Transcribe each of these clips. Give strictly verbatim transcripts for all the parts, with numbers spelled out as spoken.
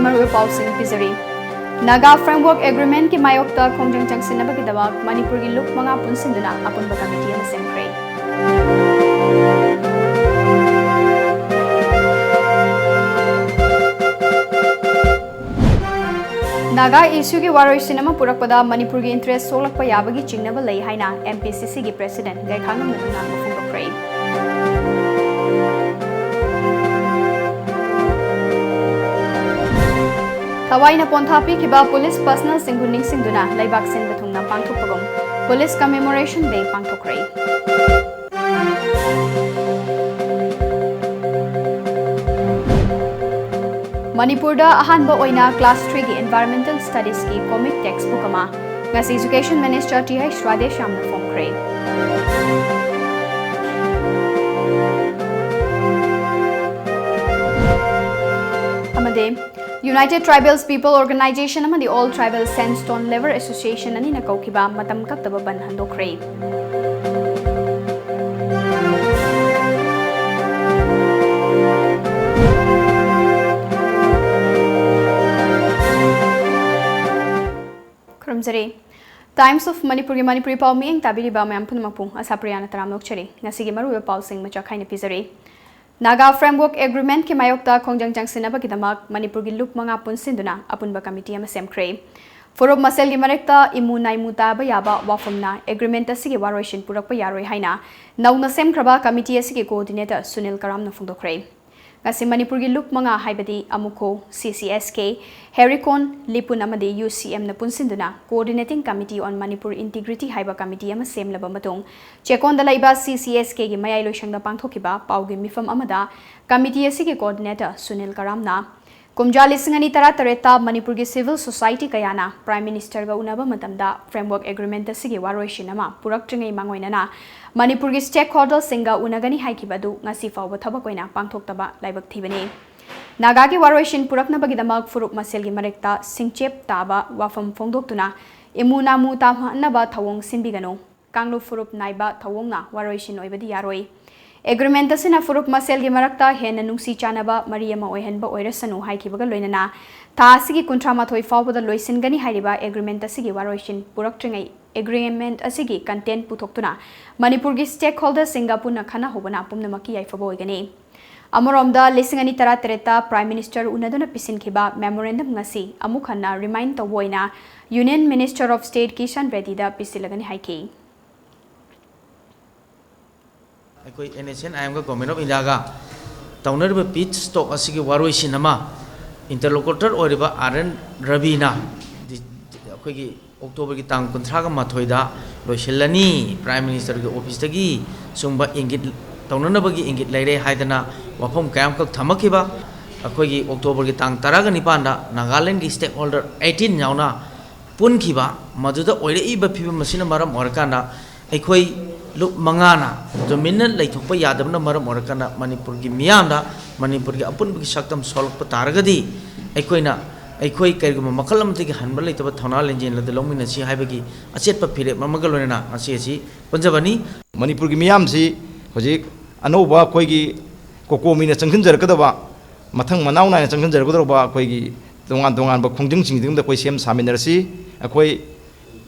ꯃꯔꯨꯑꯣꯏꯕ ꯄꯥꯎꯁꯤꯡ ꯄꯤꯖꯔꯤ꯫ Naga Framework Agreement ꯀꯤ ꯃꯥꯌꯣꯛꯇ ꯈꯣꯡꯖꯪ ꯆꯪꯁꯤꯟꯅꯕꯒꯤꯗꯃꯛ ꯃꯅꯤꯄꯨꯔꯒꯤ ꯂꯨꯞ ꯃꯉꯥ ꯄꯨꯟꯁꯤꯟꯗꯨꯅ ꯑꯄꯨꯟꯕ ꯀꯃꯤꯇꯤ ꯑꯃ ꯁꯦꯝꯈ꯭ꯔꯦ꯫ ꯅꯥꯒꯥ issue ꯒꯤ ꯋꯥꯔꯣꯏꯁꯤꯟ ꯑꯃ ꯄꯨꯔꯛꯄꯗ ꯃꯅꯤꯄꯨꯔꯒꯤ interest ꯁꯣꯛꯂꯛꯄ ꯌꯥꯕꯒꯤ ꯆꯤꯡꯅꯕ ꯂꯩ ꯍꯥꯏꯅ M P C C ꯒꯤ President ꯒꯥꯏꯈꯥꯉꯝ ꯅꯣꯡꯉꯥꯟꯕ ꯐꯣꯡꯗꯣꯛꯈ꯭ꯔꯦ꯫ ꯊꯋꯥꯏꯅ ꯄꯣꯟꯊꯥ ꯄꯤꯈꯤꯕ police personnel ꯁꯤꯡꯕꯨ ꯅꯤꯡꯁꯤꯡꯗꯨꯅ ꯂꯩꯕꯥꯛ ꯁꯤꯟꯕ ꯊꯨꯡꯅ ꯄꯥꯡꯊꯣꯛꯄꯒꯨꯝ Police Commemoration Day ꯄꯥꯡꯊꯣꯛꯈ꯭ꯔꯦ꯫ ꯃꯅꯤꯄꯨꯔꯗ ꯑꯍꯥꯟꯕ ꯑꯣꯏꯅ class three ꯒꯤ Environmental Studies ꯀꯤ comic textbook ꯑꯃ ꯉꯁꯤ Education Minister Th Radheshyamꯅ ꯐꯣꯡꯈ꯭ꯔꯦ꯫ ꯑꯃꯗꯤ United Tribals People Organization ꯑꯃꯗꯤ All Tribal Sandstone Labour Association ꯑꯅꯤꯅ ꯀꯧꯈꯤꯕ ꯃꯇꯝ ꯀꯛꯇꯕ ꯕꯟ ꯍꯟꯗꯣꯛꯈ꯭ꯔꯦ꯫ ꯈꯨꯔꯨꯝꯖꯔꯤ꯫ Times of ꯃꯅꯤꯄꯨꯔꯒꯤ ꯃꯅꯤꯄꯨꯔꯤ ꯄꯥꯎ ꯃꯤꯠꯌꯦꯡ ꯇꯥꯕꯤꯔꯤꯕ ꯃꯌꯥꯝ ꯄꯨꯝꯅꯃꯛꯄꯨ ꯑꯁꯥꯄ꯭ꯔꯤꯌꯥꯅ ꯇꯔꯥꯝꯅ ꯑꯣꯛꯆꯔꯤ꯫ ꯉꯁꯤꯒꯤ ꯃꯔꯨꯑꯣꯏꯕ ꯄꯥꯎꯁꯤꯡ ꯃꯆꯥ ꯈꯥꯏꯅ ꯄꯤꯖꯔꯤ꯫ ꯅꯥꯒꯥ Framework Agreement ꯀꯤ ꯃꯥꯌꯣꯛꯇ ꯈꯣꯡꯖꯪ ꯆꯪꯁꯤꯟꯅꯕꯒꯤꯗꯃꯛ ꯃꯅꯤꯄꯨꯔꯒꯤ ꯂꯨꯞ ꯃꯉꯥ ꯄꯨꯟꯁꯤꯟꯗꯨꯅ ꯑꯄꯨꯟꯕ ꯀꯃꯤꯇꯤ ꯑꯃ ꯁꯦꯝꯈ꯭ꯔꯦ꯫ ꯐꯨꯔꯨꯞ ꯃꯁꯦꯜꯒꯤ ꯃꯔꯛꯇ ꯏꯃꯨ ꯅꯥꯏꯃꯨ ꯇꯥꯕ ꯌꯥꯕ ꯋꯥꯐꯝꯅ agreement ꯑꯁꯤꯒꯤ ꯋꯥꯔꯣꯏꯁꯤꯟ ꯄꯨꯔꯛꯄ ꯌꯥꯔꯣꯏ ꯍꯥꯏꯅ ꯅꯧꯅ ꯁꯦꯝꯈ꯭ꯔꯕ ꯀꯃꯤꯇꯤ ꯑꯁꯤꯒꯤ coordinator ꯁꯨꯅꯤꯜ ꯀꯔꯥꯝꯅ ꯐꯣꯡꯗꯣꯛꯈ꯭ꯔꯦ꯫ ꯉꯁꯤ ꯃꯅꯤꯄꯨꯔꯒꯤ ꯂꯨꯞ ꯃꯉꯥ ꯍꯥꯏꯕꯗꯤ ꯑꯃꯨꯈꯣ, C C S K, ꯍꯦꯔꯤꯀꯣꯟ, ꯂꯤꯄꯨꯟ ꯑꯃꯗꯤ U C M ꯅ ꯄꯨꯟꯁꯤꯟꯗꯨꯅ Coordinating Committee on Manipur Integrity ꯍꯥꯏꯕ ꯀꯃꯤꯇꯤ ꯑꯃ ꯁꯦꯝꯂꯕ ꯃꯇꯨꯡ, ꯆꯦꯀꯣꯟꯗ ꯂꯩꯕ C C S K ꯒꯤ ꯃꯌꯥꯏ ꯂꯣꯏꯁꯪꯗ ꯄꯥꯡꯊꯣꯛꯈꯤꯕ ꯄꯥꯎꯒꯤ ꯃꯤꯐꯝ ꯑꯃꯗ ꯀꯃꯤꯇꯤ ꯑꯁꯤꯒꯤ coordinator ꯁꯨꯅꯤꯜ ꯀꯔꯥꯝꯅ, ꯀꯨꯝꯖꯥ ꯂꯤꯁꯤꯡ ꯑꯅꯤ ꯇꯔꯥꯇꯔꯦꯠꯇ ꯃꯅꯤꯄꯨꯔꯒꯤ civil society ꯀꯌꯥꯅ Prime Minister ꯒ ꯎꯅꯕ ꯃꯇꯝꯗ Framework Agreement ꯑꯁꯤꯒꯤ ꯋꯥꯔꯣꯏꯁꯤꯟ ꯑꯃ ꯄꯨꯔꯛꯇ꯭ꯔꯤꯉꯩ ꯃꯥꯡꯑꯣꯏꯅꯅ ꯃꯅꯤꯄꯨꯔꯒꯤ stakeholder ꯁꯤꯡꯒ ꯎꯅꯒꯅꯤ ꯍꯥꯏꯈꯤꯕ ꯑꯗꯨ ꯉꯁꯤ ꯐꯥꯎꯕ ꯊꯕꯛ ꯑꯣꯏꯅ ꯄꯥꯡꯊꯣꯛꯇꯕ ꯂꯥꯏꯕꯛ ꯊꯤꯕꯅꯤ꯫ ꯅꯥꯒꯥꯒꯤ ꯋꯥꯔꯣꯏꯁꯤꯟ ꯄꯨꯔꯛꯅꯕꯒꯤꯗꯃꯛ ꯐꯨꯔꯨꯞ ꯃꯁꯦꯜꯒꯤ ꯃꯔꯛꯇ ꯁꯤꯡꯆꯦꯞ ꯇꯥꯕ ꯋꯥꯐꯝ ꯐꯣꯡꯗꯣꯛꯇꯨꯅ ꯏꯃꯨ ꯅꯥꯃꯨ ꯇꯥꯍꯟꯅꯕ ꯊꯧꯑꯣꯡ ꯁꯤꯟꯕꯤꯒꯅꯨ꯫ ꯀꯥꯡꯂꯨꯞ ꯐꯨꯔꯨꯞ ꯅꯥꯏꯕ ꯊꯧꯑꯣꯡꯅ ꯋꯥꯔꯣꯏꯁꯤꯟ ꯑꯣꯏꯕꯗꯤ ꯌꯥꯔꯣꯏ꯫ ꯑꯦꯒ꯭ꯔꯤꯃꯦꯟꯠ ꯑꯁꯤꯅ ꯐꯨꯔꯨꯞ ꯃꯁꯦꯜꯒꯤ ꯃꯔꯛꯇ ꯍꯦꯟꯅ ꯅꯨꯡꯁꯤ ꯆꯥꯟꯅꯕ ꯃꯔꯤ ꯑꯃ ꯑꯣꯏꯍꯟꯕ ꯑꯣꯏꯔꯁꯅꯨ ꯍꯥꯏꯈꯤꯕꯒ ꯂꯣꯏꯅꯅ ꯊꯥ ꯑꯁꯤꯒꯤ ꯀꯨꯟꯊ꯭ꯔꯥ ꯃꯥꯊꯣꯏ ꯐꯥꯎꯕꯗ ꯂꯣꯏꯁꯤꯟꯒꯅꯤ ꯍꯥꯏꯔꯤꯕ ꯑꯦꯒ꯭ꯔꯤꯃꯦꯟꯠ ꯑꯁꯤꯒꯤ ꯋꯥꯔꯣꯏꯁꯤꯟ ꯄꯨꯔꯛꯇ꯭ꯔꯤꯉꯩ ꯑꯦꯒ꯭ꯔꯤꯃꯦꯟꯠ ꯑꯁꯤꯒꯤ ꯀꯟꯇꯦꯟꯠ ꯄꯨꯊꯣꯛꯇꯨꯅ ꯃꯅꯤꯄꯨꯔꯒꯤ ꯁ꯭ꯇꯦꯛꯍꯣꯜꯗꯔꯁꯤꯡꯒ ꯄꯨꯟꯅ ꯈꯟꯅꯍꯧꯕꯅ ꯄꯨꯝꯅꯃꯛꯀꯤ ꯌꯥꯏꯐꯕ ꯑꯣꯏꯒꯅꯤ꯫ ꯑꯃꯔꯣꯝꯗ, ꯂꯤꯁꯤꯡ ꯑꯅꯤ ꯇꯔꯥꯇꯔꯦꯠꯇ Prime Minister ꯎꯅꯗꯨꯅ ꯄꯤꯁꯤꯟꯈꯤꯕ ꯃꯦꯃꯣꯔꯦꯟꯗꯝ ꯉꯁꯤ ꯑꯃꯨꯛ ꯍꯟꯅ ꯔꯤꯃꯥꯏꯟ ꯇꯧꯕ ꯑꯣꯏꯅ Union Minister of State Kisan ꯔꯦꯗꯤꯗ ꯄꯤꯁꯤꯜꯂꯒꯅꯤ ꯍꯥꯏꯈꯤ꯫ ꯑꯩꯈꯣꯏ NHNIM ꯒ Government of India ꯒ ꯇꯧꯅꯔꯤꯕ ꯄꯤꯁ ꯇꯣꯛ ꯑꯁꯤꯒꯤ ꯋꯥꯔꯣꯏꯁꯤꯟ ꯑꯃ ꯏꯟꯇꯔꯂꯣꯀꯨꯇꯔ ꯑꯣꯏꯔꯤꯕ R N ꯔꯕꯤꯅ ꯗꯤ-, ꯑꯩꯈꯣꯏꯒꯤ ꯑꯣꯛꯇꯣꯕꯔꯒꯤ ꯇꯥꯡ ꯀꯨꯟꯊ꯭ꯔꯥꯒ ꯃꯥꯊꯣꯏꯗ ꯂꯣꯏꯁꯤꯜꯂꯅꯤ, Prime Minister ꯒꯤ office ꯇꯒꯤ ꯁꯨꯝꯕ ꯏꯪꯒꯤꯠ ꯇꯧꯅꯅꯕꯒꯤ ꯏꯪꯒꯤꯠ ꯂꯩꯔꯦ ꯍꯥꯏꯗꯅ ꯋꯥꯐꯝ ꯀꯌꯥ ꯑꯃꯈꯛ ꯊꯝꯃꯛꯈꯤꯕ꯫ ꯑꯩꯈꯣꯏꯒꯤ ꯑꯣꯛꯇꯣꯕꯔꯒꯤ ꯇꯥꯡ ꯇꯔꯥꯒ ꯅꯤꯄꯥꯟꯗ ꯅꯥꯒꯥꯂꯦꯟꯒꯤ stakeholder eighteen ꯌꯥꯎꯅ ꯄꯨꯟꯈꯤꯕ, ꯃꯗꯨꯗ ꯑꯣꯏꯔꯛꯏꯕ ꯐꯤꯕꯝ ꯑꯁꯤꯅ ꯃꯔꯝ ꯑꯣꯏꯔꯀꯥꯟꯗ ꯑꯩꯈꯣꯏ ꯂꯨꯞ ꯃꯉꯥꯅ ꯇꯨꯃꯤꯟꯅ ꯂꯩꯊꯣꯛꯄ ꯌꯥꯗꯕꯅ ꯃꯔꯝ ꯑꯣꯏꯔꯀꯥꯟꯗ ꯃꯅꯤꯄꯨꯔꯒꯤ ꯃꯤꯌꯥꯝꯗ ꯃꯅꯤꯄꯨꯔꯒꯤ ꯑꯄꯨꯟꯕꯒꯤ ꯁꯛꯇꯝ ꯁꯣꯛꯂꯛꯄ ꯇꯥꯔꯒꯗꯤ ꯑꯩꯈꯣꯏꯅ, ꯑꯩꯈꯣꯏ ꯀꯔꯤꯒꯨꯝꯕ ꯃꯈꯜ ꯑꯃꯠꯇꯒꯤ ꯍꯟꯕ ꯂꯩꯇꯕ ꯊꯧꯅꯥ ꯂꯤꯡꯖꯦꯜ ꯑꯗꯨ ꯂꯧꯃꯤꯟꯅꯁꯤ ꯍꯥꯏꯕꯒꯤ ꯑꯆꯦꯠꯄ ꯐꯤꯔꯦꯞ ꯑꯃꯒ ꯂꯣꯏꯅꯅ ꯉꯁꯤ ꯑꯁꯤ ꯄꯨꯟꯖꯕꯅꯤ꯫ ꯃꯅꯤꯄꯨꯔꯒꯤ ꯃꯤꯌꯥꯝꯁꯤ ꯍꯧꯖꯤꯛ ꯑꯅꯧꯕ ꯑꯩꯈꯣꯏꯒꯤ ꯀꯣꯀꯣꯃꯤꯅ ꯆꯪꯁꯤꯟꯖꯔꯛꯀꯗꯕ, ꯃꯊꯪ ꯃꯅꯥꯎ ꯅꯥꯏꯅ ꯆꯪꯁꯤꯟꯖꯔꯛꯀꯗꯧꯔꯕ ꯑꯩꯈꯣꯏꯒꯤ ꯇꯣꯉꯥꯟ ꯇꯣꯉꯥꯟꯕ ꯈꯣꯡꯖꯪꯁꯤꯡꯒꯤꯗꯃꯛꯇ ꯑꯩꯈꯣꯏ ꯁꯦꯝ ꯁꯥꯃꯤꯟꯅꯔꯁꯤ꯫ ꯑꯩꯈꯣꯏ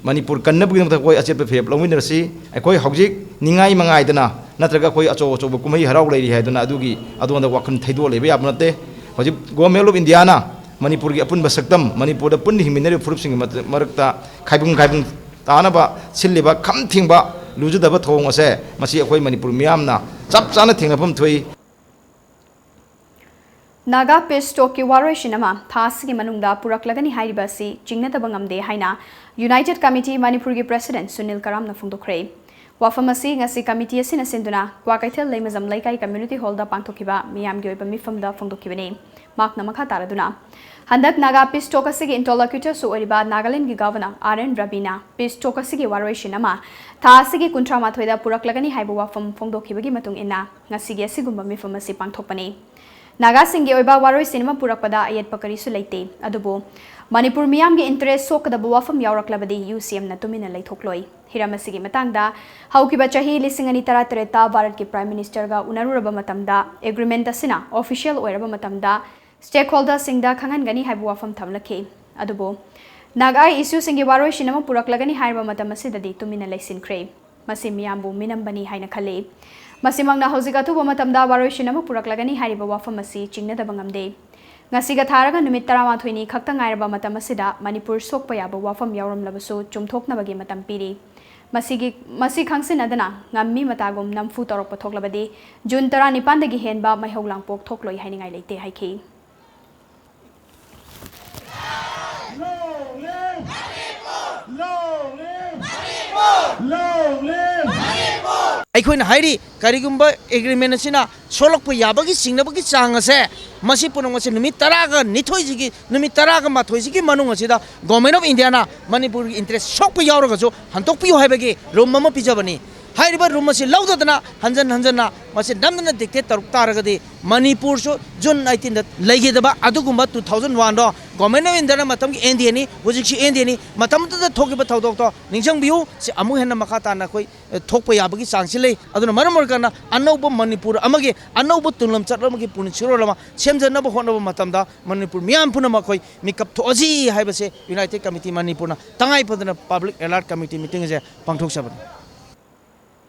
ꯃꯅꯤꯄꯨꯔ ꯀꯟꯅꯕꯒꯤꯗꯃꯛꯇ ꯑꯩꯈꯣꯏ ꯑꯆꯦꯠꯄ ꯐꯤꯔꯦꯞ ꯂꯧꯃꯤꯟꯅꯔꯁꯤ꯫ ꯑꯩꯈꯣꯏ ꯍꯧꯖꯤꯛ ꯅꯤꯡꯉꯥꯏ ꯃꯉꯥꯏꯗꯅ ꯅꯠꯇ꯭ꯔꯒ ꯑꯩꯈꯣꯏ ꯑꯆꯧ ꯑꯆꯧꯕ ꯀꯨꯝꯍꯩ ꯍꯔꯥꯎ ꯂꯩꯔꯤ ꯍꯥꯏꯗꯨꯅ ꯑꯗꯨꯒꯤ ꯑꯗꯣꯝꯗ ꯋꯥꯈꯜ ꯊꯩꯗꯣꯛꯑ ꯂꯩꯕ ꯌꯥꯕ ꯅꯠꯇꯦ꯫ ꯍꯧꯖꯤꯛ Government of India ꯅ ꯃꯅꯤꯄꯨꯔꯒꯤ ꯑꯄꯨꯟꯕ ꯁꯛꯇꯝ, ꯃꯅꯤꯄꯨꯔꯗ ꯄꯨꯟꯅ ꯍꯤꯡꯃꯤꯟꯅꯔꯤꯕ ꯐꯨꯔꯨꯞꯁꯤꯡꯒꯤ ꯃꯔꯛ-, ꯃꯔꯛꯇ ꯈꯥꯏꯕꯨꯡ ꯈꯥꯏꯕꯨꯡ ꯇꯥꯅꯕ ꯁꯤꯜꯂꯤꯕ ꯈꯝ ꯊꯦꯡꯕ ꯂꯨꯖꯗꯕ ꯊꯧꯑꯣꯡ ꯑꯁꯦ ꯃꯁꯤ ꯑꯩꯈꯣꯏ ꯃꯅꯤꯄꯨꯔ ꯃꯤꯌꯥꯝꯅ ꯆꯞ ꯆꯥꯅ ꯊꯦꯡꯅꯐꯝ ꯊꯣꯛꯏ꯫ ꯅꯥꯒꯥ ꯄꯤꯁ ꯇꯣꯛꯀꯤ ꯋꯥꯔꯣꯏꯁꯤꯟ ꯑꯃ ꯊꯥ ꯑꯁꯤꯒꯤ ꯃꯅꯨꯡꯗ ꯄꯨꯔꯛꯂꯒꯅꯤ ꯍꯥꯏꯔꯤꯕ ꯑꯁꯤ ꯆꯤꯡꯅꯗꯕ ꯉꯝꯗꯦ ꯍꯥꯏꯅ United Committee ꯃꯅꯤꯄꯨꯔꯒꯤ President ꯁꯨꯅꯤꯜ ꯀꯔꯥꯝꯅ ꯐꯣꯡꯗꯣꯛꯈ꯭ꯔꯦ꯫ ꯋꯥꯐꯝ ꯑꯁꯤ ꯉꯁꯤ committee ꯑꯁꯤꯅ ꯁꯤꯟꯗꯨꯅ ꯀ꯭ꯋꯥꯀꯩꯊꯦꯜ ꯂꯩꯃꯖꯝ ꯂꯩꯀꯥꯏ community hall ꯗ ꯄꯥꯡꯊꯣꯛꯈꯤꯕ ꯃꯤꯌꯥꯝꯒꯤ ꯑꯣꯏꯕ ꯃꯤꯐꯝꯗ ꯐꯣꯡꯗꯣꯛꯈꯤꯕꯅꯤ꯫ ꯃꯍꯥꯛꯅ ꯃꯈꯥ ꯇꯥꯔꯗꯨꯅ, ꯍꯟꯗꯛ ꯅꯥꯒꯥ ꯄꯤꯁ ꯇꯣꯛ ꯑꯁꯤꯒꯤ interlocutor ꯁꯨ ꯑꯣꯏꯔꯤꯕ ꯅꯥꯒꯥꯂꯦꯟꯒꯤ Governor R N ꯔꯕꯤꯅ ꯄꯤꯁ ꯇꯣꯛ ꯑꯁꯤꯒꯤ ꯋꯥꯔꯣꯏꯁꯤꯟ ꯑꯃ ꯊꯥ ꯑꯁꯤꯒꯤ ꯀꯨꯟꯊ꯭ꯔꯥ ꯃꯥꯊꯣꯏꯗ ꯄꯨꯔꯛꯂꯒꯅꯤ ꯍꯥꯏꯕ ꯋꯥꯐꯝ ꯐꯣꯡꯗꯣꯛꯈꯤꯕꯒꯤ ꯃꯇꯨꯡ ꯏꯟꯅ ꯉꯁꯤꯒꯤ ꯑꯁꯤꯒꯨꯝꯕ ꯃꯤꯐꯝ ꯑꯁꯤ ꯄꯥꯡꯊꯣꯛꯄꯅꯤ꯫ ꯅꯥꯒꯥꯁꯤꯡꯒꯤ ꯑꯣꯏꯕ ꯋꯥꯔꯣꯏꯁꯤꯟ ꯑꯃ ꯄꯨꯔꯛꯄꯗ ꯑꯌꯦꯠꯄ ꯀꯔꯤꯁꯨ ꯂꯩꯇꯦ, ꯑꯗꯨꯕꯨ ꯃꯅꯤꯄꯨꯔ ꯃꯤꯌꯥꯝꯒꯤ ꯏꯟꯇꯔꯦꯁ ꯁꯣꯛꯀꯗꯕ ꯋꯥꯐꯝ ꯌꯥꯎꯔꯛꯂꯕꯗꯤ ꯌꯨ ꯁꯤ ꯑꯦꯝꯅ ꯇꯨꯃꯤꯟꯅ ꯂꯩꯊꯣꯛꯂꯣꯏ꯫ ꯍꯤꯔꯝ ꯑꯁꯤꯒꯤ ꯃꯇꯥꯡꯗ ꯍꯧꯈꯤꯕ ꯆꯍꯤ ꯂꯤꯁꯤꯡ ꯑꯅꯤ ꯇꯔꯥꯇꯔꯦꯠꯇ ꯚꯥꯔꯠꯀꯤ ꯄ꯭ꯔꯥꯏꯝ ꯃꯤꯅꯤꯁꯇꯔꯒ ꯎꯅꯔꯨꯔꯕ ꯃꯇꯝꯗ ꯑꯦꯒ꯭ꯔꯤꯃꯦꯟꯠ ꯑꯁꯤꯅ ꯑꯣꯐꯤꯁꯤꯌꯦꯜ ꯑꯣꯏꯔꯕ ꯃꯇꯝꯗ ꯁ꯭ꯇꯦꯛꯍꯣꯜꯗꯔꯁꯤꯡꯗ ꯈꯪꯍꯟꯒꯅꯤ ꯍꯥꯏꯕ ꯋꯥꯐꯝ ꯊꯝꯂꯛꯈꯤ꯫ ꯑꯗꯨꯕꯨ ꯅꯥꯒꯥ ꯏꯁꯨꯁꯤꯡꯒꯤ ꯋꯥꯔꯣꯏꯁꯤꯟ ꯑꯃ ꯄꯨꯔꯛꯂꯒꯅꯤ ꯍꯥꯏꯔꯕ ꯃꯇꯝ ꯑꯁꯤꯗꯗꯤ ꯇꯨꯃꯤꯟꯅ ꯂꯩꯁꯤꯟꯈ꯭ꯔꯦ꯫ ꯃꯁꯤ ꯃꯤꯌꯥꯝꯕꯨ ꯃꯤꯅꯝꯕꯅꯤ ꯍꯥꯏꯅ ꯈꯜꯂꯤ꯫ ꯃꯁꯤꯃꯛꯅ ꯍꯧꯖꯤꯛ ꯑꯊꯨꯕ ꯃꯇꯝꯗ ꯋꯥꯔꯣꯏꯁꯤꯟ ꯑꯃ ꯄꯨꯔꯛꯂꯒꯅꯤ ꯍꯥꯏꯔꯤꯕ ꯋꯥꯐꯝ ꯑꯁꯤ ꯆꯤꯡꯅꯗꯕ ꯉꯝꯗꯦ꯫ ꯉꯁꯤꯒ ꯊꯥꯔꯒ ꯅꯨꯃꯤꯠ ꯇꯔꯥꯃꯥꯊꯣꯏꯅꯤ ꯈꯛꯇ ꯉꯥꯏꯔꯕ ꯃꯇꯝ ꯑꯁꯤꯗ ꯃꯅꯤꯄꯨꯔ ꯁꯣꯛꯄ ꯌꯥꯕ ꯋꯥꯐꯝ ꯌꯥꯎꯔꯝꯂꯕꯁꯨ ꯆꯨꯝꯊꯣꯛꯅꯕꯒꯤ ꯃꯇꯝ ꯄꯤꯔꯤ꯫ ꯃꯁꯤꯒꯤ, ꯃꯁꯤ ꯈꯪꯁꯤꯟꯅꯗꯅ ꯉꯝꯃꯤ ꯃꯇꯥꯒꯨꯝ ꯅꯝꯐꯨ ꯇꯧꯔꯛꯄ ꯊꯣꯛꯂꯕꯗꯤ ꯖꯨꯟ ꯇꯔꯥꯅꯤꯄꯥꯟꯗꯒꯤ ꯍꯦꯟꯕ ꯃꯩꯍꯧ ꯂꯥꯡꯄꯣꯛ ꯊꯣꯛꯂꯣꯏ ꯍꯥꯏꯅꯤꯡꯉꯥꯏ ꯂꯩꯇꯦ ꯍꯥꯏꯈꯤ꯫ ꯑꯩꯈꯣꯏꯅ ꯍꯥꯏꯔꯤ, ꯀꯔꯤꯒꯨꯝꯕ ꯑꯦꯒ꯭ꯔꯤꯃꯦꯟ ꯑꯁꯤꯅ ꯁꯣꯛꯂꯛꯄ ꯌꯥꯕꯒꯤ ꯆꯤꯡꯅꯕꯒꯤ ꯆꯥꯡ ꯑꯁꯦ, ꯃꯁꯤ ꯄꯨꯝꯅꯃꯛ ꯑꯁꯦ ꯅꯨꯃꯤꯠ ꯇꯔꯥꯒ ꯅꯤꯊꯣꯏꯁꯤꯒꯤ, ꯅꯨꯃꯤꯠ ꯇꯔꯥꯒ ꯃꯥꯊꯣꯏꯁꯤꯒꯤ ꯃꯅꯨꯡ ꯑꯁꯤꯗ ꯒꯣꯔꯃꯦꯟ ꯑꯣꯐ ꯏꯟꯗꯤꯌꯥꯅ ꯃꯅꯤꯄꯨꯔꯒꯤ ꯏꯟꯇꯔꯦꯁ ꯁꯣꯛꯄ ꯌꯥꯎꯔꯒꯁꯨ ꯍꯟꯗꯣꯛꯄꯤꯌꯨ ꯍꯥꯏꯕꯒꯤ ꯔꯨꯝ ꯑꯃ ꯄꯤꯖꯕꯅꯤ꯫ ꯍꯥꯏꯔꯤꯕ ꯔꯨꯝ ꯑꯁꯤ ꯂꯧꯗꯗꯅ ꯍꯟꯖꯟ ꯍꯟꯖꯟꯅ ꯃꯁꯤ ꯅꯝꯗꯅ ꯗꯤꯛꯇꯦꯠ ꯇꯧꯔꯛ ꯇꯥꯔꯒꯗꯤ ꯃꯅꯤꯄꯨꯔꯁꯨ ꯖꯨꯟ ꯑꯩꯠꯇꯤꯟꯗ ꯂꯩꯈꯤꯗꯕ ꯑꯗꯨꯒꯨꯝꯕ ꯇꯨ ꯊꯥꯎꯖꯟ ꯋꯥꯟꯗꯣ ꯒꯣꯔꯃꯦꯟ ꯑꯣꯐ ꯏꯟꯗꯤꯌꯥꯅ ꯃꯇꯝꯒꯤ ꯑꯦꯟ ꯗꯤ ꯑꯦꯅꯤ, ꯍꯧꯖꯤꯛꯁꯨ ꯑꯦꯟ ꯗꯤ ꯑꯦꯅꯤ, ꯃꯇꯝꯗꯨꯗ ꯊꯣꯛꯈꯤꯕ ꯊꯧꯗꯣꯛꯇꯣ ꯅꯤꯡꯁꯤꯡꯕꯤꯌꯨ꯫ ꯁꯤ ꯑꯃꯨꯛ ꯍꯦꯟꯅ ꯃꯈꯥ ꯇꯥꯅ ꯑꯩꯈꯣꯏ, ꯑꯦ, ꯊꯣꯛꯄ ꯌꯥꯕꯒꯤ ꯆꯥꯡꯁꯤ ꯂꯩ꯫ ꯑꯗꯨꯅ ꯃꯔꯝ ꯑꯣꯏꯔꯀꯥꯟꯗ ꯑꯅꯧꯕ ꯃꯅꯤꯄꯨꯔ ꯑꯃꯒꯤ ꯑꯅꯧꯕ ꯇꯨꯡꯂꯝꯆꯠ ꯑꯃꯒꯤ ꯄꯨꯟꯁꯤꯔꯣꯜ ꯑꯃ ꯁꯦꯝꯖꯅꯕ ꯍꯣꯠꯅꯕ ꯃꯇꯝꯗ ꯃꯅꯤꯄꯨꯔ ꯃꯤꯌꯥꯝ ꯄꯨꯝꯅꯃꯛ ꯑꯩꯈꯣꯏ ꯃꯤꯀꯞ ꯊꯣꯛꯑꯁꯤ ꯍꯥꯏꯕꯁꯦ ꯌꯨꯅꯥꯏꯇꯦꯗ ꯀꯃꯤꯇꯤ ꯃꯅꯤꯄꯨꯔꯅ ꯇꯉꯥꯏ ꯐꯗꯅ ꯄꯕ꯭ꯂꯤꯛ ꯑꯦꯂꯔꯠ ꯀꯃꯤꯇꯤ ꯃꯤꯇꯤꯡ ꯑꯁꯦ ꯄꯥꯡꯊꯣꯛꯆꯕꯅꯤ꯫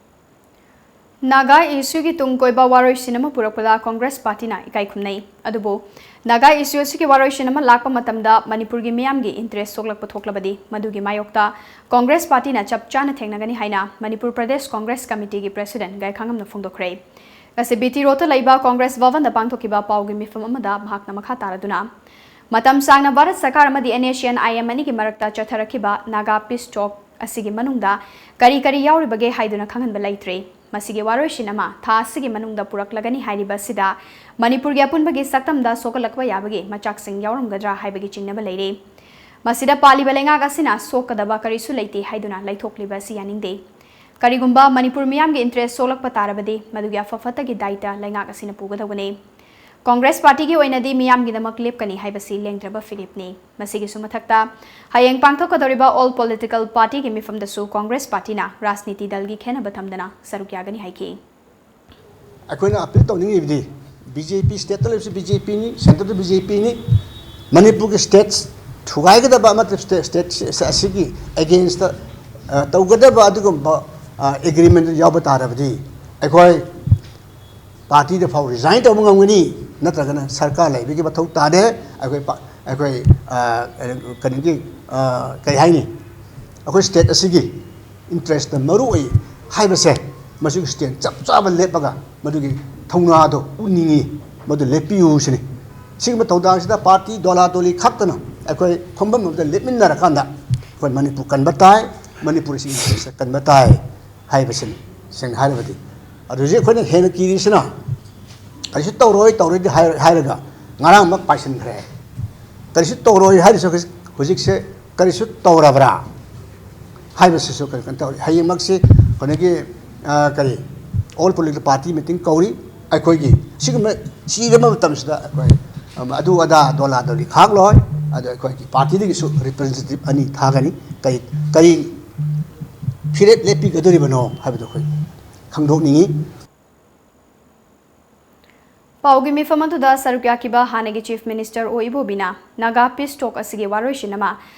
ꯅꯥꯒꯥ ꯏꯁꯨꯒꯤ ꯇꯨꯡ ꯀꯣꯏꯕ ꯋꯥꯔꯣꯏꯁꯤꯟ ꯑꯃ ꯄꯨꯔꯛꯄꯗ ꯀꯣꯡꯒ꯭ꯔꯦꯁ ꯄꯥꯔꯇꯤꯅ ꯏꯀꯥꯏ ꯈꯨꯝꯅꯩ꯫ ꯑꯗꯨꯕꯨ ꯅꯥꯒꯥ ꯏꯁꯨ ꯑꯁꯤꯒꯤ ꯋꯥꯔꯣꯏꯁꯤꯟ ꯑꯃ ꯂꯥꯛꯄ ꯃꯇꯝꯗ ꯃꯅꯤꯄꯨꯔꯒꯤ ꯃꯤꯌꯥꯝꯒꯤ ꯏꯟꯇꯔꯦꯁ ꯁꯣꯛꯂꯛꯄ ꯊꯣꯛꯂꯕꯗꯤ ꯃꯗꯨꯒꯤ ꯃꯥꯌꯣꯛꯇ ꯀꯣꯡꯒ꯭ꯔꯦꯁ ꯄꯥꯔꯇꯤꯅ ꯆꯞ ꯆꯥꯅ ꯊꯦꯡꯅꯒꯅꯤ ꯍꯥꯏꯅ ꯃꯅꯤꯄꯨꯔ ꯄ꯭ꯔꯗꯦꯁ ꯀꯣꯡꯒ꯭ꯔꯦꯁ ꯀꯃꯤꯇꯤꯒꯤ ꯄ꯭ꯔꯦꯁꯤꯗꯦꯟꯠ ꯒꯥꯏꯈꯥꯉꯝꯅ ꯐꯣꯡꯗꯣꯛꯈ꯭ꯔꯦ꯫ ꯉꯁꯤ ꯕꯤ ꯇꯤ ꯔꯣꯗꯇ ꯂꯩꯕ ꯀꯣꯡꯒ꯭ꯔꯦꯁ ꯚꯕꯟꯗ ꯄꯥꯡꯊꯣꯛꯈꯤꯕ ꯄꯥꯎꯒꯤ ꯃꯤꯐꯝ ꯑꯃꯗ ꯃꯍꯥꯛꯅ ꯃꯈꯥ ꯇꯥꯔꯗꯨꯅ, ꯃꯇꯝ ꯁꯥꯡꯅ ꯚꯥꯔꯠ ꯁꯔꯀꯥꯔ ꯑꯃꯗꯤ and S C and I M ꯑꯅꯤꯒꯤ ꯃꯔꯛꯇ ꯆꯠꯊꯔꯛꯈꯤꯕ ꯅꯥꯒꯥ ꯄꯤꯁ ꯇꯣꯛ ꯑꯁꯤꯒꯤ ꯃꯅꯨꯡꯗ ꯀꯔꯤ ꯀꯔꯤ ꯌꯥꯎꯔꯤꯕꯒꯦ ꯍꯥꯏꯗꯨꯅ ꯈꯪꯍꯟꯕ ꯂꯩꯇ꯭ꯔꯤ꯫ ꯃꯁꯤꯒꯤ ꯋꯥꯔꯣꯏꯁꯤꯟ ꯑꯃ ꯊꯥ ꯑꯁꯤꯒꯤ ꯃꯅꯨꯡꯗ ꯄꯨꯔꯛꯂꯒꯅꯤ ꯍꯥꯏꯔꯤꯕ ꯑꯁꯤꯗ ꯃꯅꯤꯄꯨꯔꯒꯤ ꯑꯄꯨꯟꯕꯒꯤ ꯁꯛꯇꯝꯗ ꯁꯣꯛꯍꯜꯂꯛꯄ ꯌꯥꯕꯒꯤ ꯃꯆꯥꯛꯁꯤꯡ ꯌꯥꯎꯔꯝꯒꯗ꯭ꯔꯥ ꯍꯥꯏꯕꯒꯤ ꯆꯤꯡꯅꯕ ꯂꯩꯔꯤ꯫ ꯃꯁꯤꯗ ꯄꯥꯜꯂꯤꯕ ꯂꯩꯉꯥꯛ ꯑꯁꯤꯅ ꯁꯣꯛꯀꯗꯕ ꯀꯔꯤꯁꯨ ꯂꯩꯇꯦ ꯍꯥꯏꯗꯨꯅ ꯂꯩꯊꯣꯛꯂꯤꯕ ꯑꯁꯤ ꯌꯥꯅꯤꯡꯗꯦ꯫ ꯀꯔꯤꯒꯨꯝꯕ ꯃꯅꯤꯄꯨꯔ ꯃꯤꯌꯥꯝꯒꯤ ꯏꯟꯇꯔꯦꯁ ꯁꯣꯛꯂꯛꯄ ꯇꯥꯔꯕꯗꯤ ꯃꯗꯨꯒꯤ ꯑꯐ ꯐꯠꯇꯒꯤ ꯗꯥꯏꯇ ꯂꯩꯉꯥꯛ ꯑꯁꯤꯅ ꯄꯨꯒꯗꯧꯕꯅꯤ꯫ ꯀꯣꯡꯒ꯭ꯔꯦꯁ ꯄꯥꯔꯇꯤꯒꯤ ꯑꯣꯏꯅꯗꯤ ꯃꯤꯌꯥꯝꯒꯤꯗꯃꯛ ꯂꯦꯞꯀꯅꯤ ꯍꯥꯏꯕꯁꯤ ꯂꯦꯡꯗ꯭ꯔꯕ ꯐꯤꯔꯦꯞꯅꯤ꯫ ꯃꯁꯤꯒꯤꯁꯨ ꯃꯊꯛꯇ, ꯍꯌꯦꯡ ꯄꯥꯡꯊꯣꯛꯀꯗꯧꯔꯤꯕ all political partyꯒꯤ ꯃꯤꯐꯝꯗꯁꯨ ꯀꯣꯡꯒ꯭ꯔꯦꯁ ꯄꯥꯔꯇꯤꯅ ꯔꯥꯖꯅꯤꯇꯤ ꯗꯜꯒꯤ ꯈꯦꯟꯅꯕ ꯊꯝꯗꯅ ꯁꯔꯨꯛ ꯌꯥꯒꯅꯤ ꯍꯥꯏꯈꯤ꯫ ꯑꯩꯈꯣꯏꯅ ꯑꯄꯤꯜ ꯇꯧꯅꯤꯡꯉꯤꯕꯗꯤ, ꯕꯤ ꯖꯦ ꯄꯤ ꯁ꯭ꯇꯦꯠꯇ ꯂꯩꯕꯁꯤ ꯕꯤ ꯖꯦ ꯄꯤꯅꯤ, ꯁꯦꯟꯇꯔꯗ ꯕꯤ ꯖꯦ ꯄꯤꯅꯤ꯫ ꯃꯅꯤꯄꯨꯔꯒꯤ ꯁ꯭ꯇꯦꯠ ꯊꯨꯒꯥꯏꯒꯗꯕ ꯑꯃꯗꯤ ꯁ꯭ꯇꯦꯠ, ꯁ꯭ꯇꯦꯠ ꯑꯁꯤꯒꯤ ꯑꯦꯒꯦꯟꯁꯇ ꯇꯧꯒꯗꯕ ꯑꯗꯨꯒꯨꯝꯕ ꯑꯦꯒ꯭ꯔꯤꯃꯦꯟꯗ ꯌꯥꯎꯕ ꯇꯥꯔꯕꯗꯤ, ꯑꯩꯈꯣꯏ ꯄꯥꯔꯇꯤꯗ ꯐꯥꯎ ꯔꯤꯖꯥꯏꯟ ꯇꯧꯕ ꯉꯝꯒꯅꯤ, ꯅꯠꯇ꯭ꯔꯒꯅ ꯁꯔꯀꯥꯔ ꯂꯩꯕꯒꯤ ꯃꯊꯧ ꯇꯥꯗꯦ꯫ ꯑꯩꯈꯣꯏ ꯄꯥ-, ꯑꯩꯈꯣꯏ, ꯑ, ꯀꯩꯅꯣꯒꯤ, ꯑ, ꯀꯩ ꯍꯥꯏꯅꯤ, ꯑꯩꯈꯣꯏ ꯁ꯭ꯇꯦꯠ ꯑꯁꯤꯒꯤ ꯏꯟꯇꯔꯦꯁꯇ ꯃꯔꯨ ꯑꯣꯏ ꯍꯥꯏꯕꯁꯦ, ꯃꯁꯤꯒꯤ ꯁ꯭ꯇꯦꯠ ꯆꯞ ꯆꯥꯕ ꯂꯦꯞꯄꯒ ꯃꯗꯨꯒꯤ ꯊꯧꯅꯥꯗꯣ ꯎꯠꯅꯤꯡꯉꯤ, ꯃꯗꯨ ꯂꯦꯞꯄꯤꯌꯨ ꯁꯤꯅꯤ꯫ ꯁꯤꯒꯨꯝꯕ ꯊꯧꯗꯥꯡꯁꯤꯗ ꯄꯥꯔꯇꯤ ꯗꯣꯂꯥ ꯗꯣꯂꯤ ꯈꯛꯇꯅ ꯑꯩꯈꯣꯏ ꯐꯝꯐꯝ ꯑꯃꯗ ꯂꯦꯞꯃꯤꯟꯅꯔꯀꯥꯟꯗ ꯑꯩꯈꯣꯏ ꯃꯅꯤꯄꯨꯔ ꯀꯟꯕ ꯇꯥꯏ, ꯃꯅꯤꯄꯨꯔ ꯑꯁꯤꯒꯤ ꯏꯟꯇꯔꯦꯁꯇ ꯀꯟꯕ ꯇꯥꯏ ꯍꯥꯏꯕꯁꯤꯅꯤ꯫ ꯁꯦꯡꯅ ꯍꯥꯏꯔꯕꯗꯤ, ꯑꯗꯨ ꯍꯧꯖꯤꯛ ꯑꯩꯈꯣꯏꯅ ꯍꯦꯟꯅ ꯀꯤꯔꯤꯁꯤꯅ, ꯀꯔꯤꯁꯨ ꯇꯧꯔꯣꯏ, ꯇꯧꯔꯣꯏꯗꯤ ꯍꯥꯏ-, ꯍꯥꯏꯔꯒ ꯉꯔꯥꯡꯃꯛ ꯄꯥꯏꯁꯤꯟꯈ꯭ꯔꯦ꯫ ꯀꯔꯤꯁꯨ ꯇꯧꯔꯣꯏ ꯍꯥꯏꯔꯤꯁꯨ ꯍꯧꯖꯤꯛ-, ꯍꯧꯖꯤꯛꯁꯦ ꯀꯔꯤꯁꯨ ꯇꯧꯔꯕ꯭ꯔꯥ ꯍꯥꯏꯕꯁꯤꯁꯨ ꯀꯩꯅꯣ ꯇꯧꯔꯤ꯫ ꯍꯌꯦꯡꯃꯛꯁꯤ ꯑꯩꯈꯣꯏꯒꯤ, ꯑ, ꯀꯔꯤ, all political party meeting ꯀꯧꯔꯤ꯫ ꯑꯩꯈꯣꯏꯒꯤ ꯁꯤꯒꯨꯝꯕ ꯆꯤꯔꯕ ꯃꯇꯝꯁꯤꯗ ꯑꯩꯈꯣꯏ, ꯑꯝ, ꯑꯗꯨ ꯑꯗꯥ ꯗꯣꯂꯥ ꯗꯣꯂꯤ ꯈꯥꯛꯂꯣꯏ꯫ ꯑꯗꯣ ꯑꯩꯈꯣꯏꯒꯤ ꯄꯥꯔꯇꯤꯗꯒꯤꯁꯨ ꯔꯤꯄ꯭ꯔꯖꯦꯟꯇꯦꯇꯤꯚ ꯑꯅꯤ ꯊꯥꯒꯅꯤ꯫ ꯀꯔꯤ, ꯀꯔꯤ ꯐꯤꯔꯦꯞ ꯂꯦꯞꯄꯤꯒꯗꯣꯔꯤꯕꯅꯣ ꯍꯥꯏꯕꯗꯣ ꯑꯩꯈꯣꯏ ꯈꯪꯗꯣꯛꯅꯤꯡꯉꯤ꯫ ꯄꯥꯎꯒꯤ ꯃꯤꯐꯝ ꯑꯗꯨꯗ ꯁꯔꯨꯛ ꯌꯥꯈꯤꯕ ꯍꯥꯟꯅꯒꯤ Chief Minister ꯑꯣ ꯏꯕꯣꯕꯤꯅ ꯅꯥꯒꯥ peace talk ꯑꯁꯤꯒꯤ ꯋꯥꯔꯣꯏꯁꯤꯟ ꯑꯃ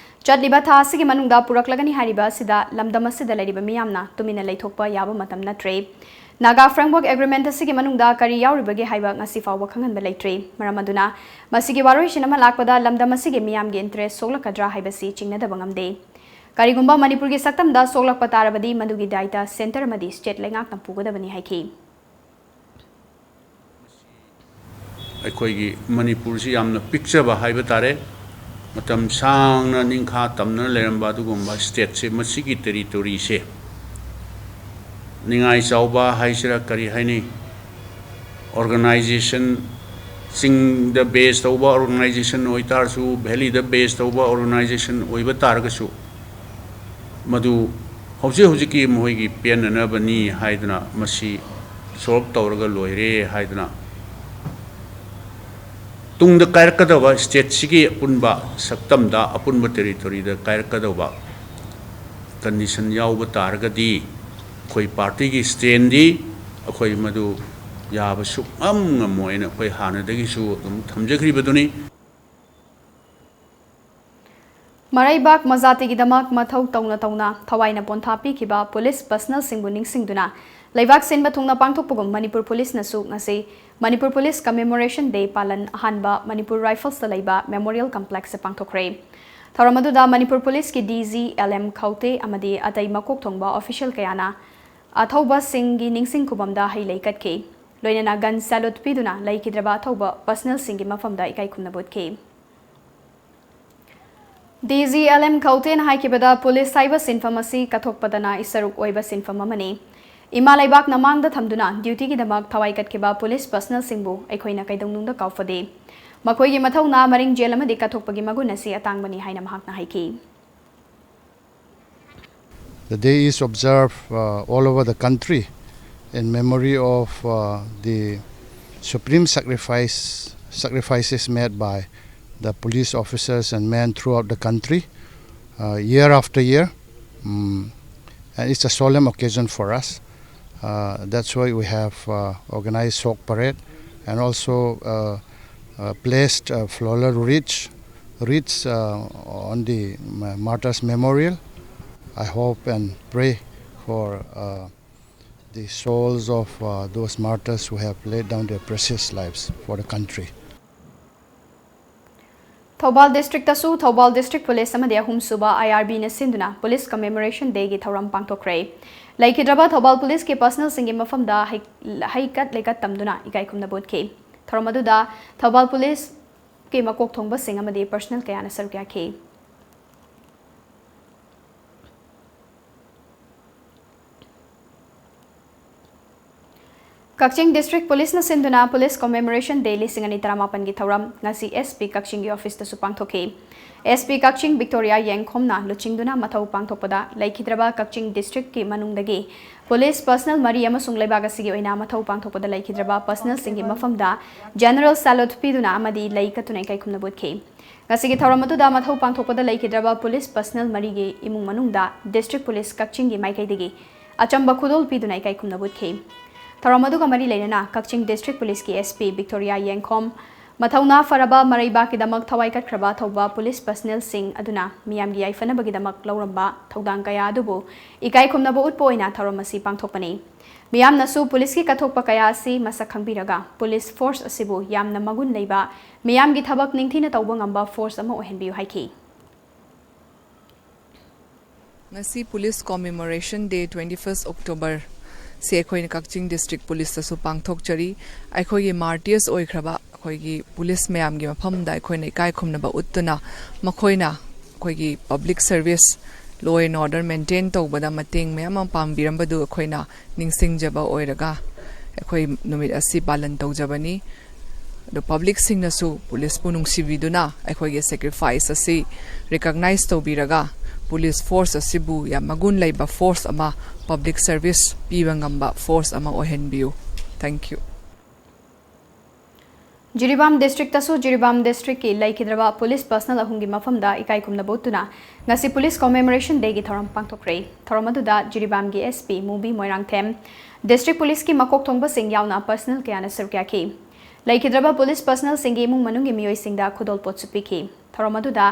ꯆꯠꯂꯤꯕ ꯊꯥ ꯑꯁꯤꯒꯤ ꯃꯅꯨꯡꯗ ꯄꯨꯔꯛꯂꯒꯅꯤ ꯍꯥꯏꯔꯤꯕ ꯑꯁꯤꯗ ꯂꯝꯗꯝ ꯑꯁꯤꯗ ꯂꯩꯔꯤꯕ ꯃꯤꯌꯥꯝꯅ ꯇꯨꯃꯤꯟꯅ ꯂꯩꯊꯣꯛꯄ ꯌꯥꯕ ꯃꯇꯝ ꯅꯠꯇ꯭ꯔꯦ꯫ ꯅꯥꯒꯥ Framework Agreement ꯑꯁꯤꯒꯤ ꯃꯅꯨꯡꯗ ꯀꯔꯤ ꯌꯥꯎꯔꯤꯕꯒꯦ ꯍꯥꯏꯕ ꯉꯁꯤ ꯐꯥꯎꯕ ꯈꯪꯍꯟꯕ ꯂꯩꯇ꯭ꯔꯤ꯫ ꯃꯔꯝ ꯑꯗꯨꯅ ꯃꯁꯤꯒꯤ ꯋꯥꯔꯣꯏꯁꯤꯟ ꯑꯃ ꯂꯥꯛꯄꯗ ꯂꯝꯗꯝ ꯑꯁꯤꯒꯤ ꯃꯤꯌꯥꯝꯒꯤ interest ꯁꯣꯛꯂꯛꯀꯗ꯭ꯔꯥ ꯍꯥꯏꯕꯁꯤ ꯆꯤꯡꯅꯗꯕ ꯉꯝꯗꯦ꯫ ꯀꯔꯤꯒꯨꯝꯕ ꯃꯅꯤꯄꯨꯔꯒꯤ ꯁꯛꯇꯝꯗ ꯁꯣꯛꯂꯛꯄ ꯇꯥꯔꯕꯗꯤ ꯃꯗꯨꯒꯤ ꯗꯥꯏꯇ centre ꯑꯃꯗꯤ state ꯂꯩꯉꯥꯛꯅ ꯄꯨꯒꯗꯕꯅꯤ ꯍꯥꯏꯈꯤ꯫ ꯑꯩꯈꯣꯏꯒꯤ ꯃꯅꯤꯄꯨꯔꯁꯤ ꯌꯥꯝꯅ ꯄꯤꯛꯆꯕ ꯍꯥꯏꯕ ꯇꯥꯔꯦ꯫ ꯃꯇꯝ ꯁꯥꯡꯅ ꯅꯤꯡꯈꯥ ꯇꯝꯅ ꯂꯩꯔꯝꯕ ꯑꯗꯨꯒꯨꯝꯕ stateꯁꯦ, ꯃꯁꯤꯒꯤ territoryꯁꯦ ꯅꯤꯡꯉꯥꯏ ꯆꯥꯎꯕ ꯍꯥꯏꯁꯤꯔꯥ ꯀꯔꯤ ꯍꯥꯏꯅꯤ, organization, ꯆꯤꯡꯗ base ꯇꯧꯕ organization ꯑꯣꯏꯇꯥꯔꯁꯨ, valleyꯗ base ꯇꯧꯕ organization ꯑꯣꯏꯕ ꯇꯥꯔꯒꯁꯨ, ꯃꯗꯨ ꯍꯧꯖꯤꯛ ꯍꯧꯖꯤꯛꯀꯤ ꯃꯈꯣꯏꯒꯤ ꯄꯦꯟꯅꯅꯕꯅꯤ ꯍꯥꯏꯗꯨꯅ ꯃꯁꯤ solve ꯇꯧꯔꯒ ꯂꯣꯏꯔꯦ ꯍꯥꯏꯗꯨꯅ ꯇꯨꯡꯗ ꯀꯥꯏꯔꯛꯀꯗꯕ ꯁ꯭ꯇꯦꯠꯁꯤꯒꯤ ꯑꯄꯨꯟꯕ ꯁꯛꯇꯝꯗ, ꯑꯄꯨꯟꯕ ꯇꯦꯔꯤꯇꯣꯔꯤꯗ ꯀꯥꯏꯔꯛꯀꯗꯧꯕ ꯀꯟꯗꯤꯁꯟ ꯌꯥꯎꯕ ꯇꯥꯔꯒꯗꯤ, ꯑꯩꯈꯣꯏ ꯄꯥꯔꯇꯤꯒꯤ ꯁ꯭ꯇꯦꯟꯗꯤ ꯑꯩꯈꯣꯏ ꯃꯗꯨ ꯌꯥꯕ ꯁꯨꯛꯉꯝ ꯉꯝꯃꯣꯏꯅ ꯑꯩꯈꯣꯏ ꯍꯥꯟꯅꯗꯒꯤꯁꯨ ꯑꯗꯨꯝ ꯊꯝꯖꯈ꯭ꯔꯤꯕꯗꯨꯅꯤ꯫ ꯃꯔꯩꯕꯥꯛ ꯃꯖꯥꯇꯤꯒꯤꯗꯃꯛ ꯃꯊꯧ ꯇꯧꯅ ꯇꯧꯅ ꯊꯋꯥꯏꯅ ꯄꯣꯟꯊꯥ ꯄꯤꯈꯤꯕ ꯄꯨꯂꯤꯁ ꯄꯔꯁꯅꯦꯜꯁꯤꯡꯕꯨ ꯅꯤꯡꯁꯤꯡꯗꯨꯅ ꯂꯩꯕꯥꯛ ꯁꯤꯟꯕ ꯊꯨꯡꯅ ꯄꯥꯡꯊꯣꯛꯄꯒꯨꯝ ꯃꯅꯤꯄꯨꯔ ꯄꯨꯂꯤꯁꯅꯁꯨ ꯉꯁꯤ ꯃꯅꯤꯄꯨꯔ ꯄꯨꯂꯤꯁ ꯀꯃꯦꯃꯣꯔꯦꯁꯟ ꯗꯦ ꯄꯥꯂꯟ ꯑꯍꯥꯟꯕ ꯃꯅꯤꯄꯨꯔ ꯔꯥꯏꯐꯜꯁꯇ ꯂꯩꯕ ꯃꯦꯃꯣꯔꯤꯌꯦꯜ ꯀꯝꯄ꯭ꯂꯦꯛꯁꯇ ꯄꯥꯡꯊꯣꯛꯈ꯭ꯔꯦ꯫ ꯊꯧꯔꯝ ꯑꯗꯨꯗ ꯃꯅꯤꯄꯨꯔ ꯄꯨꯂꯤꯁꯀꯤ ꯗꯤ ꯖꯤ ꯑꯦꯜ ꯑꯦꯝ ꯈꯧꯇꯦ ꯑꯃꯗꯤ ꯑꯇꯩ ꯃꯀꯣꯛ ꯊꯣꯡꯕ ꯑꯣꯐꯤꯁꯤꯌꯦꯜ ꯀꯌꯥꯅ ꯑꯊꯧꯕꯁꯤꯡꯒꯤ ꯅꯤꯡꯁꯤꯡ ꯈꯨꯕꯝꯗ ꯍꯩ ꯂꯩ ꯀꯠꯈꯤ꯫ ꯂꯣꯏꯅꯅ ꯒꯟ ꯁꯦꯂꯨꯠ ꯄꯤꯗꯨꯅ ꯂꯩꯈꯤꯗ꯭ꯔꯕ ꯑꯊꯧꯕ ꯄꯔꯁꯅꯦꯜꯁꯤꯡꯒꯤ ꯃꯐꯝꯗ ꯏꯀꯥꯏ ꯈꯨꯝꯅꯕ ꯎꯠꯈꯤ꯫ D G L M ꯈꯧꯇꯦꯅ ꯍꯥꯏꯈꯤꯕꯗ, police ꯍꯥꯏꯕ ꯁꯤꯟꯐꯝ ꯑꯁꯤ ꯀꯠꯊꯣꯛꯄꯗꯅ ꯏꯁꯔꯨꯛ ꯑꯣꯏꯕ ꯁꯤꯟꯐꯝ ꯑꯃꯅꯤ꯫ ꯏꯃꯥ ꯂꯩꯕꯥꯛꯅ ꯃꯥꯡꯗ ꯊꯝꯗꯨꯅ ꯗ꯭ꯌꯨꯇꯤꯒꯤꯗꯃꯛ ꯊꯋꯥꯏ ꯀꯠꯈꯤꯕ ꯄꯨꯂꯤꯁ ꯄꯔꯁꯅꯦꯜꯁꯤꯡꯕꯨ ꯑꯩꯈꯣꯏꯅ ꯀꯩꯗꯧꯅꯨꯡꯗ ꯀꯥꯎꯐꯗꯦ꯫ ꯃꯈꯣꯏꯒꯤ ꯃꯊꯧꯅꯥ, ꯃꯔꯤꯡꯖꯦꯜ ꯑꯃꯗꯤ ꯀꯠꯊꯣꯛꯄꯒꯤ ꯃꯒꯨꯟ ꯑꯁꯤ ꯑꯇꯥꯡꯕꯅꯤ ꯍꯥꯏꯅ ꯃꯍꯥꯛꯅ ꯍꯥꯏꯈꯤ꯫ The day is observed uh, all over the country in memory of uh, the supreme sacrifice, sacrifices made by the police officers and men throughout the country, uh, year after year. Mm, and it's a solemn occasion for us. Uh, that's why we have uh, organized Sok Parade and also uh, uh, placed a floral wreath, wreaths uh, on the ma- martyrs' memorial. I hope and pray for uh, the souls of uh, those martyrs who have laid down their precious lives for the country. Thoubal ꯗꯤꯁꯇ꯭ꯔꯤꯛꯇꯁꯨ Thoubal district police ꯑꯃꯗꯤ ꯑꯍꯨꯝꯁꯨꯕ ꯑꯥꯏ R ꯕꯤꯅ ꯁꯤꯟꯗꯨꯅ police ꯀꯃꯦꯃꯣꯔꯦꯁꯟ ꯗꯦꯒꯤ ꯊꯧꯔꯝ ꯄꯥꯡꯊꯣꯛꯈ꯭ꯔꯦ꯫ ꯂꯩꯈꯤꯗ꯭ꯔꯕ ꯊꯧꯕꯥꯜ ꯄꯨꯂꯤꯁꯀꯤ ꯄꯔꯁꯅꯦꯜꯁꯤꯡꯒꯤ ꯃꯐꯝꯗ ꯍꯩ- ꯍꯩꯀꯠ ꯂꯩꯀꯠ ꯇꯝꯗꯨꯅ ꯏꯀꯥꯏ ꯈꯨꯝꯅꯕ ꯎꯠꯈꯤ꯫ ꯊꯧꯔꯝ ꯑꯗꯨꯗ ꯊꯧꯕꯥꯜ ꯄꯨꯂꯤꯁꯀꯤ ꯃꯀꯣꯛ ꯊꯣꯡꯕꯁꯤꯡ ꯑꯃꯗꯤ ꯄꯔꯁꯅꯦꯜ ꯀꯌꯥꯅ ꯁꯔꯨꯛ ꯌꯥꯈꯤ꯫ ꯀꯛꯆꯤꯡ ꯗꯤꯁꯇ꯭ꯔꯤꯛ ꯄꯨꯂꯤꯁꯅ ꯁꯤꯟꯗꯨꯅ ꯄꯨꯂꯤꯁ ꯀꯣꯃꯦꯃꯣꯔꯦꯁꯟ ꯗꯦ ꯂꯤꯁꯤꯡ ꯑꯅꯤ ꯇꯔꯥꯃꯥꯄꯟꯒꯤ ꯊꯧꯔꯝ ꯉꯁꯤ ꯑꯦꯁ ꯄꯤ ꯀꯛꯆꯤꯡꯒꯤ ꯑꯣꯐꯤꯁꯇꯁꯨ ꯄꯥꯡꯊꯣꯛꯈꯤ꯫ ꯑꯦꯁ ꯄꯤ ꯀꯛꯆꯤꯡ ꯕꯤꯛꯇꯣꯔꯤꯌꯥ ꯌꯦꯡꯈꯣꯝꯅ ꯂꯨꯆꯤꯡꯗꯨꯅ ꯃꯊꯧ ꯄꯥꯡꯊꯣꯛꯄꯗ ꯂꯩꯈꯤꯗ꯭ꯔꯕ ꯀꯛꯆꯤꯡ ꯗꯤꯁꯇ꯭ꯔꯤꯛꯀꯤ ꯃꯅꯨꯡꯗꯒꯤ ꯄꯨꯂꯤꯁ ꯄꯔꯁꯅꯦꯜ ꯃꯔꯤ ꯑꯃꯁꯨꯡ ꯂꯩꯕꯥꯛ ꯑꯁꯤꯒꯤ ꯑꯣꯏꯅ ꯃꯊꯧ ꯄꯥꯡꯊꯣꯛꯄꯗ ꯂꯩꯈꯤꯗ꯭ꯔꯕ ꯄꯔꯁꯅꯦꯜꯁꯤꯡꯒꯤ ꯃꯐꯝꯗ ꯖꯦꯅꯔꯦꯜ ꯁꯦꯂꯨꯠ ꯄꯤꯗꯨꯅ ꯑꯃꯗꯤ ꯂꯩ ꯀꯠꯇꯨꯅ ꯏꯀꯥꯏ ꯈꯨꯝꯅꯕ ꯎꯠꯈꯤ꯫ ꯉꯁꯤꯒꯤ ꯊꯧꯔꯝ ꯑꯗꯨꯗ ꯃꯊꯧ ꯄꯥꯡꯊꯣꯛꯄꯗ ꯂꯩꯈꯤꯗ꯭ꯔꯕ ꯄꯨꯂꯤꯁ ꯄꯔꯁꯅꯦꯜ ꯃꯔꯤꯒꯤ ꯏꯃꯨꯡ ꯃꯅꯨꯡꯗ ꯗꯤꯁꯇ꯭ꯔꯤꯛ ꯄꯨꯂꯤꯁ ꯀꯛꯆꯤꯡꯒꯤ ꯃꯥꯏꯀꯩꯗꯒꯤ ꯑꯆꯝꯕ ꯈꯨꯗꯣꯜ ꯄꯤꯗꯨꯅ ꯏꯀꯥꯏ ꯈꯨꯝꯅꯕ ꯎꯠꯈꯤ꯫ ꯊꯧꯔꯝ ꯑꯗꯨꯒ ꯃꯔꯤ ꯂꯩꯅꯅ ꯀꯛꯆꯤꯡ ꯗꯤꯁꯇ꯭ꯔꯤꯛ ꯄꯨꯂꯤꯁꯀꯤ ꯑꯦꯁ ꯄꯤ ꯕꯤꯛꯇꯣꯔꯤꯌꯥ ꯌꯦꯡꯈꯣꯝ, ꯃꯊꯧꯅꯥ ꯐꯔꯕ ꯃꯔꯩꯕꯥꯛꯀꯤꯗꯃꯛ ꯊꯋꯥꯏ ꯀꯠꯈ꯭ꯔꯕ ꯑꯊꯧꯕ ꯄꯨꯂꯤꯁ ꯄꯔꯁꯅꯦꯜꯁꯤꯡ ꯑꯗꯨꯅ ꯃꯤꯌꯥꯝꯒꯤ ꯌꯥꯏꯐꯅꯕꯒꯤꯗꯃꯛ ꯂꯧꯔꯝꯕ ꯊꯧꯗꯥꯡ ꯀꯌꯥ ꯑꯗꯨꯕꯨ ꯏꯀꯥꯏ ꯈꯨꯝꯅꯕ ꯎꯠꯄ ꯑꯣꯏꯅ ꯊꯧꯔꯝ ꯑꯁꯤ ꯄꯥꯡꯊꯣꯛꯄꯅꯤ꯫ ꯃꯤꯌꯥꯝꯅꯁꯨ ꯄꯨꯂꯤꯁꯀꯤ ꯀꯠꯊꯣꯛꯄ ꯀꯌꯥ ꯑꯁꯤ ꯃꯁꯛ ꯈꯪꯕꯤꯔꯒ ꯄꯨꯂꯤꯁ ꯐꯣꯔꯁ ꯑꯁꯤꯕꯨ ꯌꯥꯝꯅ ꯃꯒꯨꯟ ꯂꯩꯕ, ꯃꯤꯌꯥꯝꯒꯤ ꯊꯕꯛ ꯅꯤꯡꯊꯤꯅ ꯇꯧꯕ ꯉꯝꯕ ꯐꯣꯔꯁ ꯑꯃ ꯑꯣꯏꯍꯟꯕꯤꯌꯨ ꯍꯥꯏꯈꯤ꯫ ꯉꯁꯤ ꯄꯨꯂꯤꯁ ꯀꯣꯃꯦꯃꯣꯔꯦꯁꯟ ꯗꯦ, ꯇ꯭ꯋꯦꯟꯇꯤ ꯐꯥꯔꯁꯠ ꯑꯣꯛꯇꯣꯕꯔ ꯁꯤ ꯑꯩꯈꯣꯏꯅ ꯀꯛꯆꯤꯡ ꯗꯤꯁꯇ꯭ꯔꯤꯛ ꯄꯨꯂꯤꯁꯇꯁꯨ ꯄꯥꯡꯊꯣꯛꯆꯔꯤ꯫ ꯑꯩꯈꯣꯏꯒꯤ ꯃꯥꯔꯇꯤꯌꯔꯁ ꯑꯣꯏꯈ꯭ꯔꯕ ꯑꯩꯈꯣꯏꯒꯤ ꯄꯨꯂꯤꯁ ꯃꯌꯥꯝꯒꯤ ꯃꯐꯝꯗ ꯑꯩꯈꯣꯏꯅ ꯏꯀꯥꯏ ꯈꯨꯝꯅꯕ ꯎꯠꯇꯨꯅ ꯃꯈꯣꯏꯅ ꯑꯩꯈꯣꯏꯒꯤ public service, law and order maintain ꯇꯧꯕꯗ ꯃꯇꯦꯡ ꯃꯌꯥꯝ ꯑꯃ ꯄꯥꯡꯕꯤꯔꯝꯕꯗꯨ ꯑꯩꯈꯣꯏꯅ ꯅꯤꯡꯁꯤꯡꯖꯕ ꯑꯣꯏꯔꯒ ꯑꯩꯈꯣꯏ ꯅꯨꯃꯤꯠ ꯑꯁꯤ ꯄꯥꯂꯟ ꯇꯧꯖꯕꯅꯤ꯫ ꯑꯗꯣ ꯄꯕ꯭ꯂꯤꯛꯁꯤꯡꯅꯁꯨ ꯄꯨꯂꯤꯁꯄꯨ ꯅꯨꯡꯁꯤꯕꯤꯗꯨꯅ ꯑꯩꯈꯣꯏꯒꯤ ꯁꯦꯀ꯭ꯔꯤꯐꯥꯏꯁ ꯑꯁꯤ ꯔꯤꯀꯛꯅꯥꯏꯖ ꯇꯧꯕꯤꯔꯒ ꯄꯨꯂꯤꯁ ꯐꯣꯔꯁ ꯑꯁꯤꯕꯨ ꯌꯥꯝ ꯃꯒꯨꯟ ꯂꯩꯕ ꯐꯣꯔꯁ ꯑꯃ, ꯄꯕ꯭ꯂꯤꯛ ꯁꯔꯚꯤꯁ ꯄꯤꯕ ꯉꯝꯕ ꯐꯣꯔꯁ ꯑꯃ ꯑꯣꯏꯍꯟꯕꯤꯌꯨ꯫ Thank you꯫ ꯖꯤꯔꯤꯕꯥꯝ ꯗꯤꯁꯇ꯭ꯔꯤꯛꯇꯁꯨ ꯖꯤꯔꯤꯕꯥꯝ ꯗꯤꯁꯇ꯭ꯔꯤꯛꯀꯤ ꯂꯩꯈꯤꯗ꯭ꯔꯕ ꯄꯨꯂꯤꯁ ꯄꯔꯁꯅꯦꯜ ꯑꯍꯨꯝꯒꯤ ꯃꯐꯝꯗ ꯏꯀꯥꯏ ꯈꯨꯝꯅꯕ ꯎꯠꯇꯨꯅ ꯉꯁꯤ ꯄꯨꯂꯤꯁ ꯀꯣꯃꯦꯃꯣꯔꯦꯁꯟ ꯗꯦꯒꯤ ꯊꯧꯔꯝ ꯄꯥꯡꯊꯣꯛꯈ꯭ꯔꯦ꯫ ꯊꯧꯔꯝ ꯑꯗꯨꯗ ꯖꯤꯔꯤꯕꯥꯝꯒꯤ ꯑꯦꯁ ꯄꯤ ꯃꯨꯕꯤ ꯃꯣꯏꯔꯥꯡꯊꯦꯝ, ꯗꯤꯁꯇ꯭ꯔꯤꯛ ꯄꯨꯂꯤꯁꯀꯤ ꯃꯀꯣꯛ ꯊꯣꯡꯕꯁꯤꯡ ꯌꯥꯎꯅ ꯄꯔꯁꯅꯦꯜ ꯀꯌꯥꯅ ꯁꯔꯨꯛ ꯌꯥꯈꯤ꯫ ꯂꯩꯈꯤꯗ꯭ꯔꯕ ꯄꯨꯂꯤꯁ ꯄꯔꯁꯅꯦꯜꯁꯤꯡꯒꯤ ꯏꯃꯨꯡ ꯃꯅꯨꯡꯒꯤ ꯃꯤꯑꯣꯏꯁꯤꯡꯗ ꯈꯨꯗꯣꯜꯄꯣꯠꯁꯨ ꯄꯤꯈꯤ꯫ ꯊꯧꯔꯝ ꯑꯗꯨꯗ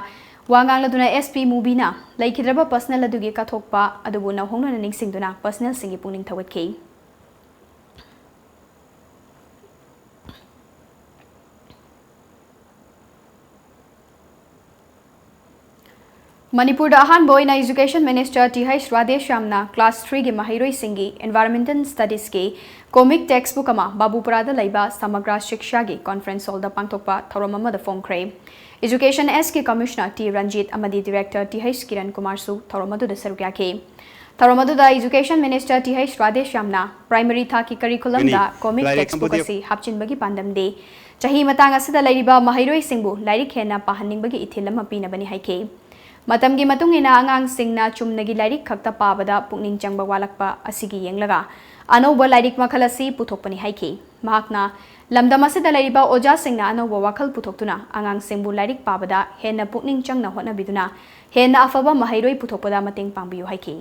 ꯋꯥ ꯉꯥꯡꯂꯗꯨꯅ ꯑꯦꯁ ꯄꯤ ꯃꯨꯕꯤꯅ ꯂꯩꯈꯤꯗ꯭ꯔꯕ ꯄꯔꯁꯅꯦꯜ ꯑꯗꯨꯒꯤ ꯀꯠꯊꯣꯛꯄ ꯑꯗꯨꯕꯨ ꯅꯧꯍꯧꯅꯅ ꯅꯤꯡꯁꯤꯡꯗꯨꯅ ꯄꯔꯁꯅꯦꯜꯁꯤꯡꯒꯤ ꯄꯨꯛꯅꯤꯡ ꯊꯧꯒꯠꯈꯤ꯫ ꯃꯅꯤꯄꯨꯔꯗ ꯑꯍꯥꯟꯕ ꯑꯣꯏꯅ ꯏꯖꯨꯀꯦꯁꯟ ꯃꯤꯅꯤꯁꯇꯔ ꯇꯤ ꯍꯩꯆ ꯔꯥꯙꯦꯁ꯭ꯌꯥꯝꯅ ꯀ꯭ꯂꯥꯁ ꯊ꯭ꯔꯤꯒꯤ ꯃꯍꯩꯔꯣꯏꯁꯤꯡꯒꯤ ꯏꯟꯚꯥꯏꯔꯣꯟꯃꯦꯟꯇꯦꯜ ꯁ꯭ꯇꯗꯤꯁꯀꯤ ꯀꯣꯃꯤꯛ ꯇꯦꯛꯁꯕꯨꯛ ꯑꯃ ꯕꯥꯕꯨ ꯄꯨꯔꯥꯗ ꯂꯩꯕ ꯁꯃꯒ꯭ꯔꯥ ꯁꯤꯛꯁꯥꯒꯤ ꯀꯣꯟꯐ꯭ꯔꯦꯟꯁ ꯍꯣꯜꯗ ꯄꯥꯡꯊꯣꯛꯄ ꯊꯧꯔꯝ ꯑꯃꯗ ꯐꯣꯡꯈ꯭ꯔꯦ꯫ ꯏꯖꯨꯀꯦꯁꯟ ꯑꯦꯁꯀꯤ ꯀꯃꯤꯁꯅꯔ ꯇꯤ ꯔꯟꯖꯤꯠ ꯑꯃꯗꯤ ꯗꯤꯔꯦꯛꯇꯔ ꯇꯤ ꯍꯩꯆ ꯀꯤꯔꯟ ꯀꯨꯃꯥꯔꯁꯨ ꯊꯧꯔꯝ ꯑꯗꯨꯗ ꯁꯔꯨꯛ ꯌꯥꯈꯤ꯫ ꯊꯧꯔꯝ ꯑꯗꯨꯗ Education Minister ꯇꯤ ꯍꯩꯆ ꯔꯥꯙꯦꯁ꯭ꯌꯥꯝꯅ primary ꯊꯥꯛꯀꯤ curriculumꯗ comic textbook ꯑꯁꯤ ꯍꯥꯞꯆꯤꯟꯕꯒꯤ ꯄꯥꯟꯗꯝꯗꯤ ꯆꯍꯤ ꯃꯇꯥꯡ ꯑꯁꯤꯗ ꯂꯩꯔꯤꯕ ꯃꯍꯩꯔꯣꯏꯁꯤꯡꯕꯨ ꯂꯥꯏꯔꯤꯛ ꯍꯦꯟꯅ ꯄꯥꯍꯟꯅꯤꯡꯕꯒꯤ ꯏꯊꯤꯜ ꯑꯃ ꯄꯤꯅꯕꯅꯤ ꯍꯥꯏꯈꯤ꯫ ꯃꯇꯝꯒꯤ ꯃꯇꯨꯡ ꯏꯟꯅ ꯑꯉꯥꯡꯁꯤꯡꯅ ꯆꯨꯝꯅꯒꯤ ꯂꯥꯏꯔꯤꯛ ꯈꯛꯇ ꯄꯥꯕꯗ ꯄꯨꯛꯅꯤꯡ ꯆꯪꯕ ꯋꯥꯠꯂꯛꯄ ꯑꯁꯤꯒꯤ ꯌꯦꯡꯂꯒ ꯑꯅꯧꯕ ꯂꯥꯏꯔꯤꯛ ꯃꯈꯜ ꯑꯁꯤ ꯄꯨꯊꯣꯛꯄꯅꯤ ꯍꯥꯏꯈꯤ꯫ ꯃꯍꯥꯛꯅ ꯂꯝꯗꯝ ꯑꯁꯤꯗ ꯂꯩꯔꯤꯕ ꯑꯣꯖꯥꯁꯤꯡꯅ ꯑꯅꯧꯕ ꯋꯥꯈꯜ ꯄꯨꯊꯣꯛꯇꯨꯅ ꯑꯉꯥꯡꯁꯤꯡꯕꯨ ꯂꯥꯏꯔꯤꯛ ꯄꯥꯕꯗ ꯍꯦꯟꯅ ꯄꯨꯛꯅꯤꯡ ꯆꯪꯅ ꯍꯣꯠꯅꯕꯤꯗꯨꯅ ꯍꯦꯟꯅ ꯑꯐꯕ ꯃꯍꯩꯔꯣꯏ ꯄꯨꯊꯣꯛꯄꯗ ꯃꯇꯦꯡ ꯄꯥꯡꯕꯤꯌꯨ ꯍꯥꯏꯈꯤ꯫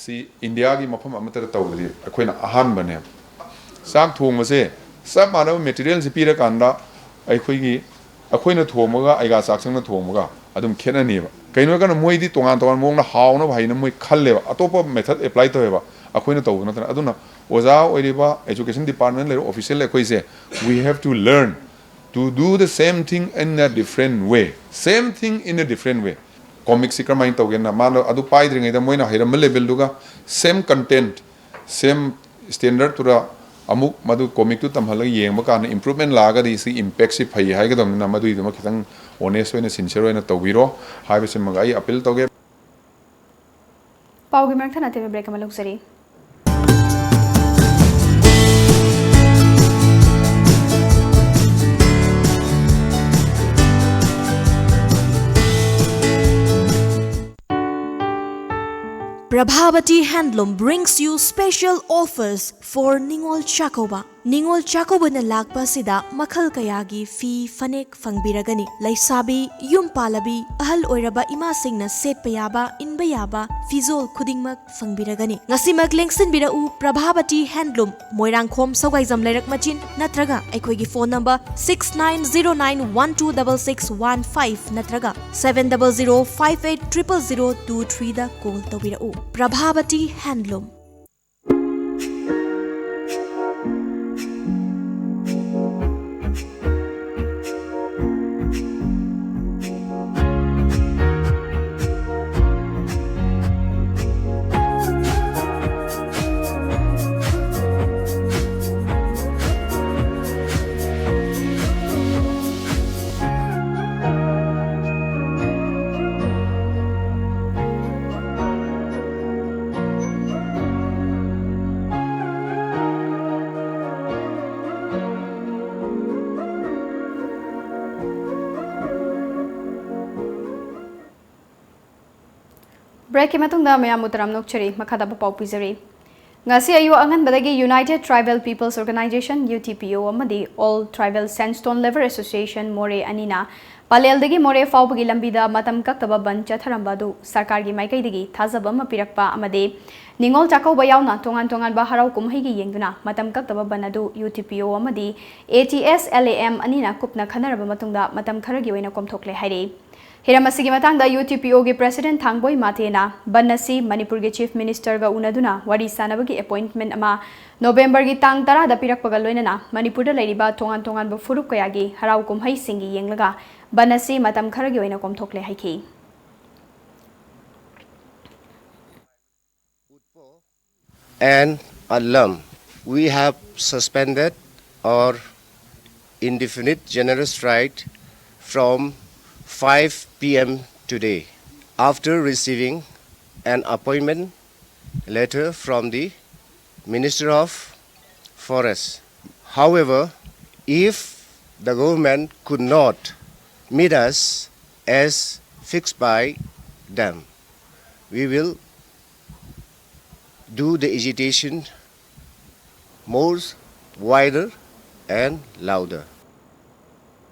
ꯁꯤ ꯏꯟꯗꯤꯌꯥꯒꯤ ꯃꯐꯝ ꯑꯃꯠꯇꯗ ꯇꯧꯗ꯭ꯔꯤ, ꯑꯩꯈꯣꯏꯅ ꯑꯍꯥꯟꯕꯅꯦꯕ꯫ ꯆꯥꯛ ꯊꯣꯡꯕꯁꯦ ꯆꯞ ꯃꯥꯟꯅꯕ materialꯁꯦ ꯄꯤꯔꯀꯥꯟꯗ ꯑꯩꯈꯣꯏꯒꯤ, ꯑꯩꯈꯣꯏꯅ ꯊꯣꯡꯕꯒ ꯑꯩꯒꯥ ꯆꯥꯛꯁꯪꯅ ꯊꯣꯡꯕꯒ ꯑꯗꯨꯝ ꯈꯦꯠꯅꯅꯦꯕ꯫ ꯀꯩꯅꯣ ꯍꯥꯏꯔꯀꯥꯟꯗ ꯃꯣꯏꯗꯤ ꯇꯣꯉꯥꯟ ꯇꯣꯉꯥꯟꯕ ꯃꯑꯣꯡꯗ ꯍꯥꯎꯅꯕ ꯍꯩꯅ ꯃꯣꯏ ꯈꯜꯂꯦꯕ, ꯑꯇꯣꯞꯄ method apply ꯇꯧꯋꯦꯕ, ꯑꯩꯈꯣꯏꯅ ꯇꯧꯕ ꯅꯠꯇꯅ꯫ ꯑꯗꯨꯅ ꯑꯣꯖꯥ ꯑꯣꯏꯔꯤꯕ education department ꯂꯩꯔꯤꯕ official ꯑꯩꯈꯣꯏꯁꯦ, we have to learn to do the same thing in a different way, same thing in a different way꯫ Comicꯁꯤ ꯀꯔꯝꯍꯥꯏꯅ ꯇꯧꯒꯦꯅ ꯃꯥꯅ ꯑꯗꯨ ꯄꯥꯏꯗ꯭ꯔꯤꯉꯩꯗ ꯃꯣꯏꯅ ꯍꯩꯔꯝꯕ levelꯗꯨꯒ same content, same standardꯇꯨꯗ ꯑꯃꯨꯛ ꯃꯗꯨ comicꯇꯨ ꯇꯝꯍꯜꯂꯒ ꯌꯦꯡꯕ ꯀꯥꯟꯗ improvement ꯂꯥꯛꯑꯒꯗꯤ ꯁꯤ impactꯁꯤ ꯐꯩ ꯍꯥꯏꯒꯗꯕꯅꯤꯅ ꯃꯗꯨꯒꯤꯗꯃꯛ ꯈꯤꯇꯪ honest ꯑꯣꯏꯅ, sincere ꯑꯣꯏꯅ ꯇꯧꯕꯤꯔꯣ ꯍꯥꯏꯕꯁꯤꯃꯒ ꯑꯩ appeal ꯇꯧꯒꯦ꯫ ꯄꯥꯎꯒꯤ ꯃꯔꯛ ꯊꯠꯅ ꯑꯇꯦꯟꯕ break ꯑꯃ ꯂꯧꯖꯔꯤ꯫ Prabhavati Handloom brings you special offers for Ningol Chakkouba. ꯅꯤꯉꯣꯜ ꯆꯥꯛꯀꯧꯕꯅ ꯂꯥꯛꯄ ꯑꯁꯤꯗ ꯃꯈꯜ ꯀꯌꯥꯒꯤ ꯐꯤ, ꯐꯅꯦꯛ ꯐꯪꯕꯤꯔꯒꯅꯤ꯫ ꯂꯩꯁꯥꯕꯤ, ꯌꯨꯝ ꯄꯥꯜꯂꯕꯤ, ꯑꯍꯜ ꯑꯣꯏꯔꯕ ꯏꯃꯥꯁꯤꯡꯅ ꯁꯦꯠꯄ ꯌꯥꯕ, ꯏꯟꯕ ꯌꯥꯕ ꯐꯤꯖꯣꯜ ꯈꯨꯗꯤꯡꯃꯛ ꯐꯪꯕꯤꯔꯒꯅꯤ꯫ ꯉꯁꯤꯃꯛ ꯂꯦꯡꯁꯤꯟꯕꯤꯔꯛꯎ Prabhavati Handloom, ꯃꯣꯏꯔꯥꯡꯈꯣꯝ ꯁꯧꯒꯥꯏꯖꯝ ꯂꯩꯔꯛ ꯃꯆꯤꯟ, ꯅꯠꯇ꯭ꯔꯒ ꯑꯩꯈꯣꯏꯒꯤ phone number six nine zero nine one two double six one five ꯅꯠꯇ꯭ꯔꯒ seven double zero five eight triple zero two threeꯗ call ꯇꯧꯕꯤꯔꯛꯎ꯫ Prabhavati Handloom꯫ ꯕ꯭ꯔꯦꯛꯀꯤ ꯃꯇꯨꯡꯗ ꯃꯌꯥꯝꯕꯨ ꯇꯔꯥꯝꯅ ꯑꯣꯛꯆꯔꯤ꯫ ꯃꯈꯥ ꯇꯥꯕ ꯄꯥꯎ ꯄꯤꯖꯔꯤ꯫ ꯉꯁꯤ ꯑꯌꯨꯛ ꯑꯉꯟꯕꯗꯒꯤ United Tribal People's Organization, UTPO, ꯑꯃꯗꯤ All Tribal Sandstone Labour Association, ꯃꯣꯔꯦ ꯑꯅꯤꯅ ꯄꯂꯦꯜꯗꯒꯤ ꯃꯣꯔꯦ ꯐꯥꯎꯕꯒꯤ ꯂꯝꯕꯤꯗ ꯃꯇꯝ ꯀꯛꯇꯕ ꯕꯟ ꯆꯠꯊꯔꯝꯕ ꯑꯗꯨ ꯁꯔꯀꯥꯔꯒꯤ ꯃꯥꯏꯀꯩꯗꯒꯤ ꯊꯥꯖꯕ ꯑꯃ ꯄꯤꯔꯛꯄ ꯑꯃꯗꯤ ꯅꯤꯉꯣꯜ ꯆꯥꯛꯀꯧꯕ ꯌꯥꯎꯅ ꯇꯣꯉꯥꯟ ꯇꯣꯉꯥꯟꯕ ꯍꯔꯥꯎ ꯀꯨꯝꯍꯩꯒꯤ ꯌꯦꯡꯗꯨꯅ ꯃꯇꯝ ꯀꯛꯇꯕ ꯕꯟ ꯑꯗꯨ UTPO ꯑꯃꯗꯤ ATSLAM ꯑꯅꯤꯅ ꯀꯨꯞꯅ ꯈꯟꯅꯔꯕ ꯃꯇꯨꯡꯗ ꯃꯇꯝ ꯈꯔꯒꯤ ꯑꯣꯏꯅ ꯀꯣꯝꯊꯣꯛꯂꯦ ꯍꯥꯏꯔꯤ꯫ ꯍꯤꯔꯝ ꯑꯁꯤꯒꯤ ꯃꯇꯥꯡꯗ UTPOꯒꯤ President ꯊꯥꯡꯕꯣꯏ ꯃꯥꯊꯦꯅ ꯕꯟ ꯑꯁꯤ ꯃꯅꯤꯄꯨꯔꯒꯤ Chief Ministerꯒ ꯎꯅꯗꯨꯅ ꯋꯥꯔꯤ ꯁꯥꯅꯕꯒꯤ appointment ꯑꯃ ꯅꯣꯕꯦꯝꯕꯔꯒꯤ ꯇꯥꯡ ꯇꯔꯥꯗ ꯄꯤꯔꯛꯄꯒ ꯂꯣꯏꯅꯅ ꯃꯅꯤꯄꯨꯔꯗ ꯂꯩꯔꯤꯕ ꯇꯣꯉꯥꯟ ꯇꯣꯉꯥꯟꯕ ꯐꯨꯔꯨꯞ ꯀꯌꯥꯒꯤ ꯍꯔꯥꯎ ꯀꯨꯝꯍꯩꯁꯤꯡꯒꯤ ꯌꯦꯡꯂꯒ ꯕꯟ ꯑꯁꯤ ꯃꯇꯝ ꯈꯔꯒꯤ ꯑꯣꯏꯅ ꯀꯣꯝꯊꯣꯛꯂꯦ ꯍꯥꯏꯈꯤ꯫ And Allam, we have suspended our indefinite general strike from five P M today, after receiving an appointment letter from the Minister of Forest. However, if the government could not meet us as fixed by them, we will do the agitation more wider and louder.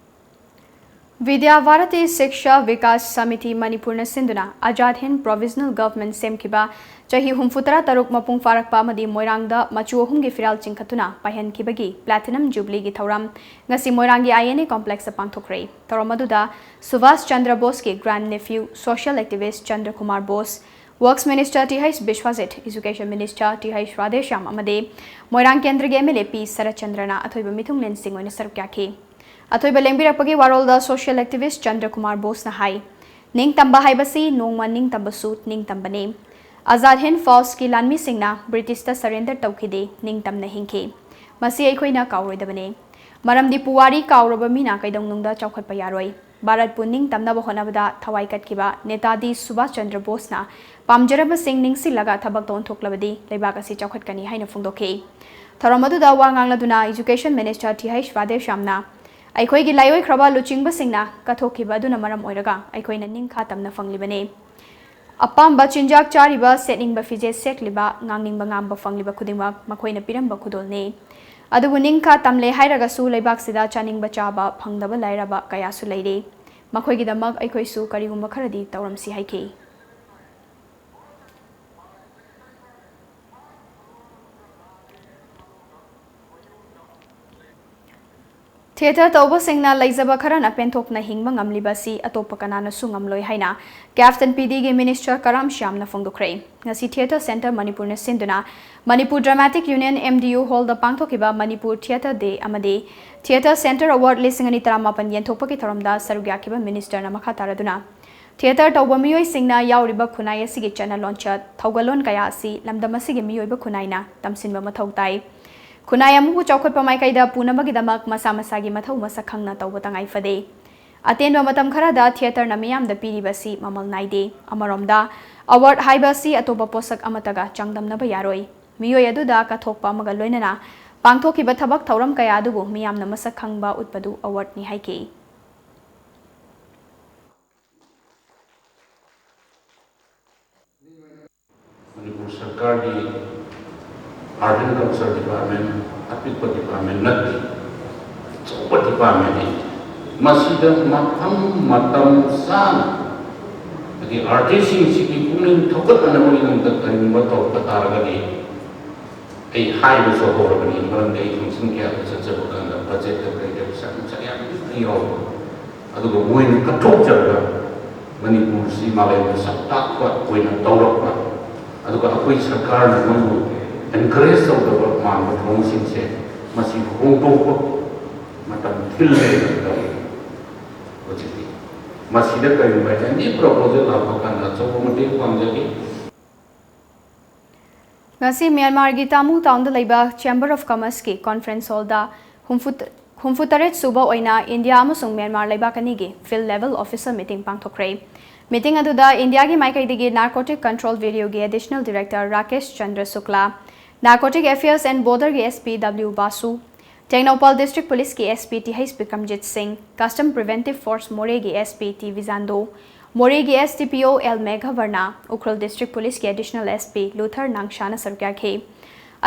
Vidya Bharati Shiksha Vikas Samiti ꯃꯅꯤꯄꯨꯔꯅ ꯁꯤꯟꯗꯨꯅ ꯑꯖꯥꯗ ꯍꯤꯟꯗ Provisional Government ꯁꯦꯝꯈꯤꯕ ꯆꯍꯤ ꯍꯨꯝꯐꯨꯇꯔꯥ ꯇꯔꯨꯛ ꯃꯄꯨꯡ ꯐꯥꯔꯛꯄ ꯑꯃꯗꯤ ꯃꯣꯏꯔꯥꯡꯗ ꯃꯆꯨ ꯑꯍꯨꯝꯒꯤ ꯐꯤꯔꯥꯜ ꯆꯤꯡꯈꯠꯇꯨꯅ ꯄꯥꯏꯍꯟꯈꯤꯕꯒꯤ Platinum Jubileeꯒꯤ ꯊꯧꯔꯝ ꯉꯁꯤ ꯃꯣꯏꯔꯥꯡꯒꯤ INA Complexꯇ ꯄꯥꯡꯊꯣꯛꯈ꯭ꯔꯦ꯫ ꯊꯧꯔꯝ ꯑꯗꯨꯗ Subhash Chandra ꯕꯣꯁꯀꯤ grand nephew, social activist Chandra Kumar Bose, Works Minister th Biswajit, Education Minister th Radheshyam ꯑꯃꯗꯤ ꯃꯣꯏꯔꯥꯡ ꯀꯦꯟꯗ꯭ꯔꯒꯤ MLA P ꯁꯔꯠꯆꯟꯗ꯭ꯔꯅ ꯑꯊꯣꯏꯕ ꯃꯤꯊꯨꯡꯂꯦꯟꯁꯤꯡ ꯑꯣꯏꯅ ꯁꯔꯨꯛ ꯌꯥꯈꯤ꯫ ꯑꯊꯣꯏꯕ ꯂꯦꯡꯕꯤꯔꯛꯄꯒꯤ ꯋꯥꯔꯣꯜꯗ social activist ꯆꯟꯗ꯭ꯔ ꯀꯨꯃꯥꯔ ꯕꯣꯁꯅ ꯍꯥꯏ, ꯅꯤꯡꯇꯝꯕ ꯍꯥꯏꯕꯁꯤ ꯅꯣꯡꯃ ꯅꯤꯡꯇꯝꯕꯁꯨ ꯅꯤꯡꯇꯝꯕꯅꯤ꯫ ꯑꯖꯥꯗ ꯍꯤꯟꯗ ꯐꯧꯖꯀꯤ ꯂꯥꯟꯃꯤꯁꯤꯡꯅ ꯕ꯭ꯔꯤꯇꯤꯁꯇ surrender ꯇꯧꯈꯤꯗꯦ, ꯅꯤꯡꯇꯝꯅ ꯍꯤꯡꯈꯤ꯫ ꯃꯁꯤ ꯑꯩꯈꯣꯏꯅ ꯀꯥꯎꯔꯣꯏꯗꯕꯅꯤ꯫ ꯃꯔꯝꯗꯤ ꯄꯨꯋꯥꯔꯤ ꯀꯥꯎꯔꯕ ꯃꯤꯅ ꯀꯩꯗꯧꯅꯨꯡꯗ ꯆꯥꯎꯈꯠꯄ ꯌꯥꯔꯣꯏ꯫ ꯚꯥꯔꯠꯄꯨ ꯅꯤꯡꯇꯝꯅꯕ ꯍꯣꯠꯅꯕꯗ ꯊꯋꯥꯏ ꯀꯠꯈꯤꯕ ꯅꯦꯇꯥꯗꯤ ꯁꯨꯚꯥꯁ ꯆꯟꯗ꯭ꯔ ꯕꯣꯁꯅ ꯄꯥꯝꯖꯔꯕꯁꯤꯡ ꯅꯤꯡꯁꯤꯜꯂꯒ ꯊꯕꯛꯇ ꯑꯣꯟꯊꯣꯛꯂꯕꯗꯤ ꯂꯩꯕꯥꯛ ꯑꯁꯤ ꯆꯥꯎꯈꯠꯀꯅꯤ ꯍꯥꯏꯅ ꯐꯣꯡꯗꯣꯛꯈꯤ꯫ ꯊꯧꯔꯝ ꯑꯗꯨꯗ ꯋꯥ ꯉꯥꯡꯂꯗꯨꯅ Education Minister th Radheshyamꯅ ꯑꯩꯈꯣꯏꯒꯤ ꯂꯥꯏꯑꯣꯏꯈ꯭ꯔꯕ ꯂꯨꯆꯤꯡꯕꯁꯤꯡꯅ ꯀꯠꯊꯣꯛꯈꯤꯕ ꯑꯗꯨꯅ ꯃꯔꯝ ꯑꯣꯏꯔꯒ ꯑꯩꯈꯣꯏꯅ ꯅꯤꯡꯈꯥ ꯇꯝꯅ ꯐꯪꯂꯤꯕꯅꯤ꯫ ꯑꯄꯥꯝꯕ ꯆꯤꯟꯖꯥꯛ ꯆꯥꯔꯤꯕ, ꯁꯦꯠꯅꯤꯡꯕ ꯐꯤꯖꯦꯠ ꯁꯦꯠꯂꯤꯕ, ꯉꯥꯡꯅꯤꯡꯕ ꯉꯥꯡꯕ ꯐꯪꯂꯤꯕ ꯈꯨꯗꯤꯡꯃꯛ ꯃꯈꯣꯏꯅ ꯄꯤꯔꯝꯕ ꯈꯨꯗꯣꯜꯅꯤ꯫ ꯑꯗꯨꯕꯨ ꯅꯤꯡꯈꯥ ꯇꯝꯂꯦ ꯍꯥꯏꯔꯒꯁꯨ ꯂꯩꯕꯥꯛꯁꯤꯗ ꯆꯥꯅꯤꯡꯕ ꯆꯥꯕ ꯐꯪꯗꯕ ꯂꯥꯏꯔꯕ ꯀꯌꯥꯁꯨ ꯂꯩꯔꯤ꯫ ꯃꯈꯣꯏꯒꯤꯗꯃꯛ ꯑꯩꯈꯣꯏꯁꯨ ꯀꯔꯤꯒꯨꯝꯕ ꯈꯔꯗꯤ ꯇꯧꯔꯝꯁꯤ ꯍꯥꯏꯈꯤ꯫ ꯊꯤꯌꯦꯇꯔ ꯇꯧꯕꯁꯤꯡꯅ ꯂꯩꯖꯕ ꯈꯔꯅ ꯄꯦꯟꯊꯣꯛꯅ ꯍꯤꯡꯕ ꯉꯝꯂꯤꯕ ꯑꯁꯤ ꯑꯇꯣꯞꯄ ꯀꯅꯥꯅꯁꯨ ꯉꯝꯂꯣꯏ ꯍꯥꯏꯅ ꯀꯦꯞꯇꯟ ꯄꯤ ꯗꯤꯒꯤ ꯃꯤꯅꯤꯁꯇꯔ ꯀꯔꯥꯝ ꯁ꯭ꯌꯥꯝꯅ ꯐꯣꯡꯗꯣꯛꯈ꯭ꯔꯦ꯫ ꯉꯁꯤ ꯊꯤꯌꯦꯇꯔ ꯁꯦꯟꯇꯔ ꯃꯅꯤꯄꯨꯔꯅ ꯁꯤꯟꯗꯨꯅ Manipur dramatic union, M D U ꯍꯣꯜꯗ ꯄꯥꯡꯊꯣꯛꯈꯤꯕ ꯃꯅꯤꯄꯨꯔ ꯊꯤꯌꯦꯇꯔ ꯗꯦ ꯑꯃꯗꯤ ꯊꯤꯌꯦꯇꯔ ꯁꯦꯟꯇꯔ ꯑꯦꯋꯥꯔꯗ ꯂꯤꯁꯤꯡ ꯑꯅꯤ ꯇꯔꯥꯃꯥꯄꯟ ꯌꯦꯟꯊꯣꯛꯄꯒꯤ ꯊꯧꯔꯝꯗ ꯁꯔꯨꯛ ꯌꯥꯈꯤꯕ ꯃꯤꯅꯤꯁꯇꯔꯅ ꯃꯈꯥ ꯇꯥꯔꯗꯨꯅ, ꯊꯤꯌꯦꯇꯔ ꯇꯧꯕ ꯃꯤꯑꯣꯏꯁꯤꯡꯅ ꯌꯥꯎꯔꯤꯕ ꯈꯨꯟꯅꯥꯏ ꯑꯁꯤꯒꯤ ꯆꯠꯅ ꯂꯣꯟꯆꯠ, ꯊꯧꯒꯜꯂꯣꯟ ꯀꯌꯥ ꯑꯁꯤ ꯂꯝꯗꯝ ꯑꯁꯤꯒꯤ ꯃꯤꯑꯣꯏꯕ ꯈꯨꯟꯅꯥꯏꯅ ꯇꯝꯁꯤꯟꯕ ꯃꯊꯧ ꯇꯥꯏ꯫ ꯈꯨꯟꯅꯥꯏ ꯑꯃꯕꯨ ꯆꯥꯎꯈꯠꯄ ꯃꯥꯏꯀꯩꯗ ꯄꯨꯅꯕꯒꯤꯗꯃꯛ ꯃꯁꯥ ꯃꯁꯥꯒꯤ ꯃꯊꯧ ꯃꯁꯛ ꯈꯪꯅ ꯇꯧꯕ ꯇꯉꯥꯏ ꯐꯗꯦ꯫ ꯑꯇꯦꯟꯕ ꯃꯇꯝ ꯈꯔꯗ ꯊꯤꯌꯦꯇꯔꯅ ꯃꯤꯌꯥꯝꯗ ꯄꯤꯔꯤꯕ ꯑꯁꯤ ꯃꯃꯜ ꯅꯥꯏꯗꯦ꯫ ꯑꯃꯔꯣꯝꯗ, ꯑꯦꯋꯥꯔꯗ ꯍꯥꯏꯕ ꯑꯁꯤ ꯑꯇꯣꯞꯄ ꯄꯣꯠꯁꯛ ꯑꯃꯠꯇꯒ ꯆꯥꯡꯗꯝꯅꯕ ꯌꯥꯔꯣꯏ꯫ ꯃꯤꯑꯣꯏ ꯑꯗꯨꯗ ꯀꯠꯊꯣꯛꯄ ꯑꯃꯒ ꯂꯣꯏꯅꯅ ꯄꯥꯡꯊꯣꯛꯈꯤꯕ ꯊꯕꯛ ꯊꯧꯔꯝ ꯀꯌꯥ ꯑꯗꯨꯕꯨ ꯃꯤꯌꯥꯝꯅ ꯃꯁꯛ ꯈꯪꯕ ꯎꯠꯄꯗꯨ ꯑꯦꯋꯥꯔꯗꯅꯤ ꯍꯥꯏꯈꯤ꯫ ꯃꯅꯤꯄꯨꯔ ꯁꯔꯀꯥꯔꯒꯤ Art and Culture Department ꯑꯄꯤꯛꯄ department ꯅꯠꯇꯦ, ꯑꯆꯧꯕ departmentꯅꯤ꯫ ꯃꯁꯤꯗ ꯃꯐꯝ ꯃꯇꯝ ꯆꯥꯅ, ꯑꯗꯒꯤ artistꯁꯤꯡꯁꯤꯒꯤ ꯄꯨꯛꯅꯤꯡ ꯊꯧꯒꯠꯅꯅꯕꯒꯤꯗꯃꯛꯇ ꯀꯔꯤꯒꯨꯝꯕ ꯇꯧꯔꯛꯄ ꯇꯥꯔꯒꯗꯤ, ꯑꯩ ꯍꯥꯏꯕꯁꯨ ꯍꯧꯔꯕꯅꯤ, ꯃꯔꯝꯗꯤ ꯑꯩ function ꯀꯌꯥꯗ ꯆꯠꯆꯕ ꯀꯥꯟꯗ budgetꯇ ꯀꯩꯗ ꯄꯩꯁꯥ ꯅꯨꯡꯁꯥ ꯌꯥꯝ ꯄꯤꯛꯅ ꯌꯥꯎꯕ, ꯑꯗꯨꯒ ꯃꯣꯏꯅ ꯀꯠꯊꯣꯛꯆꯔꯒ ꯃꯅꯤꯄꯨꯔꯁꯤ ꯃꯥꯂꯦꯝꯗ ꯁꯛ ꯇꯥꯛꯄ ꯑꯣꯏꯅ ꯇꯧꯔꯛꯄ, ꯑꯗꯨꯒ ꯑꯩꯈꯣꯏ ꯁꯔꯀꯥꯔꯅ ꯃꯣꯏꯕꯨ encourage ꯇꯧꯗꯕ ꯃꯥꯟꯕ ꯊꯧꯑꯣꯡꯁꯤꯡꯁꯦ, ꯃꯁꯤ ꯍꯣꯡꯗꯣꯛꯄ ꯃꯇꯝ ꯊꯤꯜꯂꯦꯅ ꯂꯧꯏ꯫ ꯍꯧꯖꯤꯛꯇꯤ ꯃꯁꯤꯗ ꯀꯔꯤꯒꯨꯝꯕ any proposal ꯂꯥꯛꯄ ꯀꯥꯟꯗ ꯑꯆꯧꯕ ꯃꯇꯦꯡ ꯄꯥꯡꯖꯒꯦ꯫ ꯉꯁꯤ ꯃ꯭ꯌꯥꯟꯃꯥꯔꯒꯤ ꯇꯥꯃꯨ ꯇꯥꯎꯟꯗ ꯂꯩꯕ Chamber of Commerceꯀꯤ conference hallꯗ ꯍꯨꯝꯐꯨ, ꯍꯨꯝꯐꯨꯇꯔꯦꯠ ꯁꯨꯕ ꯑꯣꯏꯅ ꯏꯟꯗꯤꯌꯥ ꯑꯃꯁꯨꯡ ꯃ꯭ꯌꯥꯟꯃꯥꯔ ꯂꯩꯕꯥꯛ ꯑꯅꯤꯒꯤ field level officer meeting ꯄꯥꯡꯊꯣꯛꯈ꯭ꯔꯦ꯫ Meeting ꯑꯗꯨꯗ ꯏꯟꯗꯤꯌꯥꯒꯤ ꯃꯥꯏꯀꯩꯗꯒꯤ Narcotic Control Bureauꯒꯤ Additional Director Rakesh Chandra Shukla, Narcotic Affairs and Borderꯒꯤ S P W ꯕꯥꯁꯨ, Tengnoupal District Policeꯀꯤ S P T H Bikramjit ꯁꯤꯡ, Custom Preventive Force ꯃꯣꯔꯦꯒꯤ S P T ꯕꯤꯖꯥꯟꯗꯣ, ꯃꯣꯔꯦꯒꯤ S D P O L ꯃꯦꯘꯥꯚꯔꯅ, Ukhrul District Police ꯀꯤ Additional S P Luther ꯅꯥꯡꯁꯥꯅ ꯁꯔꯨꯛ ꯌꯥꯈꯤ꯫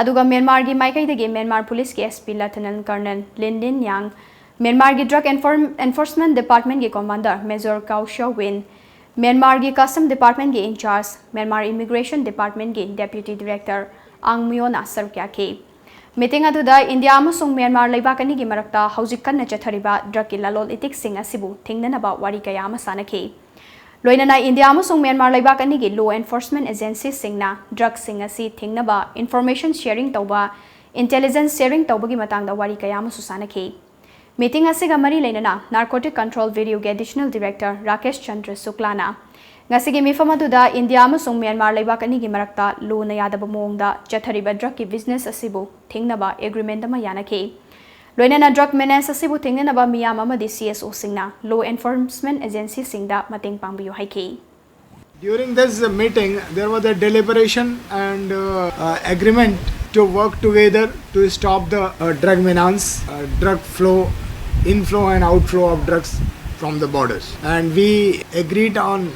ꯑꯗꯨꯒ ꯃ꯭ꯌꯥꯟꯃꯥꯔꯒꯤ ꯃꯥꯏꯀꯩꯗꯒꯤ ꯃ꯭ꯌꯥꯟꯃꯥꯔ Police ꯀꯤ S P Lieutenant Colonel Lin Lin Yang, ꯃ꯭ꯌꯥꯟꯃꯥꯔꯒꯤ Drug Enfor-, Enforcement Department ꯀꯤ Commander Major Gao Xiaowin, ꯃ꯭ꯌꯥꯟꯃꯥꯔꯒꯤ Custom Department ꯀꯤ in charge, Myanmar Immigration Department ꯀꯤ Deputy Director Ang Myo ꯅ ꯁꯔꯨꯛ ꯌꯥꯈꯤ꯫ Meeting ꯑꯗꯨꯗ ꯏꯟꯗꯤꯌꯥ ꯑꯃꯁꯨꯡ ꯃ꯭ꯌꯥꯟꯃꯥꯔ ꯂꯩꯕꯥꯛ ꯑꯅꯤꯒꯤ ꯃꯔꯛꯇ ꯍꯧꯖꯤꯛ ꯀꯟꯅ ꯆꯠꯊꯔꯤꯕ drug ꯀꯤ ꯂꯂꯣꯜ ꯏꯇꯤꯛꯁꯤꯡ ꯑꯁꯤꯕꯨ ꯊꯤꯡꯅꯅꯕ ꯋꯥꯔꯤ ꯀꯌꯥ ꯑꯃ ꯁꯥꯟꯅꯈꯤ꯫ ꯂꯣꯏꯅꯅ ꯏꯟꯗꯤꯌꯥ ꯑꯃꯁꯨꯡ ꯃ꯭ꯌꯥꯟꯃꯥꯔ ꯂꯩꯕꯥꯛ ꯑꯅꯤꯒꯤ law enforcement agency ꯁꯤꯡꯅ drug ꯁꯤꯡ ꯑꯁꯤ ꯊꯤꯡꯅꯕ information sharing ꯇꯧꯕ, intelligence sharing ꯇꯧꯕꯒꯤ ꯃꯇꯥꯡꯗ ꯋꯥꯔꯤ ꯀꯌꯥ ꯑꯃꯁꯨ ꯁꯥꯟꯅꯈꯤ꯫ Meeting ꯑꯁꯤꯒ ꯃꯔꯤ ꯂꯩꯅꯅ Narcotic Control Bureau ꯒꯤ Additional Director ꯔꯥꯀꯦꯁ ꯆꯟꯗ꯭ꯔ ꯁꯨꯛꯂꯥꯅ ꯉꯁꯤꯒꯤ ꯃꯤꯐꯝ ꯑꯗꯨꯗ ꯏꯟꯗꯤꯌꯥ ꯑꯃꯁꯨꯡ ꯃ꯭ꯌꯥꯟꯃꯥꯔ ꯂꯩꯕꯥꯛ ꯑꯅꯤꯒꯤ ꯃꯔꯛꯇ ꯂꯨꯅ ꯌꯥꯗꯕ ꯃꯑꯣꯡꯗ ꯆꯠꯊꯔꯤꯕ drug ꯀꯤ business ꯑꯁꯤꯕꯨ ꯊꯤꯡꯅꯕ agreement ꯑꯃ ꯌꯥꯅꯈꯤ꯫ ꯂꯣꯏꯅꯅ drug menace ꯑꯁꯤꯕꯨ ꯊꯤꯡꯅꯅꯕ ꯃꯤꯌꯥꯝ ꯑꯃꯗꯤ C S O ꯁꯤꯡꯅ law enforcement agency ꯁꯤꯡꯗ ꯃꯇꯦꯡ ꯄꯥꯡꯕꯤꯌꯨ ꯍꯥꯏꯈꯤ꯫ During this meeting, there was a deliberation and uh, uh, agreement to work together to stop the uh, drug menace, uh, drug flow, inflow and outflow of drugs from the borders. And we agreed on,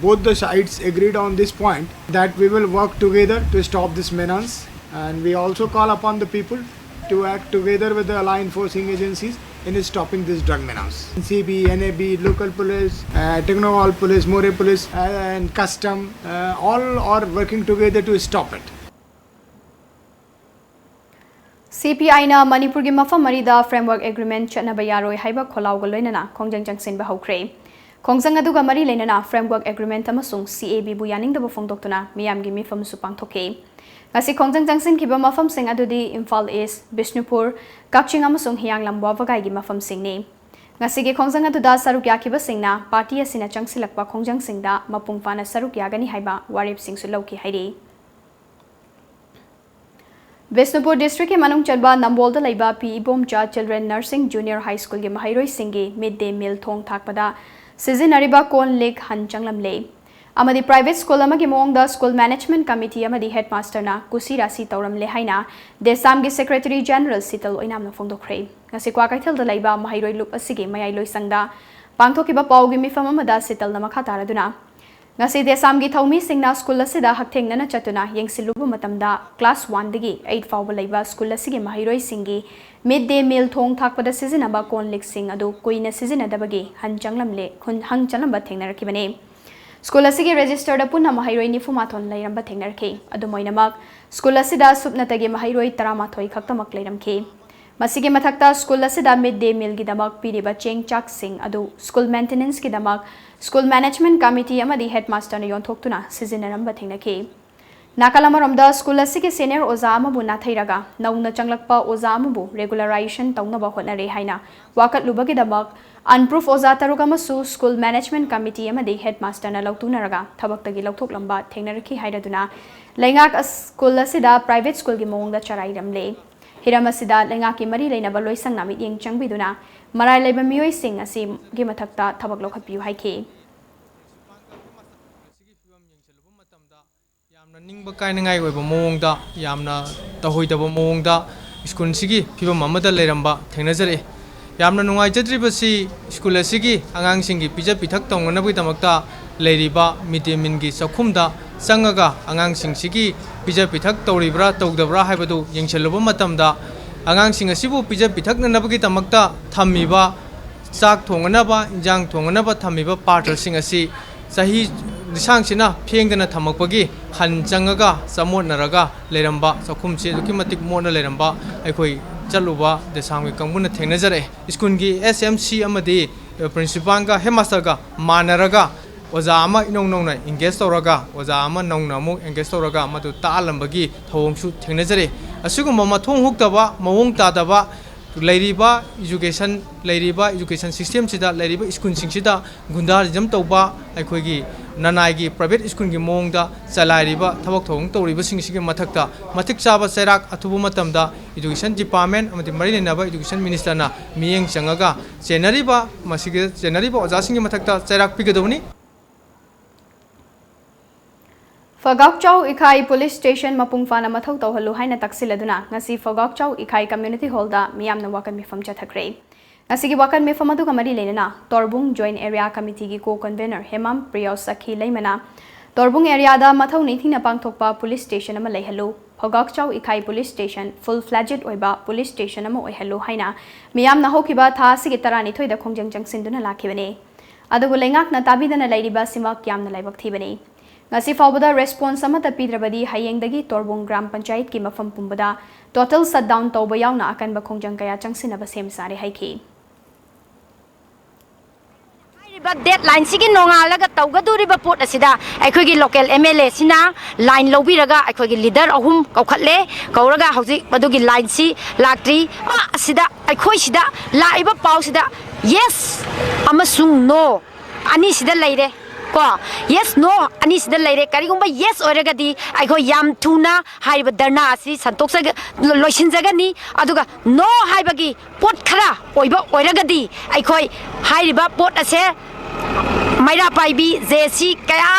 both the sides agreed on this point, that we will work together to stop this menace. And we also call upon the people to act together with the law enforcing agencies in stopping this drug menace. C B, N A B, local police, uh, Tengnoupal police, Moreh police, uh, and custom, uh, all are working together to stop it. C P I ꯅ ꯃꯅꯤꯄꯨꯔꯒꯤ ꯃꯐꯝ ꯃꯔꯤꯗ framework agreement ꯆꯠꯅꯕ ꯌꯥꯔꯣꯏ ꯍꯥꯏꯕ ꯈꯣꯜꯂꯥꯎꯒ ꯂꯣꯏꯅꯅ ꯈꯣꯡꯖꯪ ꯆꯪꯁꯤꯟꯕ ꯍꯧꯈ꯭ꯔꯦ꯫ ꯈꯣꯡꯖꯪ ꯑꯗꯨꯒ ꯃꯔꯤ ꯂꯩꯅꯅ framework agreement ꯑꯃꯁꯨꯡ C A B ꯕꯨ ꯌꯥꯅꯤꯡꯗꯕ ꯐꯣꯡꯗꯣꯛꯇꯨꯅ ꯃꯤꯌꯥꯝꯒꯤ ꯃꯤꯐꯝꯁꯨ ꯄꯥꯡꯊꯣꯛꯈꯤ꯫ ꯉꯁꯤ ꯈꯣꯡꯖꯪ ꯆꯪꯁꯤꯟꯈꯤꯕ ꯃꯐꯝꯁꯤꯡ ꯑꯗꯨꯗꯤ ꯏꯝꯐꯥꯜ East, ꯕꯤꯁꯅꯨꯄꯨꯔ, ꯀꯛꯆꯤꯡ ꯑꯃꯁꯨꯡ ꯍꯤꯌꯥꯡꯂꯝ ꯋꯥꯕꯒꯥꯏꯒꯤ ꯃꯐꯝꯁꯤꯡꯅꯤ꯫ ꯉꯁꯤꯒꯤ ꯈꯣꯡꯖꯪ ꯑꯗꯨꯗ ꯁꯔꯨꯛ ꯌꯥꯈꯤꯕꯁꯤꯡꯅ party ꯑꯁꯤꯅ ꯆꯪꯁꯤꯜꯂꯛꯄ ꯈꯣꯡꯖꯪꯁꯤꯡꯗ ꯃꯄꯨꯡ ꯐꯥꯅ ꯁꯔꯨꯛ ꯌꯥꯒꯅꯤ ꯍꯥꯏꯕ ꯋꯥꯔꯦꯞꯁꯤꯡꯁꯨ ꯂꯧꯈꯤ ꯍꯥꯏꯔꯤ꯫ ꯕꯤꯁꯅꯨꯄꯨꯔ district ꯀꯤ ꯃꯅꯨꯡ ꯆꯟꯕ ꯅꯝꯕꯣꯜꯗ ꯂꯩꯕ ꯄꯤ Ibomcha Children Nursing Junior High School ꯒꯤ ꯃꯍꯩꯔꯣꯏꯁꯤꯡꯒꯤ mid day meal ꯊꯣꯡ ꯊꯥꯛꯄꯗ ꯁꯤꯖꯤꯟꯅꯔꯤꯕ ꯀꯣꯟ ꯂꯤꯛ ꯍꯟ ꯆꯪꯂꯝꯂꯦ꯫ ꯑꯃꯗꯤ private school ꯑꯃꯒꯤ ꯃꯑꯣꯡꯗ school management committee ꯑꯃꯗꯤ headmaster ꯅ ꯀꯨꯁꯤ ꯔꯥꯁꯤ ꯇꯧꯔꯝꯂꯦ ꯍꯥꯏꯅ DESAM ꯒꯤ Secretary General ꯁꯤꯇꯜ ꯑꯣꯏꯅꯥꯝꯅ ꯐꯣꯡꯗꯣꯛꯈ꯭ꯔꯦ꯫ ꯉꯁꯤ ꯀ꯭ꯋꯥꯀꯩꯊꯦꯜꯗ ꯂꯩꯕ ꯃꯍꯩꯔꯣꯏ ꯂꯨꯞ ꯑꯁꯤꯒꯤ ꯃꯌꯥꯏ ꯂꯣꯏꯁꯪꯗ ꯄꯥꯡꯊꯣꯛꯈꯤꯕ ꯄꯥꯎꯒꯤ ꯃꯤꯐꯝ ꯑꯃꯗ ꯁꯤꯇꯜꯅ ꯃꯈꯥ ꯇꯥꯔꯗꯨꯅ, ꯉꯁꯤ ꯗꯦꯁꯥꯝꯒꯤ ꯊꯧꯃꯤꯁꯤꯡꯅ ꯁ꯭ꯀꯨꯜ ꯑꯁꯤꯗ ꯍꯛꯊꯦꯡꯅꯅ ꯆꯠꯇꯨꯅ ꯌꯦꯡꯁꯤꯜꯂꯨꯕ ꯃꯇꯝꯗ, ꯀ꯭ꯂꯥꯁ ꯋꯥꯟꯗꯒꯤ ꯑꯩꯠ ꯐꯥꯎꯕ ꯂꯩꯕ ꯁ꯭ꯀꯨꯜ ꯑꯁꯤꯒꯤ ꯃꯍꯩꯔꯣꯏꯁꯤꯡꯒꯤ ꯃꯤꯗ ꯗꯦ ꯃꯤꯜ ꯊꯣꯡ ꯊꯥꯛꯄꯗ ꯁꯤꯖꯤꯟꯅꯕ ꯀꯣꯟ ꯂꯤꯛꯁꯤꯡ ꯑꯗꯨ ꯀꯨꯏꯅ ꯁꯤꯖꯤꯟꯅꯗꯕꯒꯤ ꯍꯟ ꯆꯪꯂꯝꯂꯦ-, ꯈꯨꯟ-, ꯍꯪ ꯆꯪꯂꯝꯕ ꯊꯦꯡꯅꯔꯛꯈꯤꯕꯅꯤ꯫ ꯁ꯭ꯀꯨꯜ ꯑꯁꯤꯒꯤ ꯔꯦꯖꯤꯁꯇꯔꯗ ꯄꯨꯟꯅ ꯃꯍꯩꯔꯣꯏ ꯅꯤꯐꯨ ꯃꯥꯊꯣꯏ ꯂꯩꯔꯝꯕ ꯊꯦꯡꯅꯔꯛꯈꯤ꯫ ꯑꯗꯨꯝ ꯑꯣꯏꯅꯃꯛ, ꯁ꯭ꯀꯨꯜ ꯑꯁꯤꯗ ꯁꯨꯞꯅꯇꯒꯤ ꯃꯍꯩꯔꯣꯏ ꯇꯔꯥꯃꯥꯊꯣꯏ ꯈꯛꯇꯃꯛ ꯂꯩꯔꯝꯈꯤ꯫ ꯃꯁꯤꯒꯤ ꯃꯊꯛꯇ, ꯁ꯭ꯀꯨꯜ ꯑꯁꯤꯗ ꯃꯤꯗ ꯗꯦ ꯃꯤꯜꯒꯤꯗꯃꯛ ꯄꯤꯔꯤꯕ ꯆꯦꯡ ꯆꯥꯛꯁꯤꯡ ꯑꯗꯨ ꯁ꯭ꯀꯨꯜ ꯃꯦꯟꯇꯦꯅꯦꯟꯁꯀꯤꯗꯃꯛ ꯁ꯭ꯀꯨꯜ ꯃꯦꯅꯦꯖꯃꯦꯟꯠ ꯀꯃꯤꯇꯤ ꯑꯃꯗꯤ ꯍꯦꯗꯃꯥꯁꯇꯔꯅ ꯌꯣꯟꯊꯣꯛꯇꯨꯅ ꯁꯤꯖꯤꯟꯅꯔꯝꯕ ꯊꯦꯡꯅꯈꯤ꯫ ꯅꯥꯀꯜ ꯑꯃꯔꯣꯝꯗ, ꯁ꯭ꯀꯨꯜ ꯑꯁꯤꯒꯤ ꯁꯦꯅꯤꯌꯔ ꯑꯣꯖꯥ ꯑꯃꯕꯨ ꯅꯥꯊꯩꯔꯒ ꯅꯧꯅ ꯆꯪꯂꯛꯄ ꯑꯣꯖꯥ ꯑꯃꯕꯨ ꯔꯦꯒꯨꯂꯔꯥꯏꯖꯦꯁꯟ ꯇꯧꯅꯕ ꯍꯣꯠꯅꯔꯦ ꯍꯥꯏꯅ ꯋꯥꯀꯠꯂꯨꯕꯒꯤꯗꯃꯛ ꯑꯟꯄ꯭ꯔꯨꯐ ꯑꯣꯖꯥ ꯇꯔꯨꯛ ꯑꯃꯁꯨ ꯁ꯭ꯀꯨꯜ ꯃꯦꯅꯦꯖꯃꯦꯟꯠ ꯀꯃꯤꯇꯤ ꯑꯃꯗꯤ ꯍꯦꯗꯃꯥꯁꯇꯔꯅ ꯂꯧꯊꯣꯛꯅꯔꯒ ꯊꯕꯛꯇꯒꯤ ꯂꯧꯊꯣꯛꯂꯝꯕ ꯊꯦꯡꯅꯔꯛꯈꯤ ꯍꯥꯏꯔꯗꯨꯅ, ꯂꯩꯉꯥꯛ ꯑꯁ-, ꯁ꯭ꯀꯨꯜ ꯑꯁꯤꯗ ꯄ꯭ꯔꯥꯏꯚꯦꯠ ꯁ꯭ꯀꯨꯜꯒꯤ ꯃꯑꯣꯡꯗ ꯆꯔꯥꯏꯔꯝꯂꯦ꯫ ꯍꯤꯔꯝ ꯑꯁꯤꯗ ꯂꯩꯉꯥꯛꯀꯤ ꯃꯔꯤ ꯂꯩꯅꯕ ꯂꯣꯏꯁꯪꯅ ꯃꯤꯠꯌꯦꯡ ꯆꯪꯕꯤꯗꯨꯅ ꯃꯔꯥꯏ ꯂꯩꯕ ꯃꯤꯑꯣꯏꯁꯤꯡ ꯑꯁꯤꯒꯤ ꯃꯊꯛꯇ ꯊꯕꯛ ꯂꯧꯈꯠꯄꯤꯌꯨ ꯍꯥꯏꯈꯤ꯫ ꯌꯥꯝꯅ ꯅꯤꯡꯕ ꯀꯥꯏꯅꯉꯥꯏ ꯑꯣꯏꯕ ꯃꯑꯣꯡꯗ, ꯌꯥꯝꯅ ꯇꯧꯍꯩꯗꯕ ꯃꯑꯣꯡꯗ ꯁ꯭ꯀꯨꯜꯁꯤꯒꯤ ꯐꯤꯕꯝ ꯑꯃꯗ ꯂꯩꯔꯝꯕ ꯊꯦꯡꯅꯖꯔꯛꯏ꯫ ꯌꯥꯝꯅ ꯅꯨꯡꯉꯥꯏꯖꯗ꯭ꯔꯤꯕꯁꯤ, ꯁ꯭ꯀꯨꯜ ꯑꯁꯤꯒꯤ ꯑꯉꯥꯡꯁꯤꯡꯒꯤ ꯄꯤꯖ ꯄꯤꯊꯛ ꯇꯧꯅꯅꯕꯒꯤꯗꯃꯛꯇ ꯂꯩꯔꯤꯕ ꯃꯤꯗ ꯗꯦ ꯃꯤꯜꯒꯤ ꯆꯥꯛꯈꯨꯝꯗ ꯆꯪꯉꯒ ꯑꯉꯥꯡꯁꯤꯡꯁꯤꯒꯤ ꯄꯤꯖ ꯄꯤꯊꯛ ꯇꯧꯔꯤꯕ꯭ꯔꯥ ꯇꯧꯗꯕ꯭ꯔꯥ ꯍꯥꯏꯕꯗꯨ ꯌꯦꯡꯁꯤꯜꯂꯨꯕ ꯃꯇꯝꯗ, ꯑꯉꯥꯡꯁꯤꯡ ꯑꯁꯤꯕꯨ ꯄꯤꯖ ꯄꯤꯊꯛꯅꯅꯕꯒꯤꯗꯃꯛꯇ ꯊꯝꯃꯤꯕ ꯆꯥꯛ ꯊꯣꯡꯅꯅꯕ, ꯏꯟꯖꯥꯡ ꯊꯣꯡꯅꯅꯕ ꯊꯝꯃꯤꯕ ꯄꯥꯇ꯭ꯔꯁꯤꯡ ꯑꯁꯤ ꯆꯍꯤ ꯂꯤꯁꯥꯡꯁꯤꯠꯅ ꯐꯦꯡꯗꯅ ꯊꯝꯃꯛꯄꯒꯤ ꯍꯟ ꯆꯪꯉꯒ ꯆꯃꯣꯠꯅꯔꯒ ꯂꯩꯔꯝꯕ, ꯆꯥꯛꯈꯨꯝꯁꯤ ꯑꯗꯨꯛꯀꯤ ꯃꯇꯤꯛ ꯃꯣꯠꯅ ꯂꯩꯔꯝꯕ ꯑꯩꯈꯣꯏ ꯆꯠꯂꯨꯕ ꯗꯦꯁꯥꯝꯒꯤ ꯀꯥꯡꯕꯨꯅ ꯊꯦꯡꯅꯖꯔꯛꯑꯦ꯫ ꯁ꯭ꯀꯨꯜꯒꯤ ꯑꯦꯁ ꯑꯦꯝ ꯁꯤ ꯑꯃꯗꯤ ꯄ꯭ꯔꯤꯟꯁꯤꯄꯥꯜꯒ ꯍꯦꯗꯃꯥꯁꯇꯔꯒ ꯃꯥꯟꯅꯔꯒ ꯑꯣꯖꯥ ꯑꯃ ꯏꯅꯧ ꯅꯧꯅ ꯑꯦꯡꯒꯦꯖ ꯇꯧꯔꯒ, ꯑꯣꯖꯥ ꯑꯃ ꯅꯧꯅ ꯑꯃꯨꯛ ꯑꯦꯡꯒꯦꯖ ꯇꯧꯔꯒ ꯃꯗꯨ ꯇꯥꯛꯍꯜꯂꯝꯕꯒꯤ ꯊꯧꯑꯣꯡꯁꯨ ꯊꯦꯡꯅꯖꯔꯛꯏ꯫ ꯑꯁꯤꯒꯨꯝꯕ ꯃꯊꯣꯡ ꯍꯨꯛꯇꯕ, ꯃꯑꯣꯡ ꯇꯥꯗꯕ, ꯂꯩꯔꯤꯕ ꯏꯖꯨꯀꯦꯁꯟ, ꯂꯩꯔꯤꯕ ꯏꯖꯨꯀꯦꯁꯟ ꯁꯤꯁꯇꯦꯝꯁꯤꯗ, ꯂꯩꯔꯤꯕ ꯁ꯭ꯀꯨꯜꯁꯤꯡꯁꯤꯗ ꯒꯨꯟꯗꯥꯔꯤꯖꯝ ꯇꯧꯕ, ꯑꯩꯈꯣꯏꯒꯤ ꯅꯅꯥꯏꯒꯤ ꯄ꯭ꯔꯥꯏꯚꯦꯠ ꯁ꯭ꯀꯨꯜꯒꯤ ꯃꯑꯣꯡꯗ ꯆꯂꯥꯏꯔꯤꯕ ꯊꯕꯛ ꯊꯧꯔꯝ ꯇꯧꯔꯤꯕꯁꯤꯡꯁꯤꯒꯤ ꯃꯊꯛꯇ ꯃꯇꯤꯛ ꯆꯥꯕ ꯆꯩꯔꯥꯛ ꯑꯊꯨꯕ ꯃꯇꯝꯗ ꯏꯖꯨꯀꯦꯁꯟ ꯗꯤꯄꯥꯔꯠꯃꯦꯟ ꯑꯃꯗꯤ ꯃꯔꯤ ꯂꯩꯅꯕ ꯏꯖꯨꯀꯦꯁꯟ ꯃꯤꯅꯤꯁꯇꯔꯅ ꯃꯤꯠꯌꯦꯡ ꯆꯪꯉꯒ ꯆꯦꯟꯅꯔꯤꯕ, ꯃꯁꯤꯒꯤ ꯆꯦꯟꯅꯔꯤꯕ ꯑꯣꯖꯥꯁꯤꯡꯒꯤ ꯃꯊꯛꯇ ꯆꯩꯔꯥꯛ ꯄꯤꯒꯗꯕꯅꯤ꯫ ꯐꯒꯥꯛꯆꯥꯎ ꯏꯈꯥꯏ ꯄꯨꯂꯤꯁ ꯁ꯭ꯇꯦꯁꯟ ꯃꯄꯨꯡ ꯐꯥꯅ ꯃꯊꯧ ꯇꯧꯍꯜꯂꯨ ꯍꯥꯏꯅ ꯇꯛꯁꯤꯜꯂꯗꯨꯅ ꯉꯁꯤ ꯐꯒꯥꯛꯆꯥꯎ ꯏꯈꯥꯏ ꯀꯝꯃ꯭ꯌꯨꯅꯤꯇꯤ ꯍꯣꯜꯗ ꯃꯤꯌꯥꯝꯅ ꯋꯥꯀꯠ ꯃꯤꯐꯝ ꯆꯠꯊꯈ꯭ꯔꯦ꯫ ꯉꯁꯤꯒꯤ ꯋꯥꯀꯠ ꯃꯤꯐꯝ ꯑꯗꯨꯒ ꯃꯔꯤ ꯂꯩꯅꯅ ꯇꯣꯔꯕꯨꯡ Joint Area Committeeꯒꯤ co-convenor ꯍꯦꯃꯥꯝ ꯄ꯭ꯔꯤꯌꯣ ꯁꯈꯤ ꯂꯩꯃꯅ ꯇꯣꯔꯕꯨꯡ areaꯗ ꯃꯊꯧ ꯅꯤꯡꯊꯤꯅ ꯄꯥꯡꯊꯣꯛꯄ police station ꯑꯃ ꯂꯩꯍꯜꯂꯨ, ꯐꯧꯒꯥꯛꯆꯥꯎ ꯏꯈꯥꯏ police station full fledged ꯑꯣꯏꯕ police station ꯑꯃ ꯑꯣꯏꯍꯜꯂꯨ ꯍꯥꯏꯅ ꯃꯤꯌꯥꯝꯅ ꯍꯧꯈꯤꯕ ꯊꯥ ꯑꯁꯤꯒꯤ ꯇꯔꯥꯅꯤꯊꯣꯏꯗ ꯈꯣꯡꯖꯪ ꯆꯪꯁꯤꯟꯗꯨꯅ ꯂꯥꯛꯈꯤꯕꯅꯤ꯫ ꯑꯗꯨꯕꯨ ꯂꯩꯉꯥꯛꯅ ꯇꯥꯕꯤꯗꯅ ꯂꯩꯔꯤꯕ ꯑꯁꯤꯃꯛ ꯌꯥꯝꯅ ꯂꯥꯏꯕꯛ ꯊꯤꯕꯅꯤ꯫ ꯉꯁꯤ ꯐꯥꯎꯕꯗ response ꯑꯃꯠꯇ ꯄꯤꯗ꯭ꯔꯕꯗꯤ ꯍꯌꯦꯡꯗꯒꯤ ꯇꯣꯔꯕꯨꯡ ꯒ꯭ꯔꯥꯝ ꯄꯟꯆꯥꯌꯠꯀꯤ ꯃꯐꯝ ꯄꯨꯝꯕꯗ total shutdown ꯇꯧꯕ ꯌꯥꯎꯅ ꯑꯀꯟꯕ ꯈꯣꯡꯖꯪ ꯀꯌꯥ ꯆꯪꯁꯤꯟꯅꯕ ꯁꯦꯝ ꯁꯥꯔꯦ ꯍꯥꯏꯈꯤ꯫ ꯍꯥꯏꯔꯤꯕ deadlineꯁꯤꯒꯤ ꯅꯣꯡꯉꯥꯜꯂꯒ ꯇꯧꯒꯗꯧꯔꯤꯕ ꯄꯣꯠ ꯑꯁꯤꯗ ꯑꯩꯈꯣꯏꯒꯤ local MLAꯁꯤꯅ line ꯂꯧꯕꯤꯔꯒ ꯑꯩꯈꯣꯏꯒꯤ leader ꯑꯍꯨꯝ ꯀꯧꯈꯠꯂꯦ꯫ ꯀꯧꯔꯒ ꯍꯧꯖꯤꯛ ꯃꯗꯨꯒꯤ lineꯁꯤ ꯂꯥꯛꯇ꯭ꯔꯤ꯫ ꯑꯁꯤꯗ ꯑꯩꯈꯣꯏꯁꯤꯗ ꯂꯥꯛꯏꯕ ꯄꯥꯎꯁꯤꯗ yes ꯑꯃꯁꯨꯡ no ꯑꯅꯤꯁꯤꯗ ꯂꯩꯔꯦ ꯀꯣ꯫ Yes no ꯑꯅꯤꯁꯤꯗ ꯂꯩꯔꯦ꯫ ꯀꯔꯤꯒꯨꯝꯕ yes ꯑꯣꯏꯔꯒꯗꯤ ꯑꯩꯈꯣꯏ ꯌꯥꯝ ꯊꯨꯅ ꯍꯥꯏꯔꯤꯕ ꯙꯔꯅꯥ ꯑꯁꯤ ꯁꯟꯗꯣꯛꯆꯒ-, ꯂꯣꯏꯁꯤꯟꯖꯒꯅꯤ꯫ ꯑꯗꯨꯒ no ꯍꯥꯏꯕꯒꯤ ꯄꯣꯠ ꯈꯔ ꯑꯣꯏꯕ ꯑꯣꯏꯔꯒꯗꯤ ꯑꯩꯈꯣꯏ ꯍꯥꯏꯔꯤꯕ ꯄꯣꯠ ꯑꯁꯦ ꯃꯩꯔꯥ ꯄꯥꯏꯕꯤ JAC ꯀꯌꯥ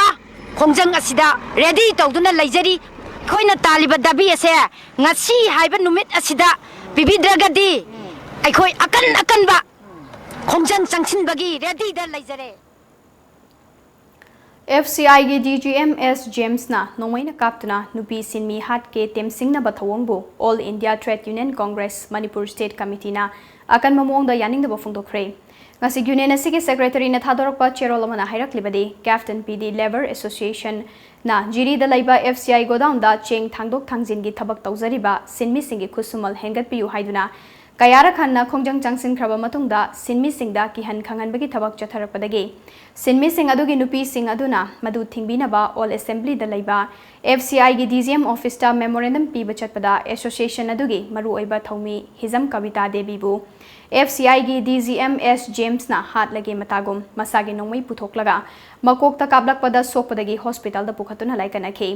ꯈꯣꯡꯖꯪ ꯑꯁꯤꯗ ready ꯇꯧꯗꯨꯅ ꯂꯩꯖꯔꯤ꯫ ꯑꯩꯈꯣꯏꯅ ꯇꯥꯜꯂꯤꯕ ꯗꯥꯕꯤ ꯑꯁꯦ ꯉꯁꯤ ꯍꯥꯏꯕ ꯅꯨꯃꯤꯠ ꯑꯁꯤꯗ ꯄꯤꯕꯤꯗ꯭ꯔꯒꯗꯤ ꯑꯩꯈꯣꯏ ꯑꯀꯟ ꯑꯀꯟꯕ ꯈꯣꯡꯖꯪ ꯆꯪꯁꯤꯟꯕꯒꯤ readyꯗ ꯂꯩꯖꯔꯦ꯫ FCIꯒꯤ DGM S Jamesꯅ ꯅꯣꯡꯃꯩꯅ ꯀꯥꯞꯇꯨꯅ ꯅꯨꯄꯤ ꯁꯤꯟꯃꯤ ꯍꯥꯠꯀꯦ ꯇꯦꯝꯁꯤꯡꯅꯕ ꯊꯧꯑꯣꯡꯕꯨ All India Trade Union Congress Manipur State Committeeꯅ ꯑꯀꯟꯕ ꯃꯑꯣꯡꯗ ꯌꯥꯅꯤꯡꯗꯕ ꯐꯣꯡꯗꯣꯛꯈ꯭ꯔꯦ꯫ ꯉꯁꯤ union ꯑꯁꯤꯒꯤ secretaryꯅ ꯊꯥꯗꯣꯔꯛꯄ ꯆꯦꯔꯣꯜ ꯑꯃꯅ ꯍꯥꯏꯔꯛꯂꯤꯕꯗꯤ, Captain PD Labour Associationꯅ ꯖꯤꯔꯤꯗ ꯂꯩꯕ FCI godownꯗ ꯆꯦꯡ ꯊꯥꯡꯗꯣꯛ ꯊꯥꯡꯖꯤꯟꯒꯤ ꯊꯕꯛ ꯇꯧꯖꯔꯤꯕ ꯁꯤꯟꯃꯤꯁꯤꯡꯒꯤ ꯈꯨꯠꯁꯨꯃꯜ ꯍꯦꯟꯒꯠꯄꯤꯌꯨ ꯍꯥꯏꯗꯨꯅ ꯀꯌꯥꯔꯛ ꯍꯟꯅ ꯈꯣꯡꯖꯪ ꯆꯪꯁꯤꯟꯈ꯭ꯔꯕ ꯃꯇꯨꯡꯗ ꯁꯤꯟꯃꯤꯁꯤꯡꯗ ꯀꯤꯍꯟ ꯈꯪꯍꯟꯕꯒꯤ ꯊꯕꯛ ꯆꯠꯊꯔꯛꯄꯗꯒꯤ ꯁꯤꯟꯃꯤꯁꯤꯡ ꯑꯗꯨꯒꯤ ꯅꯨꯄꯤꯁꯤꯡ ꯑꯗꯨꯅ ꯃꯗꯨ ꯊꯤꯡꯕꯤꯅꯕ All Assemblyꯗ ꯂꯩꯕ FCIꯒꯤ DGM officeꯇ memorandum ꯄꯤꯕ ꯆꯠꯄꯗ association ꯑꯗꯨꯒꯤ ꯃꯔꯨꯑꯣꯏꯕ ꯊꯧꯃꯤ ꯍꯤꯖꯝ ꯀꯕꯤꯇꯥ ꯗꯦꯕꯤꯕꯨ FCIꯒꯤ DGM S Jamesꯅ ꯍꯥꯠꯂꯒꯦ ꯃꯇꯥꯒꯨꯝ ꯃꯁꯥꯒꯤ ꯅꯣꯡꯃꯩ ꯄꯨꯊꯣꯛꯂꯒ ꯃꯀꯣꯛꯇ ꯀꯥꯞꯂꯛꯄꯗ ꯁꯣꯛꯄꯗꯒꯤ hospitalꯗ ꯄꯨꯈꯠꯇꯨꯅ ꯂꯥꯏꯀꯠꯅꯈꯤ꯫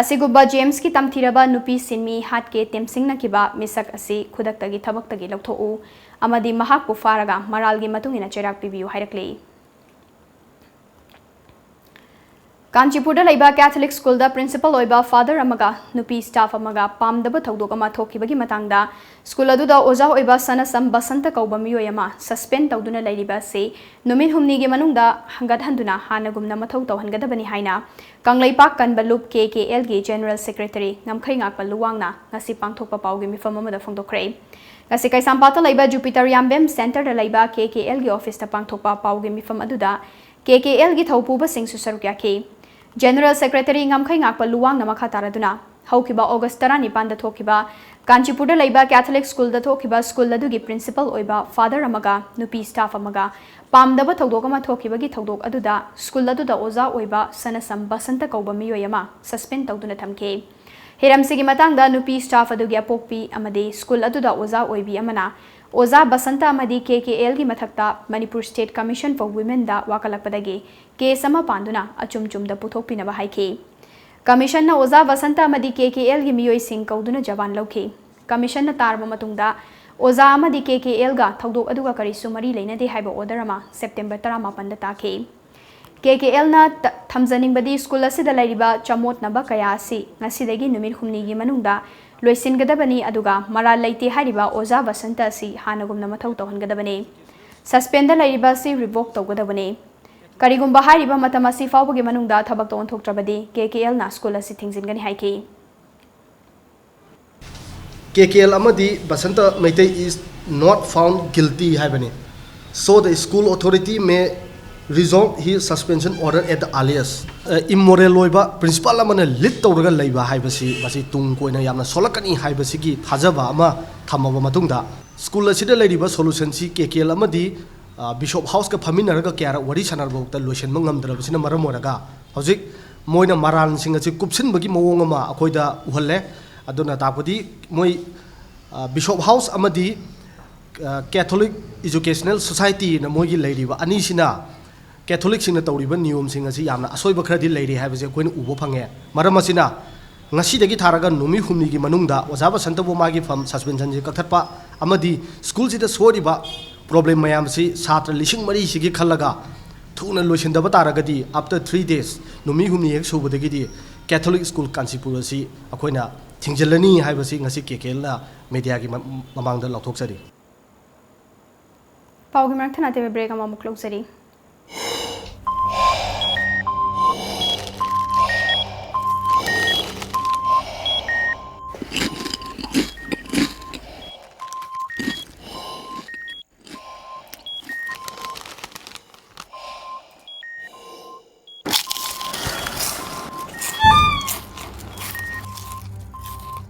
ꯑꯁꯤꯒꯨꯝꯕ Jamesꯀꯤ ꯇꯝꯊꯤꯔꯕ ꯅꯨꯄꯤ ꯁꯤꯟꯃꯤ ꯍꯥꯠꯀꯦ ꯇꯦꯝꯁꯤꯡꯅꯈꯤꯕ ꯃꯤꯁꯛ ꯑꯁꯤ ꯈꯨꯗꯛꯇꯒꯤ ꯊꯕꯛꯇꯒꯤ ꯂꯧꯊꯣꯛꯎ ꯑꯃꯗꯤ ꯃꯍꯥꯛꯄꯨ ꯐꯥꯔꯒ ꯃꯔꯥꯜꯒꯤ ꯃꯇꯨꯡ ꯏꯟꯅ ꯆꯩꯔꯥꯛ ꯄꯤꯕꯤꯌꯨ ꯍꯥꯏꯔꯛꯂꯤ꯫ ꯀꯥꯟꯆꯤꯄꯨꯔꯗ ꯂꯩꯕ ꯀꯦꯊꯣꯂꯤꯛ ꯁ꯭ꯀꯨꯜꯗ ꯄ꯭ꯔꯤꯟꯁꯤꯄꯜ ꯑꯣꯏꯕ ꯐꯥꯗꯔ ꯑꯃꯒ ꯅꯨꯄꯤ ꯁ꯭ꯇꯥꯐ ꯑꯃꯒ ꯄꯥꯝꯗꯕ ꯊꯧꯗꯣꯛ ꯑꯃ ꯊꯣꯛꯈꯤꯕꯒꯤ ꯃꯇꯥꯡꯗ ꯁ꯭ꯀꯨꯜ ꯑꯗꯨꯗ ꯑꯣꯖꯥ ꯑꯣꯏꯕ ꯁꯅꯁꯝ ꯕꯁꯟꯇ ꯀꯧꯕ ꯃꯤꯑꯣꯏ ꯑꯃ ꯁꯁꯄꯦꯟ ꯇꯧꯗꯨꯅ ꯂꯩꯔꯤꯕ ꯑꯁꯤ ꯅꯨꯃꯤꯠ ꯍꯨꯝꯅꯤꯒꯤ ꯃꯅꯨꯡꯗ ꯍꯪꯒꯠꯍꯟꯗꯨꯅ ꯍꯥꯟꯅꯒꯨꯝꯅ ꯃꯊꯧ ꯇꯧꯍꯟꯒꯗꯕꯅꯤ ꯍꯥꯏꯅ ꯀꯪꯂꯩꯄꯥꯛ ꯀꯟꯕ ꯂꯨꯞ ꯀꯦ ꯀꯦ ꯑꯦꯜꯒꯤ ꯖꯦꯅꯔꯦꯜ ꯁꯦꯀ꯭ꯔꯦꯇꯔꯤ ꯉꯝꯈꯩꯉꯥꯛꯄ ꯂꯨꯋꯥꯡꯅ ꯉꯁꯤ ꯄꯥꯡꯊꯣꯛꯄ ꯄꯥꯎꯒꯤ ꯃꯤꯐꯝ ꯑꯃꯗ ꯐꯣꯡꯗꯣꯛꯈ꯭ꯔꯦ꯫ ꯉꯁꯤ ꯀꯩꯁꯥꯝꯄꯥꯠꯇ ꯂꯩꯕ ꯖꯨꯄꯤꯇꯔ ꯌꯥꯝꯕꯦꯝ ꯁꯦꯟꯇꯔꯗ ꯂꯩꯕ ꯀꯦ ꯀꯦ ꯑꯦꯜꯒꯤ ꯑꯣꯐꯤꯁꯇ ꯄꯥꯡꯊꯣꯛꯄ ꯄꯥꯎꯒꯤ ꯃꯤꯐꯝ ꯑꯗꯨꯗ ꯀꯦ ꯀꯦ ꯑꯦꯜꯒꯤ ꯊꯧꯄꯨꯕꯁꯤꯡꯁꯨ ꯁꯔꯨꯛ ꯌꯥꯈꯤ꯫ ꯖꯦꯅꯔꯦꯜ ꯁꯦꯀ꯭ꯔꯦꯇꯔꯤ ꯉꯝꯈꯩꯉꯥꯛꯄ ꯂꯨꯋꯥꯡꯅ ꯃꯈꯥ ꯇꯥꯔꯗꯨꯅ ꯍꯧꯈꯤꯕ ꯑꯣꯒꯁ ꯇꯔꯥꯅꯤꯄꯥꯟꯗ ꯊꯣꯛꯈꯤꯕ ꯀꯥꯟꯆꯤꯄꯨꯔꯗ ꯂꯩꯕ ꯀꯦꯊꯣꯂꯤꯛ ꯁ꯭ꯀꯨꯜꯗ ꯊꯣꯛꯈꯤꯕ ꯁ꯭ꯀꯨꯜ ꯑꯗꯨꯒꯤ ꯄ꯭ꯔꯤꯟꯁꯤꯄꯜ ꯑꯣꯏꯕ ꯐꯥꯗꯔ ꯑꯃꯒ ꯅꯨꯄꯤ ꯁ꯭ꯇꯥꯐ ꯑꯃꯒ ꯄꯥꯝꯗꯕ ꯊꯧꯗꯣꯛ ꯑꯃ ꯊꯣꯛꯈꯤꯕꯒꯤ ꯊꯧꯗꯣꯛ ꯑꯗꯨꯗ ꯁ꯭ꯀꯨꯜ ꯑꯗꯨꯗ ꯑꯣꯖꯥ ꯑꯣꯏꯕ ꯁꯅꯁꯝ ꯕꯁꯟꯇ ꯀꯧꯕ ꯃꯤꯑꯣꯏ ꯑꯃ ꯁꯁꯄꯦꯟ ꯇꯧꯗꯨꯅ ꯊꯝꯈꯤ꯫ ꯍꯤꯔꯝꯁꯤꯒꯤ ꯃꯇꯥꯡꯗ ꯅꯨꯄꯤ ꯁ꯭ꯇꯥꯐ ꯑꯗꯨꯒꯤ ꯑꯄꯣꯛꯄꯤ ꯑꯃꯗꯤ ꯁ꯭ꯀꯨꯜ ꯑꯗꯨꯗ ꯑꯣꯖꯥ ꯑꯣꯏꯕꯤ ꯑꯃꯅ ꯑꯣꯖꯥ ꯕꯁꯟꯇ ꯑꯃꯗꯤ ꯀꯦ ꯀꯦ ꯑꯦꯜꯒꯤ ꯃꯊꯛꯇ ꯃꯅꯤꯄꯨꯔ ꯁ꯭ꯇꯦꯠ ꯀꯃꯤꯁꯟ ꯐꯣꯔ ꯋꯤꯃꯦꯟꯗ ꯋꯥꯀꯠꯂꯛꯄꯗꯒꯤ ꯀꯦꯁ ꯑꯃ ꯄꯥꯟꯗꯨꯅ ꯑꯆꯨꯝ ꯆꯨꯝꯗ ꯄꯨꯊꯣꯛꯄꯤꯅꯕ ꯍꯥꯏꯈꯤ꯫ ꯀꯃꯤꯁꯟꯅ ꯑꯣꯖꯥ ꯕꯁꯟꯇ ꯑꯃꯗꯤ ꯀꯦ ꯀꯦ ꯑꯦꯜꯒꯤ ꯃꯤꯑꯣꯏꯁꯤꯡ ꯀꯧꯗꯨꯅ ꯖꯕꯥꯟ ꯂꯧꯈꯤ꯫ ꯀꯃꯤꯁꯟꯅ ꯇꯥꯔꯕ ꯃꯇꯨꯡꯗ ꯑꯣꯖꯥ ꯑꯃꯗꯤ ꯀꯦ ꯀꯦ ꯑꯦꯜꯒ ꯊꯧꯗꯣꯛ ꯑꯗꯨꯒ ꯀꯔꯤꯁꯨ ꯃꯔꯤ ꯂꯩꯅꯗꯦ ꯍꯥꯏꯕ ꯑꯣꯔꯗꯔ ꯑꯃ ꯁꯦꯞꯇꯦꯝꯕꯔ ꯇꯔꯥꯃꯥꯄꯟꯗ ꯇꯥꯈꯤ꯫ ꯀꯦ ꯀꯦ ꯑꯦꯜꯅ ꯊꯝꯖꯅꯤꯡꯕꯗꯤ ꯁ꯭ꯀꯨꯜ ꯑꯁꯤꯗ ꯂꯩꯔꯤꯕ ꯆꯃꯣꯠꯅꯕ ꯀꯌꯥ ꯑꯁꯤ ꯉꯁꯤꯗꯒꯤ ꯅꯨꯃꯤꯠ ꯍꯨꯝꯅꯤꯒꯤ ꯃꯅꯨꯡꯗ ꯂꯣꯏꯁꯤꯟꯒꯗꯕꯅꯤ, ꯑꯗꯨꯒ ꯃꯔꯥꯜ ꯂꯩꯇꯦ ꯍꯥꯏꯔꯤꯕ ꯑꯣꯖꯥ ꯕꯁꯟꯇ ꯑꯁꯤ ꯍꯥꯟꯅꯒꯨꯝꯅ ꯃꯊꯧ ꯇꯧꯍꯟꯒꯗꯕꯅꯤ꯫ ꯁꯁꯄꯦꯟꯗ ꯂꯩꯔꯤꯕ ꯑꯁꯤ ꯔꯤꯚꯣꯛ ꯇꯧꯒꯗꯕꯅꯤ꯫ ꯀꯔꯤꯒꯨꯝꯕ ꯍꯥꯏꯔꯤꯕ ꯃꯇꯝ ꯑꯁꯤ ꯐꯥꯎꯕꯒꯤ ꯃꯅꯨꯡꯗ ꯊꯕꯛꯇ ꯑꯣꯟꯊꯣꯛꯇ꯭ꯔꯕꯗꯤ ꯀꯦ ꯀꯦ ꯑꯦꯜꯅ ꯁ꯭ꯀꯨꯜ ꯑꯁꯤ ꯊꯤꯡꯖꯤꯟꯒꯅꯤ ꯍꯥꯏꯈꯤ꯫ ꯀꯦ ꯀꯦ ꯑꯦꯜ ꯑꯃꯗꯤ Basanta Meitei is not found guilty ꯍꯥꯏꯕꯅꯤ꯫ So the school authority may revoke his suspension order at the earliest. ꯏꯝꯃꯣꯔꯦꯜ ꯑꯣꯏꯕ ꯄ꯭ꯔꯤꯟꯁꯤꯄꯥꯜ ꯑꯃꯅ ꯂꯤꯗ ꯇꯧꯔꯒ ꯂꯩꯕ ꯍꯥꯏꯕꯁꯤ ꯃꯁꯤ ꯇꯨꯡ ꯀꯣꯏꯅ ꯌꯥꯝꯅ ꯁꯣꯛꯂꯛꯀꯅꯤ ꯍꯥꯏꯕꯁꯤꯒꯤ ꯊꯥꯖꯕ ꯑꯃ ꯊꯝꯃꯕ ꯃꯇꯨꯡꯗ ꯁ꯭ꯀꯨꯜ ꯑꯁꯤꯗ ꯂꯩꯔꯤꯕ ꯁꯣꯂꯨꯁꯟꯁꯤ ꯀꯦ ꯀꯦ ꯑꯦꯜ ꯑꯃꯗꯤ ꯕꯤꯁꯣꯞ ꯍꯥꯎꯁꯀ ꯐꯝꯃꯤꯟꯅꯔꯒ ꯀꯌꯥꯔꯛ ꯋꯥꯔꯤ ꯁꯥꯟꯅꯔꯕꯐꯥꯎꯗ ꯂꯣꯏꯁꯤꯟꯕ ꯉꯝꯗ꯭ꯔꯕꯁꯤꯅ ꯃꯔꯝ ꯑꯣꯏꯔꯒ ꯍꯧꯖꯤꯛ ꯃꯣꯏꯅ ꯃꯔꯥꯜꯁꯤꯡ ꯑꯁꯤ ꯀꯨꯞꯁꯤꯟꯕꯒꯤ ꯃꯑꯣꯡ ꯑꯃ ꯑꯩꯈꯣꯏꯗ ꯎꯍꯜꯂꯦ꯫ ꯑꯗꯨꯅ ꯇꯥꯛꯄꯗꯤ ꯃꯣꯏ ꯕꯤꯁꯣꯞ ꯍꯥꯎꯁ ꯑꯃꯗꯤ ꯀꯦꯊꯣꯂꯤꯛ ꯏꯖꯨꯀꯦꯁꯅꯦꯜ ꯁꯣꯁꯥꯏꯇꯤꯅ ꯃꯣꯏꯒꯤ ꯂꯩꯔꯤꯕ ꯑꯅꯤꯁꯤꯅ ꯀꯦꯊꯣꯂꯤꯛꯁꯤꯡꯅ ꯇꯧꯔꯤꯕ ꯅꯤꯌꯣꯝꯁꯤꯡ ꯑꯁꯤ ꯌꯥꯝꯅ ꯑꯁꯣꯏꯕ ꯈꯔꯗꯤ ꯂꯩꯔꯤ ꯍꯥꯏꯕꯁꯤ ꯑꯩꯈꯣꯏꯅ ꯎꯕ ꯐꯪꯉꯦ꯫ ꯃꯔꯝ ꯑꯁꯤꯅ ꯉꯁꯤꯗꯒꯤ ꯊꯥꯔꯒ ꯅꯨꯃꯤꯠ ꯍꯨꯝꯅꯤꯒꯤ ꯃꯅꯨꯡꯗ ꯑꯣꯖꯥ ꯕꯁꯟꯇꯕꯨ ꯃꯥꯒꯤ ꯐꯝ ꯁꯁꯄꯦꯟꯁꯟꯁꯤ ꯀꯛꯊꯠꯄ ꯑꯃꯗꯤ ꯁ꯭ꯀꯨꯜꯁꯤꯗ ꯁꯣꯏꯔꯤꯕ ꯄ꯭ꯔꯣꯕ꯭ꯂꯦꯝ ꯃꯌꯥꯝ ꯑꯁꯤ ꯁꯥꯇ꯭ꯔ ꯂꯤꯁꯤꯡ ꯃꯔꯤꯁꯤꯒꯤ ꯈꯜꯂꯒ ꯊꯨꯅ ꯂꯣꯏꯁꯤꯟꯗꯕ ꯇꯥꯔꯒꯗꯤ, after three days, ꯅꯨꯃꯤꯠ ꯍꯨꯝꯅꯤ ꯍꯦꯛ ꯁꯨꯕꯗꯒꯤꯗꯤ Catholic School ꯀꯥꯟꯆꯤꯄꯨꯔ ꯑꯁꯤ ꯑꯩꯈꯣꯏꯅ ꯊꯤꯡꯖꯤꯜꯂꯅꯤ ꯍꯥꯏꯕꯁꯤ ꯉꯁꯤ ꯀꯦ ꯀꯦ ꯑꯦꯜꯅ ꯃꯦꯗꯤꯌꯥꯒꯤ ꯃ-, ꯃꯃꯥꯡꯗ ꯂꯥꯎꯊꯣꯛꯆꯔꯤ꯫ ꯄꯥꯎꯒꯤ ꯃꯔꯛ ꯊꯠꯅ ꯑꯇꯦꯟꯕ ꯕ꯭ꯔꯦꯛ ꯑꯃꯃꯨꯛ ꯂꯧꯖꯔꯤ꯫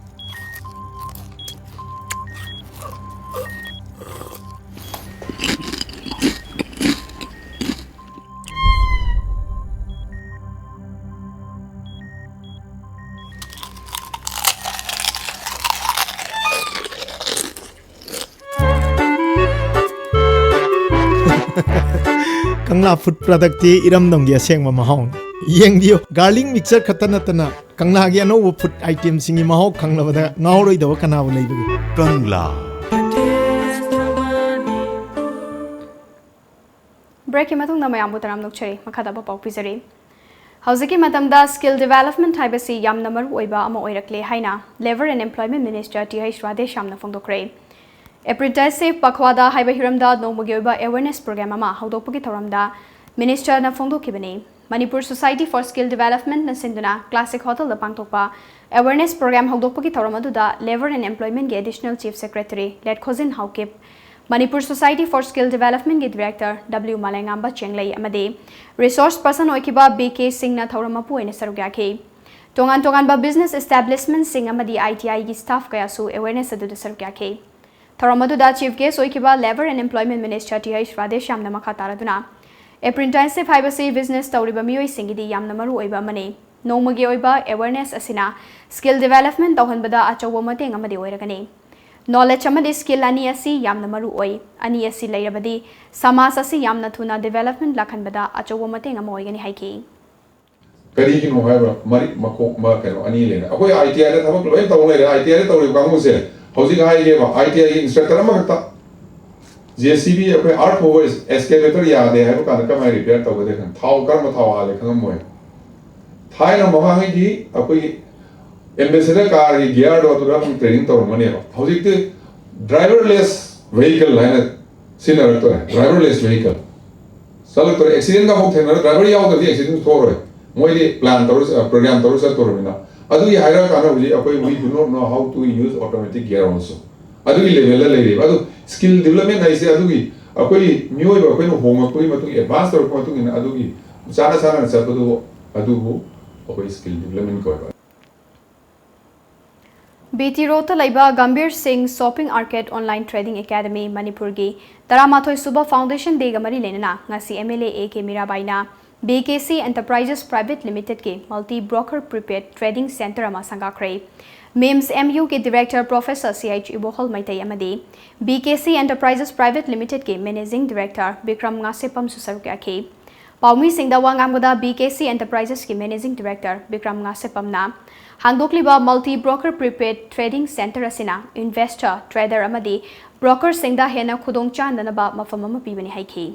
ꯀꯪꯂꯥ ꯐꯨꯗ ꯄ꯭ꯔꯗꯛꯇꯤ ꯏꯔꯝꯗꯝꯒꯤ ꯑꯁꯦꯡꯕ ꯃꯍꯥꯎꯅꯤ꯫ ꯌꯦꯡꯕꯤꯌꯨ, ꯒꯥꯔꯂꯤꯛ ꯃꯤꯛꯆꯔ ꯈꯛꯇ ꯅꯠꯇꯅ ꯀꯪꯂꯥꯒꯤ ꯑꯅꯧꯕ ꯐꯨꯗ ꯑꯥꯏꯇꯦꯝꯁꯤꯡꯒꯤ ꯃꯍꯥꯎ ꯈꯪꯂꯕꯗ ꯉꯥꯎꯔꯣꯏꯗꯕ ꯀꯅꯥꯕꯨ ꯂꯩꯕꯒꯦ? ꯀꯪꯂꯥ꯫ ꯕ꯭ꯔꯦꯛꯀꯤ ꯃꯇꯨꯡꯗ ꯃꯌꯥꯝꯕꯨ ꯇꯔꯥꯝꯅ ꯑꯣꯛꯆꯔꯤ꯫ ꯃꯈꯥ ꯇꯥꯕ ꯄꯥꯎ ꯄꯤꯖꯔꯤ꯫ ꯍꯧꯖꯤꯛꯀꯤ ꯃꯇꯝꯗ skill development ꯍꯥꯏꯕꯁꯤ ꯌꯥꯝꯅ ꯃꯔꯨ ꯑꯣꯏꯕ ꯑꯃ ꯑꯣꯏꯔꯛꯂꯦ ꯍꯥꯏꯅ Labour and Employment Minister T H ꯔꯥꯙꯦꯁ꯭ꯌꯥꯝꯅ ꯐꯣꯡꯗꯣꯛꯈ꯭ꯔꯦ꯫ Apprenticeship Pakhwada ꯍꯥꯏꯕ ꯍꯤꯔꯝꯗ ꯅꯣꯡꯃꯒꯤ ꯑꯣꯏꯕ awareness program ꯑꯃ ꯍꯧꯗꯣꯛꯄꯒꯤ ꯊꯧꯔꯝꯗ ministerꯅ ꯐꯣꯡꯗꯣꯛꯈꯤꯕꯅꯤ꯫ Manipur Society for Skill Developmentꯅ ꯁꯤꯟꯗꯨꯅ Classic Hotelꯗ ꯄꯥꯡꯊꯣꯛꯄ awareness program ꯍꯧꯗꯣꯛꯄꯒꯤ ꯊꯧꯔꯝ ꯑꯗꯨꯗ Labour and Employmentꯀꯤ Additional Chief Secretary Letkhojin Haokip, Manipur Society for Skill Developmentꯀꯤ Director ꯗꯕ꯭ꯂꯤꯎ ꯃꯥꯂꯦꯉꯥꯝꯕ ꯆꯦꯡꯂꯩ ꯑꯃꯗꯤ resource person ꯑꯣꯏꯈꯤꯕ ꯕꯤ ꯀꯦ ꯁꯤꯡꯅ ꯊꯧꯔꯝ ꯃꯄꯨ ꯑꯣꯏꯅ ꯁꯔꯨꯛ ꯌꯥꯈꯤ꯫ ꯇꯣꯉꯥꯟ ꯇꯣꯉꯥꯟꯕ business establishmentꯁꯤꯡ ꯑꯃꯗꯤ ꯑꯥꯏ ꯇꯤ ꯑꯥꯏꯒꯤ staff ꯀꯌꯥꯁꯨ awareness ꯑꯗꯨꯗ ꯁꯔꯨꯛ ꯌꯥꯈꯤ꯫ ꯊꯧꯔꯝ ꯑꯗꯨꯗ Chief Guest ꯑꯣꯏꯈꯤꯕ Labour and Employment Minister T H ꯔꯥꯙꯦꯁ꯭ꯌꯥꯝꯅ ꯃꯈꯥ ꯇꯥꯔꯗꯨꯅ, Apprenticeship ꯍꯥꯏꯕꯁꯤ business ꯇꯧꯔꯤꯕ ꯃꯤꯑꯣꯏꯁꯤꯡꯒꯤꯗꯤ ꯌꯥꯝꯅ ꯃꯔꯨ ꯑꯣꯏꯕ ꯑꯃꯅꯤ꯫ ꯅꯣꯡꯃꯒꯤ ꯑꯣꯏꯕ awareness ꯑꯁꯤꯅ skill development ꯇꯧꯍꯟꯕꯗ ꯑꯆꯧꯕ ꯃꯇꯦꯡ ꯑꯃꯗꯤ ꯑꯣꯏꯔꯒꯅꯤ꯫ Knowledge ꯑꯃꯗꯤ skill ꯑꯅꯤ ꯑꯁꯤ ꯌꯥꯝꯅ ꯃꯔꯨ ꯑꯣꯏ꯫ ꯑꯅꯤ ꯑꯁꯤ ꯂꯩꯔꯕꯗꯤ ꯁꯃꯥꯖ ꯑꯁꯤ ꯌꯥꯝꯅ ꯊꯨꯅ development ꯂꯥꯛꯍꯟꯕꯗ ꯑꯆꯧꯕ ꯃꯇꯦꯡ ꯑꯃ ꯑꯣꯏꯒꯅꯤ ꯍꯥꯏꯈꯤ꯫ ꯀꯔꯤꯒꯤꯅꯣ ꯍꯥꯏꯕ ꯃꯔꯤꯛ ꯃꯈꯣꯛ ꯑꯃ ꯀꯩꯅꯣ ꯑꯅꯤ ꯂꯩꯔꯦ꯫ ꯑꯩꯈꯣꯏ ꯑꯥꯏ ꯇꯤ ꯑꯥꯏꯗ ꯊꯕꯛ ꯂꯣꯏ ꯇꯧ ꯂꯩꯔꯦ꯫ ꯑꯥꯏ ꯇꯤ ꯑꯥꯏꯗ ꯇꯧꯔꯤꯕ ꯀꯥꯡꯕꯨꯁꯦ ꯍꯧꯖꯤꯛ ꯍꯥꯏꯒꯦꯕ, ꯑꯥꯏ ꯇꯤ ꯑꯥꯏꯒꯤ instructor ꯑꯃꯈꯛꯇ, ꯖꯦ ꯁꯤ ꯕꯤ ꯑꯩꯈꯣꯏ ꯑꯥꯔꯊ ꯃꯨꯚꯔ ꯑꯦꯛꯁꯀꯦꯚꯦꯇꯔ ꯌꯥꯗꯦ ꯍꯥꯏꯕ ꯀꯥꯟꯗ ꯀꯃꯥꯏꯅ ꯔꯤꯄꯤꯌꯔ ꯇꯧꯒꯗꯦ ꯈꯪ ꯊꯥꯎ ꯀꯔꯝꯕ ꯊꯥꯎ ꯍꯥꯜꯂꯦ ꯈꯪꯉꯝꯃꯣꯏ꯫ ꯊꯥꯏꯅ ꯃꯃꯥꯡꯉꯩꯒꯤ ꯑꯩꯈꯣꯏꯒꯤ ꯑꯦꯝꯕꯦꯁꯦꯗꯔ ꯀꯥꯔꯒꯤ ꯒꯤꯌꯥꯔꯗꯣ ꯑꯗꯨꯗ ꯑꯃꯨꯛ ꯇ꯭ꯔꯦꯅꯤꯡ ꯇꯧꯔꯝꯒꯅꯦꯕ꯫ ꯍꯧꯖꯤꯛꯇꯤ ꯗ꯭ꯔꯥꯏꯚꯔꯂꯦꯁ ꯚꯦꯍꯤꯀꯜ ꯍꯥꯏꯅ ꯁꯤꯖꯤꯟꯅꯔꯛꯇꯣꯔꯦ꯫ ꯗ꯭ꯔꯥꯏꯚꯔꯂꯦꯁ ꯚꯦꯍꯤꯀꯜ ꯆꯠꯂꯛꯇꯣꯔꯦ꯫ ꯑꯦꯛꯁꯤꯗꯦꯟꯒ ꯑꯃꯨꯛ ꯊꯦꯡꯅꯔ ꯗ꯭ꯔꯥꯏꯚꯔ ꯌꯥꯎꯗ꯭ꯔꯗꯤ ꯑꯦꯛꯁꯤꯗꯦꯟ ꯊꯣꯛꯑꯔꯣꯏ꯫ ꯃꯣꯏꯗꯤ ꯄ꯭ꯂꯥꯟ ꯇꯧꯔ ꯄ꯭ꯔꯣꯒ꯭ꯔꯥꯝ ꯇꯧꯔ ꯆꯠꯇꯣꯔꯕꯅꯤꯅ꯫ ꯑꯗꯨꯒꯤ ꯍꯥꯏꯔꯀꯥꯟꯗ ꯍꯧꯖꯤꯛ ꯑꯩꯈꯣꯏ we do not know how to use automatic gear also꯫ ꯑꯗꯨꯒꯤ ꯂꯦꯚꯦꯜꯗ ꯂꯩꯔꯤꯕ꯫ ꯑꯗꯨ ꯁ꯭ꯀꯤꯜ ꯗꯤꯕꯂꯞꯃꯦꯟ ꯍꯥꯏꯁꯦ ꯑꯗꯨꯒꯤ ꯑꯩꯈꯣꯏ ꯃꯤꯑꯣꯏꯕ ꯑꯩꯈꯣꯏꯅ ꯍꯣꯡꯉꯛꯄꯒꯤ ꯃꯇꯨꯡ ꯑꯦꯗꯚꯥꯟꯁ ꯇꯧꯔꯛꯄ ꯃꯇꯨꯡ ꯏꯟꯅ ꯑꯗꯨꯒꯤ ꯆꯥꯅ ꯆꯥꯅꯅ ꯆꯠꯄꯗꯨ ꯑꯗꯨꯕꯨ ꯑꯩꯈꯣꯏ ꯁ꯭ꯀꯤꯜ ꯗꯤꯕꯂꯞꯃꯦꯟ ꯀꯧꯋꯦꯕ꯫ ꯕꯤ ꯇꯤ ꯔꯣꯗꯇ ꯂꯩꯕ Gambhir Singh shopping arcade online trading academy ꯃꯅꯤꯄꯨꯔꯒꯤ ꯇꯔꯥꯃꯥꯊꯣꯏ ꯁꯨꯕ ꯐꯥꯎꯟꯗꯦꯁꯟ ꯗꯦꯒ ꯃꯔꯤ ꯂꯩꯅꯅ ꯉꯁꯤ M L A A K ꯃꯤꯔꯥꯕꯥꯏꯅ B K C enterprises private ꯂꯤꯃꯤꯇꯦꯗꯀꯤ multi broker prepaid trading centre ꯑꯃ ꯁꯪꯒꯥꯈ꯭ꯔꯦ꯫ ꯃꯤꯝꯁ ꯑꯦꯝ ꯌꯨꯒꯤ director professor C H Ibohal Meitei ꯑꯃꯗꯤ B K C enterprises private ꯂꯤꯃꯤꯇꯦꯗꯀꯤ ꯃꯦꯅꯦꯖꯤꯡ ꯗꯤꯔꯦꯛꯇꯔ ꯕꯤꯀ꯭ꯔꯝ ꯉꯥꯁꯦꯞꯄꯝꯁꯨ ꯁꯔꯨꯛ ꯌꯥꯈꯤ꯫ ꯄꯥꯎꯃꯤꯁꯤꯡꯗ ꯋꯥ ꯉꯥꯡꯕꯗ ꯕꯤ ꯀꯦ ꯁꯤ ꯑꯦꯟꯇꯔꯄ꯭ꯔꯥꯏꯖꯦꯁꯀꯤ ꯃꯦꯅꯦꯖꯤꯡ ꯗꯤꯔꯦꯛꯇꯔ ꯕꯤꯀ꯭ꯔꯝ ꯉꯥꯁꯦꯞꯄꯝꯅ ꯍꯥꯡꯗꯣꯛꯂꯤꯕ multi broker prepaid trading centre ꯑꯁꯤꯅ ꯏꯟꯚꯦꯁꯇꯔ, ꯇ꯭ꯔꯦꯗꯔ ꯑꯃꯗꯤ ꯕ꯭ꯔꯣꯀꯔꯁꯤꯡꯗ ꯍꯦꯟꯅ ꯈꯨꯗꯣꯡꯆꯥꯍꯟꯅꯕ ꯃꯐꯝ ꯑꯃ ꯄꯤꯕꯅꯤ ꯍꯥꯏꯈꯤ꯫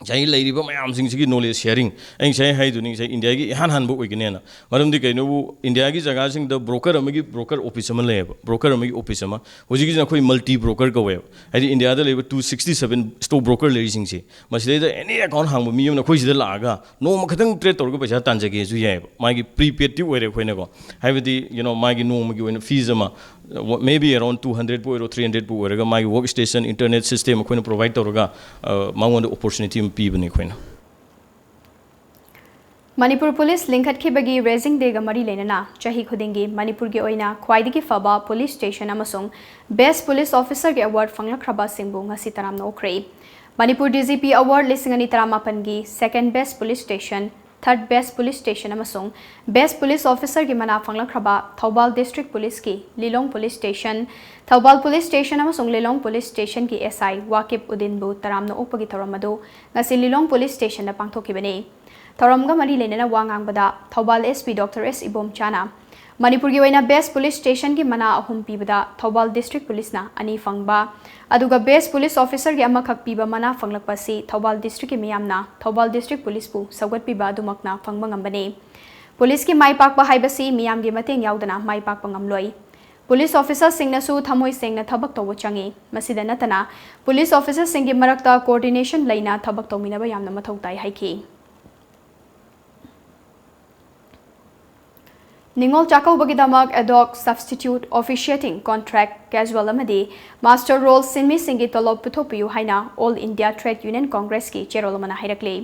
ꯉꯁꯥꯏꯒꯤ ꯂꯩꯔꯤꯕ ꯃꯌꯥꯝꯁꯤꯡꯁꯤꯒꯤ ꯅꯣꯂꯦꯖ ꯁꯤꯌꯥꯔꯤꯡ, ꯑꯩ ꯉꯁꯥꯏ ꯍꯥꯏꯗꯨꯅꯤ, ꯉꯁꯥꯏ ꯏꯟꯗꯤꯌꯥꯒꯤ ꯏꯍꯥꯟ ꯍꯥꯟꯕ ꯑꯣꯏꯒꯅꯦꯅ꯫ ꯃꯔꯝꯗꯤ ꯀꯩꯅꯣꯕꯨ, ꯏꯟꯗꯤꯌꯥꯒꯤ ꯖꯒꯥꯁꯤꯡꯗ ꯕ꯭ꯔꯣꯀꯔ ꯑꯃꯒꯤ ꯕ꯭ꯔꯣꯀꯔ ꯑꯣꯐꯤꯁ ꯑꯃ ꯂꯩꯌꯦꯕ, ꯕ꯭ꯔꯣꯀꯔ ꯑꯃꯒꯤ ꯑꯣꯐꯤꯁ ꯑꯃ꯫ ꯍꯧꯖꯤꯛꯀꯤꯁꯤꯅ ꯑꯩꯈꯣꯏ ꯃꯜꯇꯤ ꯕ꯭ꯔꯣꯀꯔ ꯀꯧꯋꯦꯕ꯫ ꯍꯥꯏꯗꯤ ꯏꯟꯗꯤꯌꯥꯗ ꯂꯩꯕ two sixty seven stock broker ꯂꯩꯔꯤꯁꯤꯡꯁꯦ, ꯃꯁꯤꯗꯩꯗ ꯑꯦꯅꯤ ꯑꯦꯀꯥꯎꯟ ꯍꯥꯡꯕ ꯃꯤ ꯑꯃꯅ ꯑꯩꯈꯣꯏ ꯁꯤꯗ ꯂꯥꯛꯑꯒ ꯅꯣꯡꯃ ꯈꯛꯇꯪ ꯇ꯭ꯔꯦꯗ ꯇꯧꯔꯒ ꯄꯩꯁꯥ ꯇꯥꯟꯖꯒꯦꯁꯨ ꯌꯥꯏꯑꯕ꯫ ꯃꯥꯒꯤ ꯄ꯭ꯔꯤꯄꯦꯗꯇꯤ ꯑꯣꯏꯔꯦ ꯑꯩꯈꯣꯏꯅꯀꯣ꯫ ꯍꯥꯏꯕꯗꯤ, you know, ꯃꯥꯒꯤ ꯅꯣꯡꯃꯒꯤ ꯑꯣꯏꯅ ꯐꯤꯁ ꯑꯃ, maybe around two hundred ꯄꯨ ꯑꯣꯏꯔꯣ, three hundred ꯄꯨ ꯑꯣꯏꯔꯒ, ꯃꯥꯒꯤ ꯋꯔꯛ ꯁ꯭ꯇꯦꯁꯟ, ꯏꯟꯇꯔꯅꯦꯠ ꯁꯤꯁꯇꯦꯝ ꯑꯩꯈꯣꯏꯅ ꯄ꯭ꯔꯣꯚꯥꯏꯗ ꯇꯧꯔꯒ, ꯑ, ꯃꯉꯣꯟꯗ ꯑꯣꯄꯣꯔꯆꯨꯅꯤꯇꯤ ꯑꯃ ꯄꯤꯕꯅꯦ ꯑꯩꯈꯣꯏꯅ꯫ ꯃꯅꯤꯄꯨꯔ ꯄꯨꯂꯤꯁ ꯂꯤꯡꯈꯠꯈꯤꯕꯒꯤ ꯔꯦꯖꯤꯡ ꯗꯦꯒ ꯃꯔꯤ ꯂꯩꯅꯅ ꯆꯍꯤ ꯈꯨꯗꯤꯡꯒꯤ ꯃꯅꯤꯄꯨꯔꯒꯤ ꯑꯣꯏꯅ ꯈ꯭ꯋꯥꯏꯗꯒꯤ ꯐꯕ ꯄꯨꯂꯤꯁ ꯁ꯭ꯇꯦꯁꯟ ꯑꯃꯁꯨꯡ ꯕꯦꯁ꯭ꯠ ꯄꯨꯂꯤꯁ ꯑꯣꯐꯤꯁꯔꯒꯤ ꯑꯦꯋꯥꯔꯗ ꯐꯪꯂꯛꯈ꯭ꯔꯕꯁꯤꯡꯕꯨ ꯉꯁꯤ ꯇꯔꯥꯝꯅ ꯑꯣꯛꯈ꯭ꯔꯦ꯫ Manipur D G P award ꯂꯤꯁꯤꯡ ꯑꯅꯤ ꯇꯔꯥꯃꯥꯄꯟꯒꯤ ꯁꯦꯀꯦꯟꯗ ꯕꯦꯁ꯭ꯠ ꯄꯨꯂꯤꯁ ꯁ꯭ꯇꯦꯁꯟ, ꯊꯥꯔꯗ ꯕꯦꯁ꯭ꯠ ꯄꯨꯂꯤꯁ ꯁ꯭ꯇꯦꯁꯟ ꯑꯃꯁꯨꯡ ꯕꯦꯁ꯭ꯠ ꯄꯨꯂꯤꯁ ꯑꯣꯐꯤꯁꯔꯒꯤ ꯃꯅꯥ ꯐꯪꯂꯛꯈ꯭ꯔꯕ ꯊꯧꯕꯥꯜ ꯗꯤꯁꯇ꯭ꯔꯤꯛ ꯄꯨꯂꯤꯁꯀꯤ Lilong police station, Thoubal police station ꯑꯃꯁꯨꯡ ꯂꯤꯂꯣꯡ ꯄꯨꯂꯤꯁ ꯁ꯭ꯇꯦꯁꯟꯒꯤ ꯑꯦꯁ ꯑꯥꯏ ꯋꯥꯀꯤꯞ ꯎꯗꯤꯟꯕꯨ ꯇꯔꯥꯝꯅ ꯑꯣꯛꯄꯒꯤ ꯊꯧꯔꯝ ꯑꯗꯨ ꯉꯁꯤ ꯂꯤꯂꯣꯡ ꯄꯨꯂꯤꯁ ꯁ꯭ꯇꯦꯁꯟꯗ ꯄꯥꯡꯊꯣꯛꯈꯤꯕꯅꯤ꯫ ꯊꯧꯔꯝꯒ ꯃꯔꯤ ꯂꯩꯅꯅ ꯋꯥ ꯉꯥꯡꯕꯗ ꯊꯧꯕꯥꯜ ꯑꯦꯁ ꯄꯤ ꯗꯣꯛꯇꯔ ꯑꯦꯁ ꯏꯕꯣꯝꯆꯥꯅ ꯃꯅꯤꯄꯨꯔꯒꯤ ꯑꯣꯏꯅ best police stationꯒꯤ ꯃꯅꯥ ꯑꯍꯨꯝ ꯄꯤꯕꯗ ꯊꯧꯕꯥꯜ district policeꯅ ꯑꯅꯤ ꯐꯪꯕ, ꯑꯗꯨꯒ best police officerꯒꯤ ꯑꯃꯈꯛ ꯄꯤꯕ ꯃꯅꯥ ꯐꯪꯂꯛꯄ ꯑꯁꯤ ꯊꯧꯕꯥꯜ districtꯀꯤ ꯃꯤꯌꯥꯝꯅ ꯊꯧꯕꯥꯜ district policeꯄꯨ ꯁꯧꯒꯠꯄꯤꯕ ꯑꯗꯨꯃꯛꯅ ꯐꯪꯕ ꯉꯝꯕꯅꯤ꯫ Policeꯀꯤ ꯃꯥꯏ ꯄꯥꯛꯄ ꯍꯥꯏꯕꯁꯤ ꯃꯤꯌꯥꯝꯒꯤ ꯃꯇꯦꯡ ꯌꯥꯎꯗꯅ ꯃꯥꯏ ꯄꯥꯛꯄ ꯉꯝꯂꯣꯏ꯫ Police officerꯁꯤꯡꯅꯁꯨ ꯊꯃꯣꯏ ꯁꯦꯡꯅ ꯊꯕꯛ ꯇꯧꯕ ꯆꯪꯏ꯫ ꯃꯁꯤꯗ ꯅꯠꯇꯅ, police officerꯁꯤꯡꯒꯤ ꯃꯔꯛꯇ coordination ꯂꯩꯅ ꯊꯕꯛ ꯇꯧꯃꯤꯟꯅꯕ ꯌꯥꯝꯅ ꯃꯊꯧ ꯇꯥꯏ ꯍꯥꯏꯈꯤ꯫ ꯅꯤꯉꯣꯜ ꯆꯥꯛꯀꯧꯕꯒꯤꯗꯃꯛ ad hoc substitute officiating contract, casual ꯑꯃꯗꯤ master roll ꯁꯤꯟꯃꯤꯁꯤꯡꯒꯤ ꯇꯣꯂꯣꯞ ꯄꯨꯊꯣꯛꯄꯤꯌꯨ ꯍꯥꯏꯅ All India Trade Union Congressꯀꯤ ꯆꯦꯔꯣꯜ ꯑꯃꯅ ꯍꯥꯏꯔꯛꯂꯤ꯫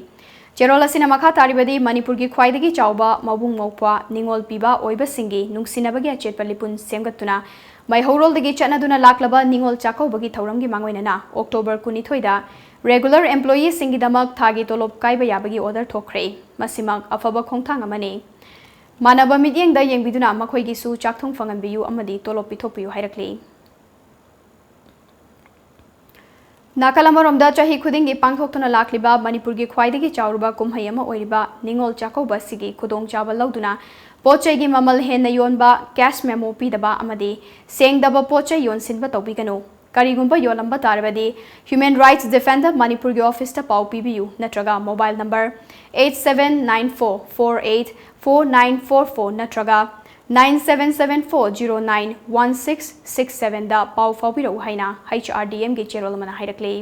ꯆꯦꯔꯣꯜ ꯑꯁꯤꯅ ꯃꯈꯥ ꯇꯥꯔꯤꯕꯗꯤ ꯃꯅꯤꯄꯨꯔꯒꯤ ꯈ꯭ꯋꯥꯏꯗꯒꯤ ꯆꯥꯎꯕ ꯃꯕꯨꯡ ꯃꯧꯄ꯭ꯋꯥ ꯅꯤꯉꯣꯜ ꯄꯤꯕ ꯑꯣꯏꯕꯁꯤꯡꯒꯤ ꯅꯨꯡꯁꯤꯅꯕꯒꯤ ꯑꯆꯦꯠꯄ ꯂꯤꯄꯨꯟ ꯁꯦꯝꯒꯠꯇꯨꯅ ꯃꯩꯍꯧꯔꯣꯜꯗꯒꯤ ꯆꯠꯅꯗꯨꯅ ꯂꯥꯛꯂꯕ ꯅꯤꯉꯣꯜ ꯆꯥꯛꯀꯧꯕꯒꯤ ꯊꯧꯔꯝꯒꯤ ꯃꯥꯡꯑꯣꯏꯅꯅ October ꯀꯨꯟꯅꯤꯊꯣꯏꯗ regular employeeꯁꯤꯡꯒꯤꯗꯃꯛ ꯊꯥꯒꯤ ꯇꯣꯂꯣꯞ ꯀꯥꯏꯕ ꯌꯥꯕꯒꯤ order ꯊꯣꯛꯈ꯭ꯔꯦ꯫ ꯃꯁꯤꯃꯛ ꯑꯐꯕ ꯈꯣꯡꯊꯥꯡ ꯑꯃꯅꯤ꯫ ꯃꯥꯟꯅꯕ ꯃꯤꯠꯌꯦꯡꯗ ꯌꯦꯡꯕꯤꯗꯨꯅ ꯃꯈꯣꯏꯒꯤꯁꯨ ꯆꯥꯛꯊꯨꯡ ꯐꯪꯍꯟꯕꯤꯌꯨ ꯑꯃꯗꯤ ꯇꯣꯂꯣꯞ ꯄꯤꯊꯣꯛꯄꯤꯌꯨ ꯍꯥꯏꯔꯛꯂꯤ꯫ ꯅꯥꯀꯜ ꯑꯃꯔꯣꯝꯗ ꯆꯍꯤ ꯈꯨꯗꯤꯡꯒꯤ ꯄꯥꯡꯊꯣꯛꯇꯨꯅ ꯂꯥꯛꯂꯤꯕ ꯃꯅꯤꯄꯨꯔꯒꯤ ꯈ꯭ꯋꯥꯏꯗꯒꯤ ꯆꯥꯎꯔꯕ ꯀꯨꯝꯍꯩ ꯑꯃ ꯑꯣꯏꯔꯤꯕ ꯅꯤꯉꯣꯜ ꯆꯥꯛꯀꯧꯕ ꯑꯁꯤꯒꯤ ꯈꯨꯗꯣꯡꯆꯥꯕ ꯂꯧꯗꯨꯅ ꯄꯣꯠ ꯆꯩꯒꯤ ꯃꯃꯜ ꯍꯦꯟꯅ ꯌꯣꯟꯕ, cash memo ꯄꯤꯗꯕ ꯑꯃꯗꯤ ꯁꯦꯡꯗꯕ ꯄꯣꯠ ꯆꯩ ꯌꯣꯟꯁꯤꯟꯕ ꯇꯧꯕꯤꯒꯅꯨ꯫ ꯀꯔꯤꯒꯨꯝꯕ ꯌꯣꯜꯂꯝꯕ ꯇꯥꯔꯕꯗꯤ Human Rights Defender ꯃꯅꯤꯄꯨꯔꯒꯤ officeꯇ ꯄꯥꯎ ꯄꯤꯕꯤꯌꯨ ꯅꯠꯇ꯭ꯔꯒ mobile number eight seven nine four four eight four nine four four ꯅꯠꯇ꯭ꯔꯒ nine seven seven four zero nine one six six sevenꯗ ꯄꯥꯎ ꯐꯥꯎꯕꯤꯔꯛꯎ ꯍꯥꯏꯅ H R D Mꯒꯤ ꯆꯦꯔꯣꯜ ꯑꯃꯅ ꯍꯥꯏꯔꯛꯂꯤ꯫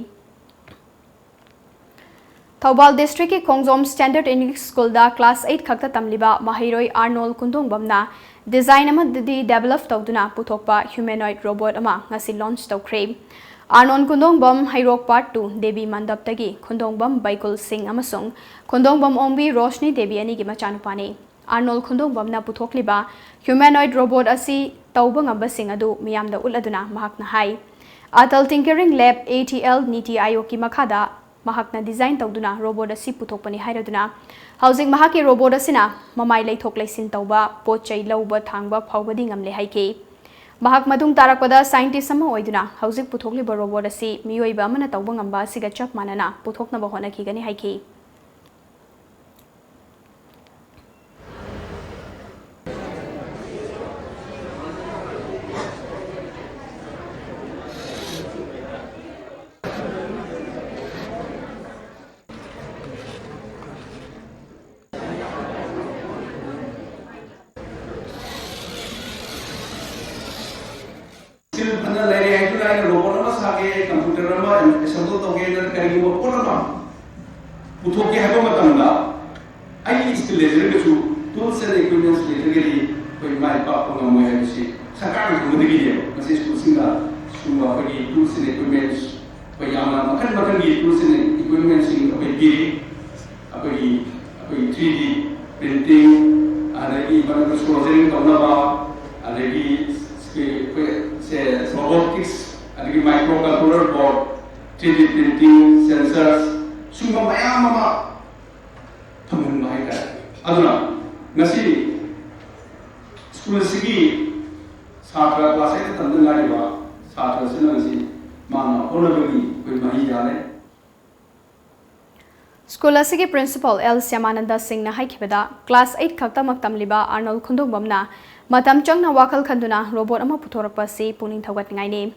ꯊꯧꯕꯥꯜ districtꯀꯤ ꯈꯣꯡꯖꯣꯝ Standard English Schoolꯗ class eight ꯈꯛꯇ ꯇꯝꯂꯤꯕ ꯃꯍꯩꯔꯣꯏ ꯑꯥꯔꯅꯣꯜ ꯀꯨꯟꯗꯣꯡꯕꯝꯅ design ꯑꯃꯗꯤ develop ꯇꯧꯗꯨꯅ ꯄꯨꯊꯣꯛꯄ humanoid robot ꯑꯃ ꯉꯁꯤ launch ꯇꯧꯈ꯭ꯔꯦ꯫ ꯑꯥꯔꯅꯣꯜ ꯀꯨꯟꯗꯣꯡꯕꯝ ꯍꯩꯔꯣꯛ Part two ꯗꯦꯕꯤ ꯃꯟꯗꯞꯇꯒꯤ ꯈꯨꯟꯗꯣꯡꯕꯝ ꯕꯩꯀꯨꯜ ꯁꯤꯡ ꯑꯃꯁꯨꯡ ꯈꯨꯟꯗꯣꯡꯕꯝ ꯑꯣꯡꯕꯤ ꯔꯣꯁꯅꯤ ꯗꯦꯕꯤ ꯑꯅꯤꯒꯤ ꯃꯆꯥꯅꯨꯄꯥꯅꯤ꯫ ꯑꯥꯔꯅꯣꯜ ꯈꯨꯟꯗꯣꯡꯕꯝꯅ ꯄꯨꯊꯣꯛꯂꯤꯕ humanoid robot ꯑꯁꯤ ꯇꯧꯕ ꯉꯝꯕꯁꯤꯡ ꯑꯗꯨ ꯃꯤꯌꯥꯝꯗ ꯎꯠꯂꯗꯨꯅ ꯃꯍꯥꯛꯅ ꯍꯥꯏ, Atal Tinkering Lab, A T L, NITI Aayogꯀꯤ ꯃꯈꯥꯗ ꯃꯍꯥꯛꯅ design ꯇꯧꯗꯨꯅ robot ꯑꯁꯤ ꯄꯨꯊꯣꯛꯄꯅꯤ ꯍꯥꯏꯔꯗꯨꯅ, ꯍꯧꯖꯤꯛ ꯃꯍꯥꯛꯀꯤ robot ꯑꯁꯤꯅ ꯃꯃꯥꯏ ꯂꯩꯊꯣꯛ ꯂꯩꯁꯤꯟ ꯇꯧꯕ, ꯄꯣꯠ ꯆꯩ ꯂꯧꯕ ꯊꯥꯡꯕ ꯐꯥꯎꯕꯗꯤ ꯉꯝꯂꯦ ꯍꯥꯏꯈꯤ꯫ ꯃꯍꯥꯛ ꯃꯇꯨꯡ ꯇꯥꯔꯛꯄꯗ scientist ꯑꯃ ꯑꯣꯏꯗꯨꯅ ꯍꯧꯖꯤꯛ ꯄꯨꯊꯣꯛꯂꯤꯕ robot ꯑꯁꯤ ꯃꯤꯑꯣꯏꯕ ꯑꯃꯅ ꯇꯧꯕ ꯉꯝꯕ ꯑꯁꯤꯒ ꯆꯞ ꯃꯥꯟꯅꯅ ꯄꯨꯊꯣꯛꯅꯕ ꯍꯣꯠꯅꯈꯤꯒꯅꯤ ꯍꯥꯏꯈꯤ꯫ ꯐꯅ ꯂꯩꯔꯦ ꯍꯥꯏꯗꯨꯅ ꯑꯩꯅ ꯔꯣꯕꯣꯠ ꯑꯃ ꯁꯥꯒꯦ, ꯀꯝꯄ꯭ꯌꯨꯇꯔ ꯑꯃ ꯑꯦꯁꯦꯝꯕꯜ ꯇꯧꯒꯦ, ꯅꯠꯇ꯭ꯔꯒ ꯀꯔꯤꯒꯨꯝꯕ ꯄꯣꯠ ꯑꯃ ꯄꯨꯊꯣꯛꯀꯦ ꯍꯥꯏꯕ ꯃꯇꯝꯗ ꯑꯩꯒꯤ ꯁ꯭ꯀꯤꯜ ꯂꯩꯖꯔꯒꯁꯨ ꯇꯨꯜꯁ ꯑꯦꯟ ꯏꯀ꯭ꯋꯤꯞꯃꯦꯟꯠꯁ ꯂꯩꯇ꯭ꯔꯒꯗꯤ ꯑꯩꯈꯣꯏ ꯃꯥꯏ ꯄꯥꯛꯄ ꯉꯝꯃꯣꯏ ꯍꯥꯏꯕꯁꯤ ꯁꯔꯀꯥꯔꯅ ꯈꯪꯕꯗꯒꯤꯅꯦꯕ꯫ ꯉꯁꯤ ꯁ꯭ꯀꯨꯜꯁꯤꯡꯗ ꯁꯤꯒꯨꯝꯕ ꯑꯩꯈꯣꯏꯒꯤ ꯇꯨꯜꯁ ꯑꯦꯟ ꯏꯀ꯭ꯋꯤꯞꯃꯦꯟꯠꯁ, ꯑꯩꯈꯣꯏ ꯌꯥꯝꯅ ꯃꯈꯜ ꯃꯈꯜꯒꯤ ꯇꯨꯜꯁ ꯑꯦꯟ ꯏꯀ꯭ꯋꯤꯞꯃꯦꯟꯠꯁꯤꯡ ꯑꯩꯈꯣꯏ ꯄꯤꯔꯤ꯫ ꯑꯩꯈꯣꯏꯒꯤ ꯑꯩꯈꯣꯏꯒꯤ ꯊ꯭ꯔꯤ ꯗꯤ ꯄ꯭ꯔꯤꯟꯇꯤꯡ, ꯑꯗꯒꯤ ꯃꯅꯨꯡꯗ ꯁꯣꯜꯗꯔꯤꯡ ꯇꯧꯅꯕ, ꯑꯗꯒꯤ ꯑꯩꯈꯣꯏ ꯁꯦ ꯔꯣꯕꯣꯇꯤꯛꯁ, ꯑꯗꯒꯤ ꯃꯥꯏꯀ꯭ꯔꯣ ꯀꯟꯇ꯭ꯔꯣꯂꯔ ꯕꯣꯔꯗ, ꯊ꯭ꯔꯤ ꯗꯤ ꯄ꯭ꯔꯤꯟꯇꯤꯡ, ꯁꯦꯟꯁꯔꯁ, ꯁꯨꯝꯕ ꯃꯌꯥꯝ ꯑꯃ ꯐꯪꯍꯟꯕ ꯍꯥꯏꯇꯥꯔꯦ꯫ ꯑꯗꯨꯅ ꯉꯁꯤ ꯁ꯭ꯀꯨꯜ ꯑꯁꯤꯒꯤ ꯁꯥꯇ꯭ꯔ ꯀ꯭ꯂꯥꯁ ꯑꯩꯠꯇ ꯇꯝꯗ ꯉꯥꯏꯔꯤꯕ ꯁꯥꯇ꯭ꯔꯁꯤꯅ ꯉꯁꯤ ꯃꯥꯅ ꯍꯣꯠꯅꯕꯒꯤ ꯑꯩꯈꯣꯏ ꯃꯍꯩ ꯌꯥꯜꯂꯦ꯫ ꯁ꯭ꯀꯨꯜ ꯑꯁꯤꯒꯤ ꯄ꯭ꯔꯤꯟꯁꯤꯄꯥꯜ ꯑꯦꯜ ꯁ꯭ꯌꯥꯃꯥꯅꯟꯗ ꯁꯤꯡꯅ ꯍꯥꯏꯈꯤꯕꯗ, ꯀ꯭ꯂꯥꯁ ꯑꯩꯠ ꯈꯛꯇꯃꯛ ꯇꯝꯂꯤꯕ ꯑꯥꯔꯅꯣꯜ ꯈꯨꯟꯗꯣꯡꯕꯝꯅ ꯃꯇꯝ ꯆꯪꯅ ꯋꯥꯈꯜ ꯈꯟꯗꯨꯅ ꯔꯣꯕꯣꯠ ꯑꯃ ꯄꯨꯊꯣꯔꯛꯄ ꯑꯁꯤ ꯄꯨꯛꯅꯤꯡ ꯊꯧꯒꯠꯅꯤꯡꯉꯥꯏꯅꯤ꯫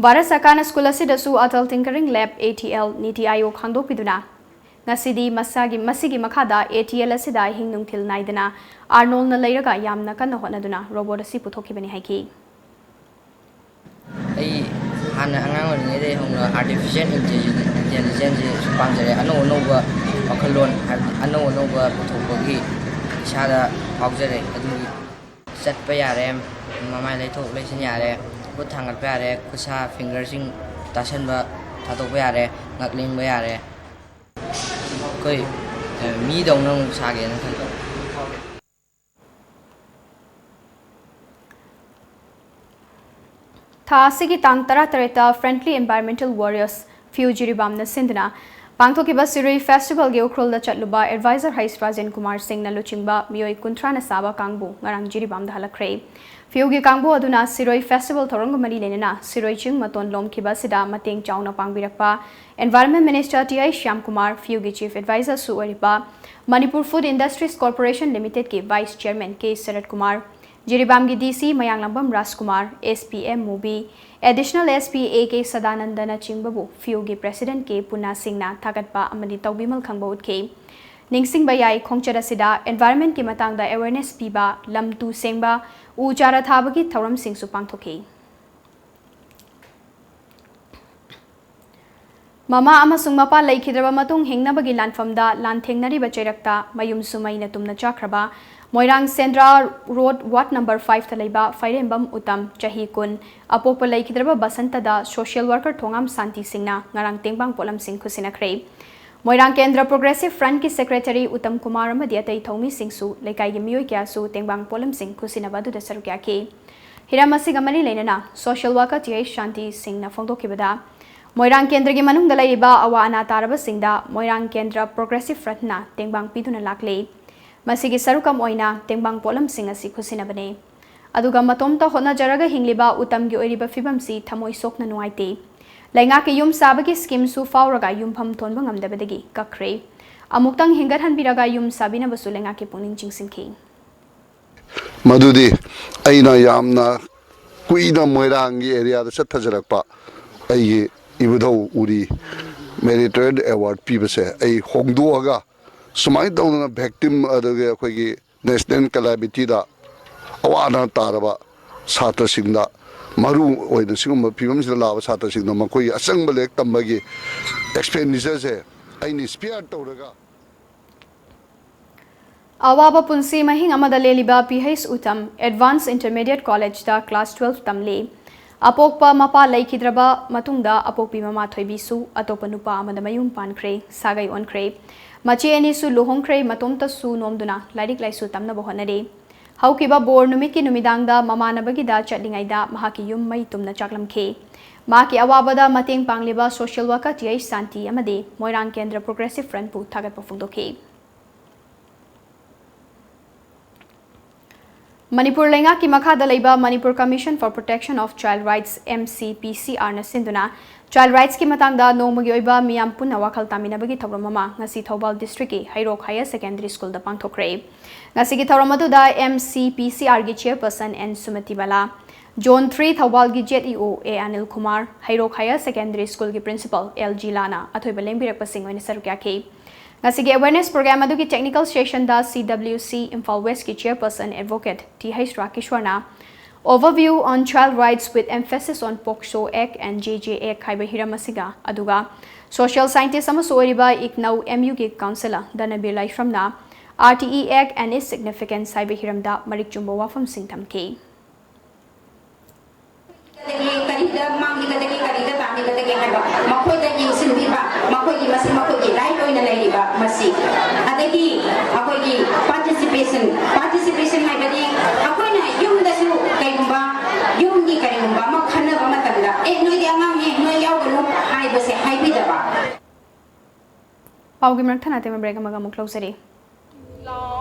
ꯚꯥꯔꯠ ꯁꯔꯀꯥꯔꯅ ꯁ꯭ꯀꯨꯜ ꯑꯁꯤꯗꯁꯨ ꯑꯇꯜ ꯇꯤꯡꯀꯔꯤꯡ ꯂꯦꯕ, ꯑꯦ ꯇꯤ ꯑꯦꯜ, ꯅꯤꯇꯤ ꯑꯥꯌꯣꯒ ꯍꯥꯡꯗꯣꯛꯄꯤꯗꯨꯅ ꯉꯁꯤꯗꯤ ꯃꯁꯥꯒꯤ, ꯃꯁꯤꯒꯤ ꯃꯈꯥꯗ ꯑꯦ ꯇꯤ ꯑꯦꯜ ꯑꯁꯤꯗ ꯑꯍꯤꯡ ꯅꯨꯡꯊꯤꯜ ꯅꯥꯏꯗꯅ ꯑꯥꯔꯅꯣꯜꯅ ꯂꯩꯔꯒ ꯌꯥꯝꯅ ꯀꯟꯅ ꯍꯣꯠꯅꯗꯨꯅ ꯔꯣꯕꯣꯠ ꯑꯁꯤ ꯄꯨꯊꯣꯛꯈꯤꯕꯅꯤ ꯍꯥꯏꯈꯤ꯫ ꯑꯩ ꯍꯥꯟꯅ ꯑꯉꯥꯡ ꯑꯣꯏꯔꯤꯉꯩꯗꯒꯤ ꯍꯧꯅ ꯑꯥꯔꯇꯤꯐꯤꯁꯤꯌꯦꯜ ꯏꯟꯇꯦꯂꯤꯖꯦꯟꯁꯁꯦ ꯁꯨꯝ ꯄꯥꯝꯖꯔꯦ꯫ ꯑꯅꯧ ꯑꯅꯧꯕ ꯋꯥꯈꯜꯂꯣꯟ, ꯍꯥꯏꯕꯗꯤ ꯑꯅꯧ ꯑꯅꯧꯕ ꯄꯨꯊꯣꯛꯄꯒꯤ ꯏꯁꯥꯗ ꯐꯥꯎꯖꯔꯦ꯫ ꯑꯗꯨꯒꯤ ꯆꯠꯄ ꯌꯥꯔꯦ, ꯃꯃꯥꯏ ꯂꯩꯊꯣꯛ ꯂꯩꯁꯤꯟ ꯌꯥꯔꯦ, ꯈꯨꯠ ꯊꯥꯡꯒꯠꯄ ꯌꯥꯔꯦ, ꯈꯨꯠꯁꯥ ꯐꯤꯡꯒꯔꯁꯤꯡ ꯇꯥꯁꯟꯕ ꯊꯥꯗꯣꯛꯄ ꯌꯥꯔꯦ, ꯉꯛ ꯂꯦꯡꯕ ꯌꯥꯔꯦ꯫ ꯑꯩꯈꯣꯏ, ꯑ, ꯃꯤꯗꯧꯅ ꯑꯃꯨꯛ ꯁꯥꯒꯦꯅ ꯈꯜꯂꯤ꯫ ꯊꯥ ꯑꯁꯤꯒꯤ ꯇꯥꯡ ꯇꯔꯥꯇꯔꯦꯠꯇ Friendly Environmental Warriors, ꯐꯤꯌꯨ ꯖꯤꯔꯤꯕꯥꯝꯅ ꯁꯤꯟꯗꯨꯅ ꯄꯥꯡꯊꯣꯛꯈꯤꯕ ꯁꯤꯔꯣꯏ ꯐꯦꯁꯇꯤꯚꯦꯜꯒꯤ ꯎꯈ꯭ꯔꯨꯜꯗ ꯆꯠꯂꯨꯕ ꯑꯦꯗꯚꯥꯏꯖꯔ ꯍꯩꯁ ꯔꯥꯖꯦꯟ ꯀꯨꯃꯥꯔ ꯁꯤꯡꯅ ꯂꯨꯆꯤꯡꯕ ꯃꯤꯑꯣꯏ ꯀꯨꯟꯊ꯭ꯔꯥꯅ ꯁꯥꯕ ꯀꯥꯡꯕꯨ ꯉꯔꯥꯡ ꯖꯤꯔꯤꯕꯥꯝꯗ ꯍꯜꯂꯛꯈ꯭ꯔꯦ꯫ ꯐꯤꯌꯨꯒꯤ ꯀꯥꯡꯕꯨ ꯑꯗꯨꯅ ꯁꯤꯔꯣꯏ ꯐꯦꯁꯇꯤꯚꯦꯜ ꯊꯧꯔꯝꯒ ꯃꯔꯤ ꯂꯩꯅꯅ ꯁꯤꯔꯣꯏ ꯆꯤꯡ ꯃꯇꯣꯟ ꯂꯣꯝꯈꯤꯕ ꯑꯁꯤꯗ ꯃꯇꯦꯡ ꯆꯥꯎꯅ ꯄꯥꯡꯕꯤꯔꯛꯄ Environment Minister ꯇꯤ ꯑꯥꯏ ꯁ꯭ꯌꯥꯝ ꯀꯨꯃꯥꯔ, ꯐꯤꯌꯨꯒꯤ Chief Advisor ꯁꯨ ꯑꯣꯏꯔꯤꯕ Manipur Food Industries Corporation Limited ꯀꯤ Vice Chairman ꯀꯦ ꯁꯔꯠ ꯀꯨꯃꯥꯔ, ꯖꯤꯔꯤꯕꯥꯝꯒꯤ D C Mayanglambam Rajkumar, S P M Mubi, Additional S P A K ꯁꯗꯥꯅꯟꯗꯅꯆꯤꯡꯕꯕꯨ ꯐꯤꯌꯨꯒꯤ President ꯀꯦ ꯄꯨꯟꯅꯥ ꯁꯤꯡꯅ ꯊꯥꯒꯠꯄ ꯑꯃꯗꯤ ꯇꯧꯕꯤꯃꯜ ꯈꯪꯕ ꯎꯠꯈꯤ꯫ ꯅꯤꯡꯁꯤꯡꯕ ꯌꯥꯏ, ꯈꯣꯡꯆꯠ ꯑꯁꯤꯗ environment ꯀꯤ ꯃꯇꯥꯡꯗ awareness ꯄꯤꯕ, ꯂꯝ ꯇꯨ ꯁꯦꯡꯕ, ꯎ ꯆꯥꯔꯥ ꯊꯥꯕꯒꯤ ꯊꯧꯔꯝꯁꯤꯡꯁꯨ ꯄꯥꯡꯊꯣꯛꯈꯤ꯫ ꯃꯃꯥ ꯑꯃꯁꯨꯡ ꯃꯄꯥ ꯂꯩꯈꯤꯗ꯭ꯔꯕ ꯃꯇꯨꯡ ꯍꯤꯡꯅꯕꯒꯤ ꯂꯥꯟꯐꯝꯗ ꯂꯥꯟꯊꯦꯡꯅꯔꯤꯕ ꯆꯩꯔꯛꯇ ꯃꯌꯨꯝꯁꯨ ꯃꯩꯅ ꯇꯨꯝꯅ ꯆꯥꯈ꯭ꯔꯕ ꯃꯣꯏꯔꯥꯡ ꯁꯦꯟꯗ꯭ꯔꯥ ꯔꯣꯗ ꯋꯥꯔꯗ ꯅꯝꯕꯔ ꯐꯥꯏꯚꯇ ꯂꯩꯕ ꯐꯥꯏꯔꯦꯝꯕꯝ ꯎꯇꯝ, ꯆꯍꯤ ꯀꯨꯟ, ꯑꯄꯣꯛꯄ ꯂꯩꯈꯤꯗ꯭ꯔꯕ ꯕꯁꯟꯇꯗ ꯁꯣꯁꯤꯌꯦꯜ ꯋꯥꯔꯀꯔ ꯊꯣꯉꯥꯝ ꯁꯥꯟꯇꯤ ꯁꯤꯡꯅ ꯉꯔꯥꯡ ꯇꯦꯡꯕꯥꯡ ꯄꯣꯠꯂꯝꯁꯤꯡ ꯈꯨꯠꯁꯤꯟꯅꯈ꯭ꯔꯦ꯫ ꯃꯣꯏꯔꯥꯡ ꯀꯦꯟꯗ꯭ꯔ ꯄ꯭ꯔꯣꯒ꯭ꯔꯦꯁꯤꯚ ꯐ꯭ꯔꯟꯠꯀꯤ ꯁꯦꯀ꯭ꯔꯦꯇꯔꯤ ꯎꯇꯝ ꯀꯨꯃꯥꯔ ꯑꯃꯗꯤ ꯑꯇꯩ ꯊꯧꯃꯤꯁꯤꯡꯁꯨ ꯂꯩꯀꯥꯏꯒꯤ ꯃꯤꯑꯣꯏ ꯀꯌꯥꯁꯨ ꯇꯦꯡꯕꯥꯡ ꯄꯣꯠꯂꯝꯁꯤꯡ ꯈꯨꯠꯁꯤꯟꯅꯕ ꯑꯗꯨꯗ ꯁꯔꯨꯛ ꯌꯥꯈꯤ꯫ ꯍꯤꯔꯝ ꯑꯁꯤꯒ ꯃꯔꯤ ꯂꯩꯅꯅ ꯁꯣꯁꯤꯌꯦꯜ ꯋꯥꯔꯀꯔ ꯇꯤ ꯑꯩꯆ ꯁꯥꯟꯇꯤ ꯁꯤꯡꯅ ꯐꯣꯡꯗꯣꯛꯈꯤꯕꯗ, ꯃꯣꯏꯔꯥꯡ ꯀꯦꯟꯗ꯭ꯔꯒꯤ ꯃꯅꯨꯡꯗ ꯂꯩꯔꯤꯕ ꯑꯋꯥ ꯑꯅꯥ ꯇꯥꯔꯕꯁꯤꯡꯗ ꯃꯣꯏꯔꯥꯡ ꯀꯦꯟꯗ꯭ꯔ ꯄ꯭ꯔꯣꯒ꯭ꯔꯦꯁꯤꯚ ꯐ꯭ꯔꯟꯠꯅ ꯇꯦꯡꯕꯥꯡ ꯄꯤꯗꯨꯅ ꯂꯥꯛꯂꯤ꯫ ꯃꯁꯤꯒꯤ ꯁꯔꯨꯛ ꯑꯃ ꯑꯣꯏꯅ ꯇꯦꯡꯕꯥꯡ ꯄꯣꯠꯂꯝꯁꯤꯡ ꯑꯁꯤ ꯈꯨꯠꯁꯤꯟꯅꯕꯅꯤ꯫ ꯑꯗꯨꯒ ꯃꯇꯣꯝꯇ ꯍꯣꯠꯅꯖꯔꯒ ꯍꯤꯡꯂꯤꯕ ꯎꯇꯝꯒꯤ ꯑꯣꯏꯔꯤꯕ ꯐꯤꯕꯝꯁꯤ ꯊꯃꯣꯏ ꯁꯣꯛꯅ ꯅꯨꯡꯉꯥꯏꯇꯦ꯫ ꯂꯩꯉꯥꯛꯀꯤ ꯌꯨꯝ ꯁꯥꯕꯒꯤ ꯁ꯭ꯀꯤꯝꯁꯨ ꯐꯥꯎꯔꯒ ꯌꯨꯝꯐꯝ ꯊꯣꯟꯕ ꯉꯝꯗꯕꯗꯒꯤ ꯀꯛꯈ꯭ꯔꯦ꯫ ꯑꯃꯨꯛꯇꯪ ꯍꯤꯡꯒꯠꯍꯟꯕꯤꯔꯒ ꯌꯨꯝ ꯁꯥꯕꯤꯅꯕꯁꯨ ꯂꯩꯉꯥꯛꯀꯤ ꯄꯨꯛꯅꯤꯡ ꯆꯤꯡꯁꯤꯟꯈꯤ꯫ ꯃꯗꯨꯗꯤ ꯑꯩꯅ ꯌꯥꯝꯅ ꯀꯨꯏꯅ ꯃꯣꯏꯔꯥꯡꯒꯤ ꯑꯦꯔꯤꯌꯥꯗ ꯆꯠꯊꯖꯔꯛꯄ ꯑꯩꯒꯤ ꯏꯕꯨꯙꯧ ꯎꯔꯤ ꯃꯦꯔꯤꯇꯣꯔꯤꯌꯦꯜ ꯑꯦꯋꯥꯔꯗ ꯄꯤꯕꯁꯦ ꯑꯩ ꯍꯣꯡꯗꯣꯛꯑꯒ, ꯁꯨꯃꯥꯏꯅ ꯇꯧꯗꯅ ꯚꯤꯛꯇꯤꯝ ꯑꯗꯨꯒ ꯑꯩꯈꯣꯏꯒꯤ ꯅꯦꯁꯅꯦꯜ ꯀꯦꯂꯥꯃꯤꯇꯤꯗ ꯑꯋꯥ ꯑꯅꯥ ꯇꯥꯔꯕ ꯁꯥꯇ꯭ꯔꯁꯤꯡꯗ, ꯃꯔꯨ ꯑꯣꯏꯅ ꯁꯤꯒꯨꯝꯕ ꯐꯤꯕꯝꯁꯤꯗ ꯂꯥꯛꯂꯕ ꯁꯥꯇ꯭ꯔꯁꯤꯡꯗ ꯃꯈꯣꯏꯒꯤ ꯑꯆꯪꯕ ꯂꯥꯏꯔꯤꯛ ꯇꯝꯕꯒꯤ ꯑꯦꯛꯁꯄꯦꯟꯗꯤꯆꯔꯁꯦ ꯑꯩꯅ ꯁ꯭ꯄꯤꯌꯥꯔ ꯇꯧꯔꯒ ꯑꯋꯥꯕ ꯄꯨꯟꯁꯤ ꯃꯍꯤꯡ ꯑꯃꯗ ꯂꯦꯜꯂꯤꯕ P H Uttam advance intermediate ꯀꯣꯂꯦꯖꯇ ꯀ꯭ꯂꯥꯁ ꯇꯨꯋꯦꯜꯐ ꯇꯝꯂꯤ꯫ ꯑꯄꯣꯛꯄ ꯃꯄꯥ ꯂꯩꯈꯤꯗ꯭ꯔꯕ ꯃꯇꯨꯡꯗ ꯑꯄꯣꯛꯄꯤ ꯃꯃꯥ ꯊꯣꯏꯕꯤꯁꯨ ꯑꯇꯣꯞꯄ ꯅꯨꯄꯥ ꯑꯃꯗ ꯃꯌꯨꯝ ꯄꯥꯟꯈ꯭ꯔꯦ, ꯁꯥꯒꯩ ꯑꯣꯟꯈ꯭ꯔꯦ꯫ ꯃꯆꯦ ꯑꯅꯤꯁꯨ ꯂꯨꯍꯣꯡꯈ꯭ꯔꯦ, ꯃꯇꯣꯝꯇꯁꯨ ꯅꯣꯝꯗꯨꯅ ꯂꯥꯏꯔꯤꯛ ꯂꯥꯏꯁꯨ ꯇꯝꯅꯕ ꯍꯣꯠꯅꯔꯤ꯫ ꯍꯧꯈꯤꯕ ꯕꯣꯔ ꯅꯨꯃꯤꯠꯀꯤ ꯅꯨꯃꯤꯗꯥꯡꯗ ꯃꯃꯥꯟꯅꯕꯒꯤꯗ ꯆꯠꯂꯤꯉꯩꯗ ꯃꯍꯥꯛꯀꯤ ꯌꯨꯝ ꯃꯩ ꯇꯨꯝꯅ ꯆꯥꯛꯂꯝꯈꯤ꯫ ꯃꯍꯥꯛꯀꯤ ꯑꯋꯥꯕꯗ ꯃꯇꯦꯡ ꯄꯥꯡꯂꯤꯕ ꯁꯣꯁꯤꯌꯦꯜ ꯋꯥꯔꯀꯔ ꯇꯤ ꯑꯩꯆ ꯁꯥꯟꯇꯤ ꯑꯃꯗꯤ ꯃꯣꯏꯔꯥꯡ ꯀꯦꯟꯗ꯭ꯔ ꯄ꯭ꯔꯣꯒ꯭ꯔꯦꯁꯤꯚ ꯐ꯭ꯔꯟꯠꯄꯨ ꯊꯥꯒꯠꯄ ꯐꯣꯡꯗꯣꯛꯈꯤ꯫ ꯃꯅꯤꯄꯨꯔ ꯂꯩꯉꯥꯛꯀꯤ ꯃꯈꯥꯗ ꯂꯩꯕ Manipur Commission for Protection of Child Rights, M C P C R ꯅ ꯁꯤꯟꯗꯨꯅ ꯆꯥꯏꯜ ꯔꯥꯏꯠꯁꯀꯤ ꯃꯇꯥꯡꯗ ꯅꯣꯡꯃꯒꯤ ꯑꯣꯏꯕ ꯃꯤꯌꯥꯝ ꯄꯨꯟꯅ ꯋꯥꯈꯜ ꯇꯥꯃꯤꯟꯅꯕꯒꯤ ꯊꯧꯔꯝ ꯑꯃ ꯉꯁꯤ ꯊꯧꯕꯥꯜ ꯗꯤꯁꯇ꯭ꯔꯤꯛꯀꯤ ꯍꯩꯔꯣꯛ ꯍꯥꯌꯔ ꯁꯦꯀꯦꯟꯗꯔꯤ ꯁ꯭ꯀꯨꯜꯗ ꯄꯥꯡꯊꯣꯛꯈ꯭ꯔꯦ꯫ ꯉꯁꯤꯒꯤ ꯊꯧꯔꯝ ꯑꯗꯨꯗ M C P C R ꯒꯤ chairperson N Sumati Bala, zone three ꯊꯧꯕꯥꯜꯒꯤ Z E O A Anil Kumar, Heirok higher secondary ꯁ꯭ꯀꯨꯜꯒꯤ ꯄ꯭ꯔꯤꯟꯁꯤꯄꯜ ꯑꯦꯜ ꯖꯤꯂꯥꯅ ꯑꯊꯣꯏꯕ ꯂꯦꯡꯕꯤꯔꯛꯄꯁꯤꯡ ꯑꯣꯏꯅ ꯁꯔꯨꯛ ꯌꯥꯈꯤ꯫ ꯉꯁꯤꯒꯤ ꯑꯦꯋꯦꯔꯅꯦꯁ ꯄ꯭ꯔꯣꯒ꯭ꯔꯥꯝ ꯑꯗꯨꯒꯤ ꯇꯦꯛꯅꯤꯀꯦꯜ ꯁꯦꯁꯟꯗ C W C ꯏꯝꯐꯥꯜ ꯋꯦꯁꯀꯤ ꯆꯤꯌꯔꯄꯔꯁꯟ ꯑꯦꯗꯚꯣꯀꯦꯠ ꯇꯤ ꯍꯩꯆ ꯔꯥꯀꯤꯁꯣꯔꯅ Overview on Child Rights with Emphasis on POCSO Act and J J Act ꯍꯥꯏꯕ ꯍꯤꯔꯝ ꯑꯁꯤꯒ, ꯑꯗꯨꯒ Social scientist ꯑꯃꯁꯨ ꯑꯣꯏꯔꯤꯕ ꯏꯒꯅꯧ ꯑꯦꯝ ꯌꯨꯒꯤ counsellor ꯙꯅꯕꯤꯔ ꯂꯥꯏꯁ꯭ꯔꯝꯅ R T E Act and its significance ꯍꯥꯏꯕ ꯍꯤꯔꯝꯗ ꯃꯔꯤꯛ ꯆꯨꯝꯕ ꯋꯥꯐꯝꯁꯤꯡ ꯊꯝꯈꯤ꯫ ꯀꯔꯤꯗ ꯃꯥꯡꯂꯤꯕꯗꯒꯤ ꯀꯔꯤꯗ ꯇꯥꯡꯂꯤꯕꯗꯒꯤ ꯍꯥꯏꯕ ꯃꯈꯣꯏꯗ ꯌꯦꯡꯁꯤꯟꯕꯤꯕ, ꯃꯈꯣꯏꯒꯤ ꯃꯁꯤ ꯃꯈꯣꯏꯒꯤ right ꯑꯣꯏꯅ ꯂꯩꯔꯤꯕ ꯃꯁꯤ, ꯑꯗꯒꯤ ꯑꯩꯈꯣꯏꯒꯤ participation, participation ꯍꯥꯏꯕꯗꯤ ꯑꯩꯈꯣꯏꯅ ꯌꯨꯝꯗꯁꯨ ꯀꯩꯒꯨꯝꯕ ꯌꯨꯝꯒꯤ ꯀꯔꯤꯒꯨꯝꯕ ꯑꯃ ꯈꯟꯅꯕ ꯃꯇꯝꯗ, "ꯑꯦ, ꯅꯣꯏꯗꯤ ꯑꯉꯥꯡꯅꯦ, ꯅꯣꯏ ꯌꯥꯎꯒꯅꯨ" ꯍꯥꯏꯕꯁꯦ ꯍꯥꯏꯕꯤꯗꯕ꯫ ꯄꯥꯎꯒꯤ ꯃꯔꯛ ꯊꯠꯅ ꯑꯇꯦꯟꯕ break ꯑꯃꯒ ꯑꯃꯨꯛ ꯂꯧꯖꯔꯤ꯫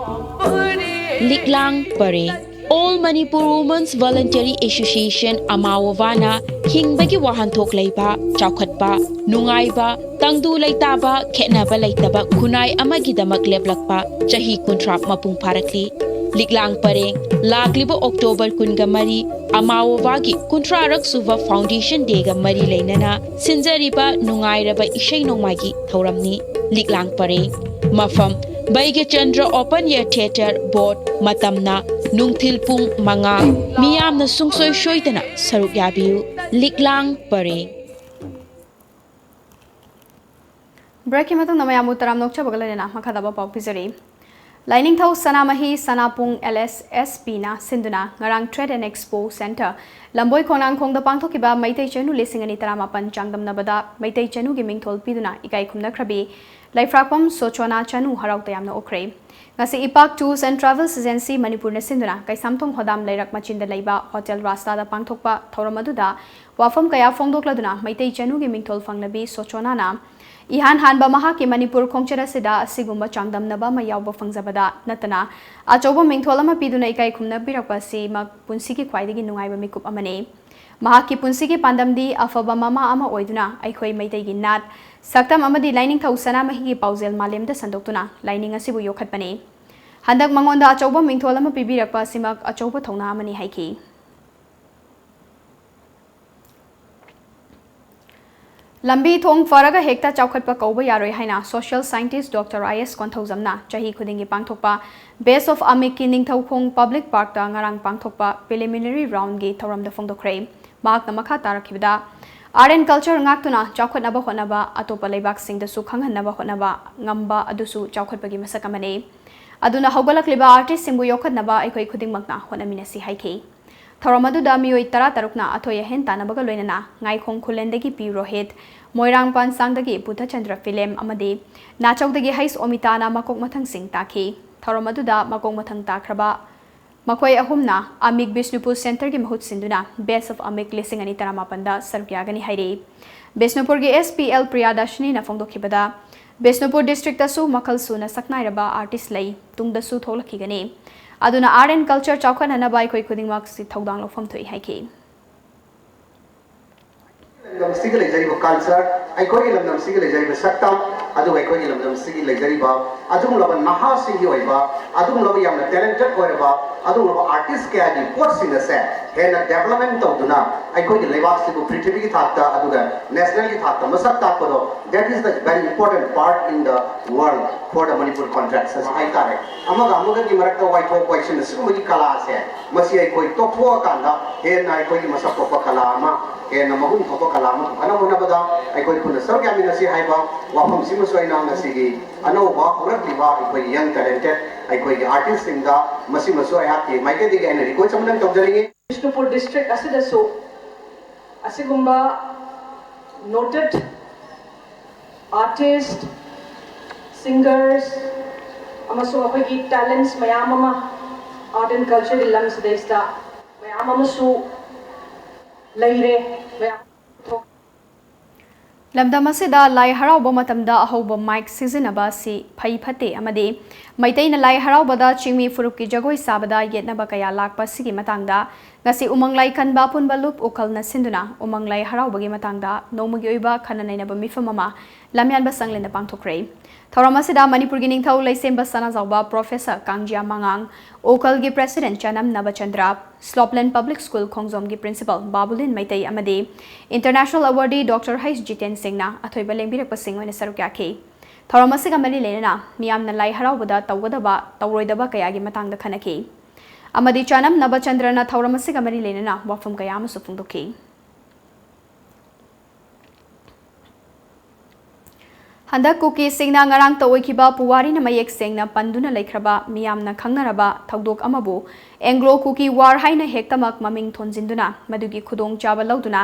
ꯂꯤꯛꯂꯥꯡ ꯄꯔꯦꯡ꯫ All Manipur Women's Voluntary Association, ꯑꯃꯥꯋꯣꯕꯥꯅ ꯍꯤꯡꯕꯒꯤ ꯋꯥꯍꯟꯊꯣꯛ ꯂꯩꯕ, ꯆꯥꯎꯈꯠꯄ, ꯅꯨꯡꯉꯥꯏꯕ, ꯇꯪꯗꯨ ꯂꯩꯇꯥꯕ, ꯈꯦꯠꯅꯕ ꯂꯩꯇꯕ ꯈꯨꯟꯅꯥꯏ ꯑꯃꯒꯤꯗꯃꯛ ꯂꯦꯞꯂꯛꯄ ꯆꯍꯤ ꯀꯨꯟꯊ꯭ꯔꯥ ꯃꯄꯨꯡ ꯐꯥꯔꯛꯂꯤ꯫ ꯂꯤꯛꯂꯥꯡ ꯄꯔꯦꯡ, ꯂꯥꯛꯂꯤꯕ October ꯀꯨꯟꯒ ꯃꯔꯤ, ꯑꯃꯥꯋꯣꯕꯥꯒꯤ ꯀꯨꯟꯊ꯭ꯔꯥꯔꯛ ꯁꯨꯕ Foundation Dayꯒ ꯃꯔꯤ ꯂꯩꯅꯅ ꯁꯤꯟꯖꯔꯤꯕ ꯅꯨꯡꯉꯥꯏꯔꯕ ꯏꯁꯩ ꯅꯣꯡꯃꯥꯏꯒꯤ ꯊꯧꯔꯝꯅꯤ꯫ ꯂꯤꯛꯂꯥꯡ ꯄꯔꯦꯡ꯫ ꯃꯐꯝ, ꯕꯩꯒ꯭ꯌꯆꯟꯗ꯭ꯔ Open Air Theatre, ꯕꯣꯠ꯫ ꯃꯇꯝꯅ ꯅꯨꯡꯊꯤꯜ ꯄꯨꯡ ꯃꯉꯥ꯫ ꯃꯤꯌꯥꯝꯅ ꯁꯨꯡꯁꯣꯏ ꯁꯣꯏꯗꯅ ꯁꯔꯨꯛ ꯌꯥꯕꯤꯌꯨ꯫ ꯂꯤꯛꯂꯥꯡ ꯄꯔꯦꯡ꯫ Breakꯀꯤ ꯃꯇꯨꯡꯗ ꯃꯌꯥꯝꯕꯨ ꯇꯔꯥꯝꯅ ꯑꯣꯛꯆꯕꯒ ꯂꯣꯏꯅꯅ ꯃꯈꯥ ꯇꯥꯕ ꯄꯥꯎ ꯄꯤꯖꯔꯤ꯫ ꯂꯥꯏꯅꯤꯡꯊꯧ ꯁꯅꯥꯃꯍꯤ ꯁꯅꯥꯄꯨꯡ LSSPꯅ ꯁꯤꯟꯗꯨꯅ ꯉꯔꯥꯡ Trade and Expo Centre ꯂꯝꯕꯣꯏ ꯈꯣꯡꯅꯥꯡꯈꯣꯡꯗ ꯄꯥꯡꯊꯣꯛꯈꯤꯕ ꯃꯩꯇꯩ ꯆꯅꯨ ꯂꯤꯁꯤꯡ ꯑꯅꯤ ꯇꯔꯥꯃꯥꯄꯟ ꯆꯥꯡꯗꯝꯅꯕꯗ ꯃꯩꯇꯩ ꯆꯅꯨꯒꯤ ꯃꯤꯡꯊꯣꯜ ꯄꯤꯗꯨꯅ ꯏꯀꯥꯏ ꯈꯨꯝꯅꯈ꯭ꯔꯕꯤ ꯂꯩꯐ꯭ꯔꯥꯛꯄꯝ ꯁꯣꯆꯣꯅꯥ ꯆꯅꯨ ꯍꯔꯥꯎ ꯇꯌꯥꯝꯅ ꯑꯣꯛꯈ꯭ꯔꯦ꯫ ꯉꯁꯤ ꯏꯄꯥꯛ Tours and Travels Agency ꯃꯅꯤꯄꯨꯔꯅ ꯁꯤꯟꯗꯨꯅ ꯀꯩꯁꯥꯝꯊꯣꯡ ꯍꯣꯗꯥꯝ ꯂꯩꯔꯛ ꯃꯆꯤꯟꯗ ꯂꯩꯕ ꯍꯣꯇꯦꯜ ꯔꯥꯁꯇꯥꯗ ꯄꯥꯡꯊꯣꯛꯄ ꯊꯧꯔꯝ ꯑꯗꯨꯗ ꯋꯥꯐꯝ ꯀꯌꯥ ꯐꯣꯡꯗꯣꯛꯂꯗꯨꯅ ꯃꯩꯇꯩ ꯆꯅꯨꯒꯤ ꯃꯤꯡꯊꯣꯜ ꯐꯪꯂꯕꯤ ꯁꯣꯆꯣꯅꯥꯅ ꯏꯍꯥꯟ ꯍꯥꯟꯕ ꯃꯍꯥꯛꯀꯤ ꯃꯅꯤꯄꯨꯔ ꯈꯣꯡꯆꯠ ꯑꯁꯤꯗ ꯑꯁꯤꯒꯨꯝꯕ ꯆꯥꯡꯗꯝꯅꯕ ꯑꯃ ꯌꯥꯎꯕ ꯐꯪꯖꯕꯗ ꯅꯠꯇꯅ ꯑꯆꯧꯕ ꯃꯤꯡꯊꯣꯜ ꯑꯃ ꯄꯤꯗꯨꯅ ꯏꯀꯥꯏ ꯈꯨꯝꯅꯕꯤꯔꯛꯄ ꯑꯁꯤꯃꯛ ꯄꯨꯟꯁꯤꯒꯤ ꯈ꯭ꯋꯥꯏꯗꯒꯤ ꯅꯨꯡꯉꯥꯏꯕ ꯃꯤꯀꯨꯞ ꯑꯃꯅꯤ꯫ ꯃꯍꯥꯛꯀꯤ ꯄꯨꯟꯁꯤꯒꯤ ꯄꯥꯟꯗꯝꯗꯤ ꯑꯐꯕ ꯃꯃꯥ ꯑꯃ ꯑꯣꯏꯗꯨꯅ ꯑꯩꯈꯣꯏ ꯃꯩꯇꯩꯒꯤ ꯅꯥꯠ, ꯁꯛꯇꯝ ꯑꯃꯗꯤ ꯂꯥꯏꯅꯤꯡꯊꯧ ꯁꯅꯥꯃꯍꯤꯒꯤ ꯄꯥꯎꯖꯦꯜ ꯃꯥꯂꯦꯝꯗ ꯁꯟꯗꯣꯛꯇꯨꯅ ꯂꯥꯏꯅꯤꯡ ꯑꯁꯤꯕꯨ ꯌꯣꯛꯈꯠꯄꯅꯤ꯫ ꯍꯟꯗꯛ ꯃꯉꯣꯟꯗ ꯑꯆꯧꯕ ꯃꯤꯡꯊꯣꯜ ꯑꯃ ꯄꯤꯕꯤꯔꯛꯄ ꯑꯁꯤꯃꯛ ꯑꯆꯧꯕ ꯊꯧꯅꯥ ꯑꯃꯅꯤ ꯍꯥꯏꯈꯤ꯫ ꯂꯝꯕꯤ ꯊꯣꯡ ꯐꯔꯒ ꯍꯦꯛꯇ ꯆꯥꯎꯈꯠꯄ ꯀꯧꯕ ꯌꯥꯔꯣꯏ ꯍꯥꯏꯅ social scientist Doctor I S ꯀꯣꯟꯊꯧꯖꯝꯅ ꯆꯍꯤ ꯈꯨꯗꯤꯡꯒꯤ ꯄꯥꯡꯊꯣꯛꯄ Best of Amikꯀꯤ ꯅꯤꯡꯊꯧꯈꯣꯡ Public Parkꯇ ꯉꯔꯥꯡ ꯄꯥꯡꯊꯣꯛꯄ preliminary roundꯀꯤ ꯊꯧꯔꯝꯗ ꯐꯣꯡꯗꯣꯛꯈ꯭ꯔꯦ꯫ ꯃꯍꯥꯛꯅ ꯃꯈꯥ ꯇꯥꯔꯛꯈꯤꯕꯗ, Art and culture ꯉꯥꯛꯇꯨꯅ ꯆꯥꯎꯈꯠꯅꯕ ꯍꯣꯠꯅꯕ, ꯑꯇꯣꯞꯄ ꯂꯩꯕꯥꯛꯁꯤꯡꯗꯁꯨ ꯈꯪꯍꯟꯅꯕ ꯍꯣꯠꯅꯕ ꯉꯝꯕ ꯑꯗꯨꯁꯨ ꯆꯥꯎꯈꯠꯄꯒꯤ ꯃꯁꯛ ꯑꯃꯅꯤ꯫ ꯑꯗꯨꯅ ꯍꯧꯒꯠꯂꯛꯂꯤꯕ artistꯁꯤꯡꯕꯨ ꯌꯣꯛꯈꯠꯅꯕ ꯑꯩꯈꯣꯏ ꯈꯨꯗꯤꯡꯃꯛꯅ ꯍꯣꯠꯅꯃꯤꯟꯅꯁꯤ ꯍꯥꯏꯈꯤ꯫ ꯊꯧꯔꯝ ꯑꯗꯨꯗ ꯃꯤꯑꯣꯏ ꯇꯔꯥꯇꯔꯨꯛꯅ ꯑꯊꯣꯏ ꯑꯍꯦꯟ ꯇꯥꯟꯅꯕꯒ ꯂꯣꯏꯅꯅ ꯉꯥꯏꯈꯣꯡ ꯈꯨꯂꯦꯟꯗꯒꯤ ꯄꯤ ꯔꯣꯍꯤꯠ, ꯃꯣꯏꯔꯥꯡ ꯄꯥꯟꯁꯥꯡꯗꯒꯤ ꯕꯨꯙꯆꯟꯗ꯭ꯔ ꯐꯤꯂꯦꯝ ꯑꯃꯗꯤ ꯅꯥꯆꯧꯗꯒꯤ ꯍꯩꯁ ꯑꯣꯃꯤꯇꯥꯅ ꯃꯀꯣꯛ ꯃꯊꯪꯁꯤꯡ ꯇꯥꯈꯤ꯫ ꯊꯧꯔꯝ ꯑꯗꯨꯗ ꯃꯀꯣꯛ ꯃꯊꯪ ꯇꯥꯈ꯭ꯔꯕ ꯃꯈꯣꯏ ꯑꯍꯨꯝꯅ ꯑꯃꯤꯛ ꯕꯤꯁꯅꯨꯄꯨꯔ ꯁꯦꯟꯇꯔꯒꯤ ꯃꯍꯨꯠ ꯁꯤꯟꯗꯨꯅ Best of ꯑꯃꯤꯛ ꯂꯤꯁꯤꯡ ꯑꯅꯤ ꯇꯔꯥꯃꯥꯄꯟꯗ ꯁꯔꯨꯛ ꯌꯥꯒꯅꯤ ꯍꯥꯏꯔꯤ꯫ ꯕꯤꯁꯅꯨꯄꯨꯔꯒꯤ SP ꯑꯦꯜ ꯄ꯭ꯔꯤꯌꯥꯗꯔꯁꯤꯅꯤꯅ ꯐꯣꯡꯗꯣꯛꯈꯤꯕꯗ, ꯕꯤꯁꯅꯨꯄꯨꯔ districtꯇꯁꯨ ꯃꯈꯜ ꯁꯨꯅ ꯁꯛꯅꯥꯏꯔꯕ artist ꯂꯩ, ꯇꯨꯡꯗꯁꯨ ꯊꯣꯛꯂꯛꯈꯤꯒꯅꯤ꯫ ꯑꯗꯨꯅ art and culture ꯆꯥꯎꯈꯠꯅꯅꯕ ꯑꯩꯈꯣꯏ ꯈꯨꯗꯤꯡꯃꯛꯁꯤ ꯊꯧꯗꯥꯡ ꯂꯧꯐꯝ ꯊꯣꯛꯏ ꯍꯥꯏꯈꯤ꯫ ꯂꯝꯗꯝꯁꯤꯒꯤ ꯂꯩꯖꯔꯤꯕ culture, ꯑꯩꯈꯣꯏꯒꯤ ꯂꯝꯗꯝꯁꯤꯒꯤ ꯂꯩꯖꯔꯤꯕ ꯁꯛꯇꯝ, ꯑꯗꯨꯒ ꯑꯩꯈꯣꯏꯒꯤ ꯂꯝꯗꯝꯁꯤꯒꯤ ꯂꯩꯖꯔꯤꯕ ꯑꯗꯨꯒꯨꯝꯂꯕ ꯅꯍꯥꯁꯤꯡꯒꯤ ꯑꯣꯏꯕ, ꯑꯗꯨꯒꯨꯝꯂꯕ ꯌꯥꯝꯅ talented ꯑꯣꯏꯔꯕ ꯑꯗꯨꯒꯨꯝꯂꯕ artist ꯀꯌꯥꯒꯤ ꯄꯣꯠꯁꯤꯡ ꯑꯁꯦ ꯍꯦꯟꯅ development ꯇꯧꯗꯨꯅ ꯑꯩꯈꯣꯏꯒꯤ ꯂꯩꯕꯥꯛꯁꯤꯕꯨ ꯄ꯭ꯔꯤꯊꯤꯕꯤꯒꯤ ꯊꯥꯛꯇ ꯑꯗꯨꯒ nationalꯒꯤ ꯊꯥꯛꯇ ꯃꯁꯛ ꯇꯥꯛꯄꯗꯣ, that is the very important part in the world for the Manipur contracts ꯍꯥꯏꯇꯥꯔꯦ꯫ ꯑꯃꯒ ꯑꯃꯒꯒꯤ ꯃꯔꯛꯇ ꯋꯥꯏꯊꯣꯛ ꯋꯥꯏꯁꯤꯟ ꯑꯁꯤꯒꯨꯝꯕꯒꯤ ꯀꯂꯥꯁꯦ, ꯃꯁꯤ ꯑꯩꯈꯣꯏ ꯇꯣꯛꯊꯣꯛꯑꯀꯥꯟꯗ ꯍꯦꯟꯅ ꯑꯩꯈꯣꯏꯒꯤ ꯃꯁꯛ ꯊꯣꯛꯄ ꯀꯂꯥ ꯑꯃ, ꯍꯦꯟꯅ ꯃꯒꯨꯟ ꯊꯣꯛꯄ ꯀꯂꯥ ꯑꯃ ꯄꯨꯈꯠꯅꯕ ꯍꯣꯠꯅꯕꯗ ꯑꯩꯈꯣꯏ ꯄꯨꯟꯅ ꯁꯔꯨꯛ ꯌꯥꯃꯤꯟꯅꯁꯤ ꯍꯥꯏꯕ ꯋꯥꯐꯝꯁꯤꯃꯁꯨ ꯑꯩꯅ ꯉꯁꯤꯒꯤ ꯑꯅꯧꯕ ꯍꯧꯔꯛꯂꯤꯕ ꯑꯩꯈꯣꯏꯒꯤ young talented ꯑꯩꯈꯣꯏꯒꯤ artistꯁꯤꯡꯗ ꯃꯁꯤꯃꯁꯨ ꯑꯩꯍꯥꯛꯀꯤ ꯃꯥꯏꯀꯩꯗꯒꯤ ꯑꯩꯅ request ꯑꯃꯇꯪ ꯇꯧꯖꯅꯤꯡꯉꯤ꯫ ꯕꯤꯁꯅꯨꯄꯨꯔ district ꯑꯁꯤꯗꯁꯨ ꯑꯁꯤꯒꯨꯝꯕ noted artist, singers ꯑꯃꯁꯨꯡ ꯑꯩꯈꯣꯏꯒꯤ talents ꯃꯌꯥꯝ ꯑꯃ art and cultureꯒꯤ ꯂꯝꯁꯤꯗꯩꯁꯤꯗ ꯃꯌꯥꯝ ꯑꯃꯁꯨ ꯂꯩꯔꯦ꯫ ꯃꯌꯥꯝ ꯂꯝꯗꯝ ꯑꯁꯤꯗ ꯂꯥꯏ ꯍꯔꯥꯎꯕ ꯃꯇꯝꯗ ꯑꯍꯧꯕ mic ꯁꯤꯖꯤꯟꯅꯕ ꯑꯁꯤ ꯐꯩ ꯐꯠꯇꯦ ꯑꯃꯗꯤ ꯃꯩꯇꯩꯅ ꯂꯥꯏ ꯍꯔꯥꯎꯕꯗ ꯆꯤꯡꯃꯤ ꯐꯨꯔꯨꯞꯀꯤ ꯖꯒꯣꯏ ꯁꯥꯕꯗ ꯌꯦꯠꯅꯕ ꯀꯌꯥ ꯂꯥꯛꯄ ꯑꯁꯤꯒꯤ ꯃꯇꯥꯡꯗ ꯉꯁꯤ ꯎꯃꯪ ꯂꯥꯏ ꯀꯟꯕ ꯑꯄꯨꯟꯕ ꯂꯨꯞ ꯎꯀꯜꯅ ꯁꯤꯟꯗꯨꯅ ꯎꯃꯪ ꯂꯥꯏ ꯍꯔꯥꯎꯕꯒꯤ ꯃꯇꯥꯡꯗ ꯅꯣꯡꯃꯒꯤ ꯑꯣꯏꯕ ꯈꯟꯅ ꯅꯩꯅꯕ ꯃꯤꯐꯝ ꯑꯃ ꯂꯝꯌꯥꯟꯕ ꯆꯪꯂꯦꯟꯗ ꯄꯥꯡꯊꯣꯛꯈ꯭ꯔꯦ꯫ ꯊꯧꯔꯝ ꯑꯁꯤꯗ ꯃꯅꯤꯄꯨꯔꯒꯤ ꯅꯤꯡꯊꯧ ꯂꯩꯁꯦꯝꯕ ꯁꯅꯥꯖꯥꯎꯕ ꯄ꯭ꯔꯣꯐꯦꯁꯔ ꯀꯥꯡꯖꯤꯌꯥ ꯃꯉꯥꯡ, ꯎꯀꯜꯒꯤ president ꯆꯅꯝ ꯅꯕꯆꯟꯗ꯭ꯔ, ꯁ꯭ꯂꯣꯞꯂꯦꯟ Public School ꯈꯣꯡꯖꯣꯝꯒꯤ principal ꯕꯥꯕꯨꯂꯤꯟ ꯃꯩꯇꯩ ꯑꯃꯗꯤ international awardee Doctor ꯍꯩꯁ ꯖꯤꯇꯦꯟ ꯁꯤꯡꯅ ꯑꯊꯣꯏꯕ ꯂꯦꯡꯕꯤꯔꯛꯄꯁꯤꯡ ꯑꯣꯏꯅ ꯁꯔꯨꯛ ꯌꯥꯈꯤ꯫ ꯊꯧꯔꯝ ꯑꯁꯤꯒ ꯃꯔꯤ ꯂꯩꯅꯅ ꯃꯤꯌꯥꯝꯅ ꯂꯥꯏ ꯍꯔꯥꯎꯕꯗ ꯇꯧꯒꯗꯕ, ꯇꯧꯔꯣꯏꯗꯕ ꯀꯌꯥꯒꯤ ꯃꯇꯥꯡꯗ ꯈꯟꯅꯈꯤ꯫ ꯑꯃꯗꯤ ꯆꯅꯝ ꯅꯕꯆꯟꯗ꯭ꯔꯅ ꯊꯧꯔꯝ ꯑꯁꯤꯒ ꯃꯔꯤ ꯂꯩꯅꯅ ꯋꯥꯐꯝ ꯀꯌꯥ ꯑꯃꯁꯨ ꯐꯣꯡꯗꯣꯛꯈꯤ꯫ ꯍꯟꯗꯛ ꯀꯨꯀꯤꯁꯤꯡꯅ ꯉꯔꯥꯡꯇ ꯑꯣꯏꯈꯤꯕ ꯄꯨꯋꯥꯔꯤꯅ ꯃꯌꯦꯛ ꯁꯦꯡꯅ ꯄꯟꯗꯨꯅ ꯂꯩꯈ꯭ꯔꯕ ꯃꯤꯌꯥꯝꯅ ꯈꯪꯅꯔꯕ ꯊꯧꯗꯣꯛ ꯑꯃꯕꯨ ꯑꯦꯡꯒ꯭ꯂꯣ ꯀꯨꯀꯤ ꯋꯥꯔ ꯍꯥꯏꯅ ꯍꯦꯛꯇꯃꯛ ꯃꯃꯤꯡ ꯊꯣꯟꯖꯤꯟꯗꯨꯅ ꯃꯗꯨꯒꯤ ꯈꯨꯗꯣꯡꯆꯥꯕ ꯂꯧꯗꯨꯅ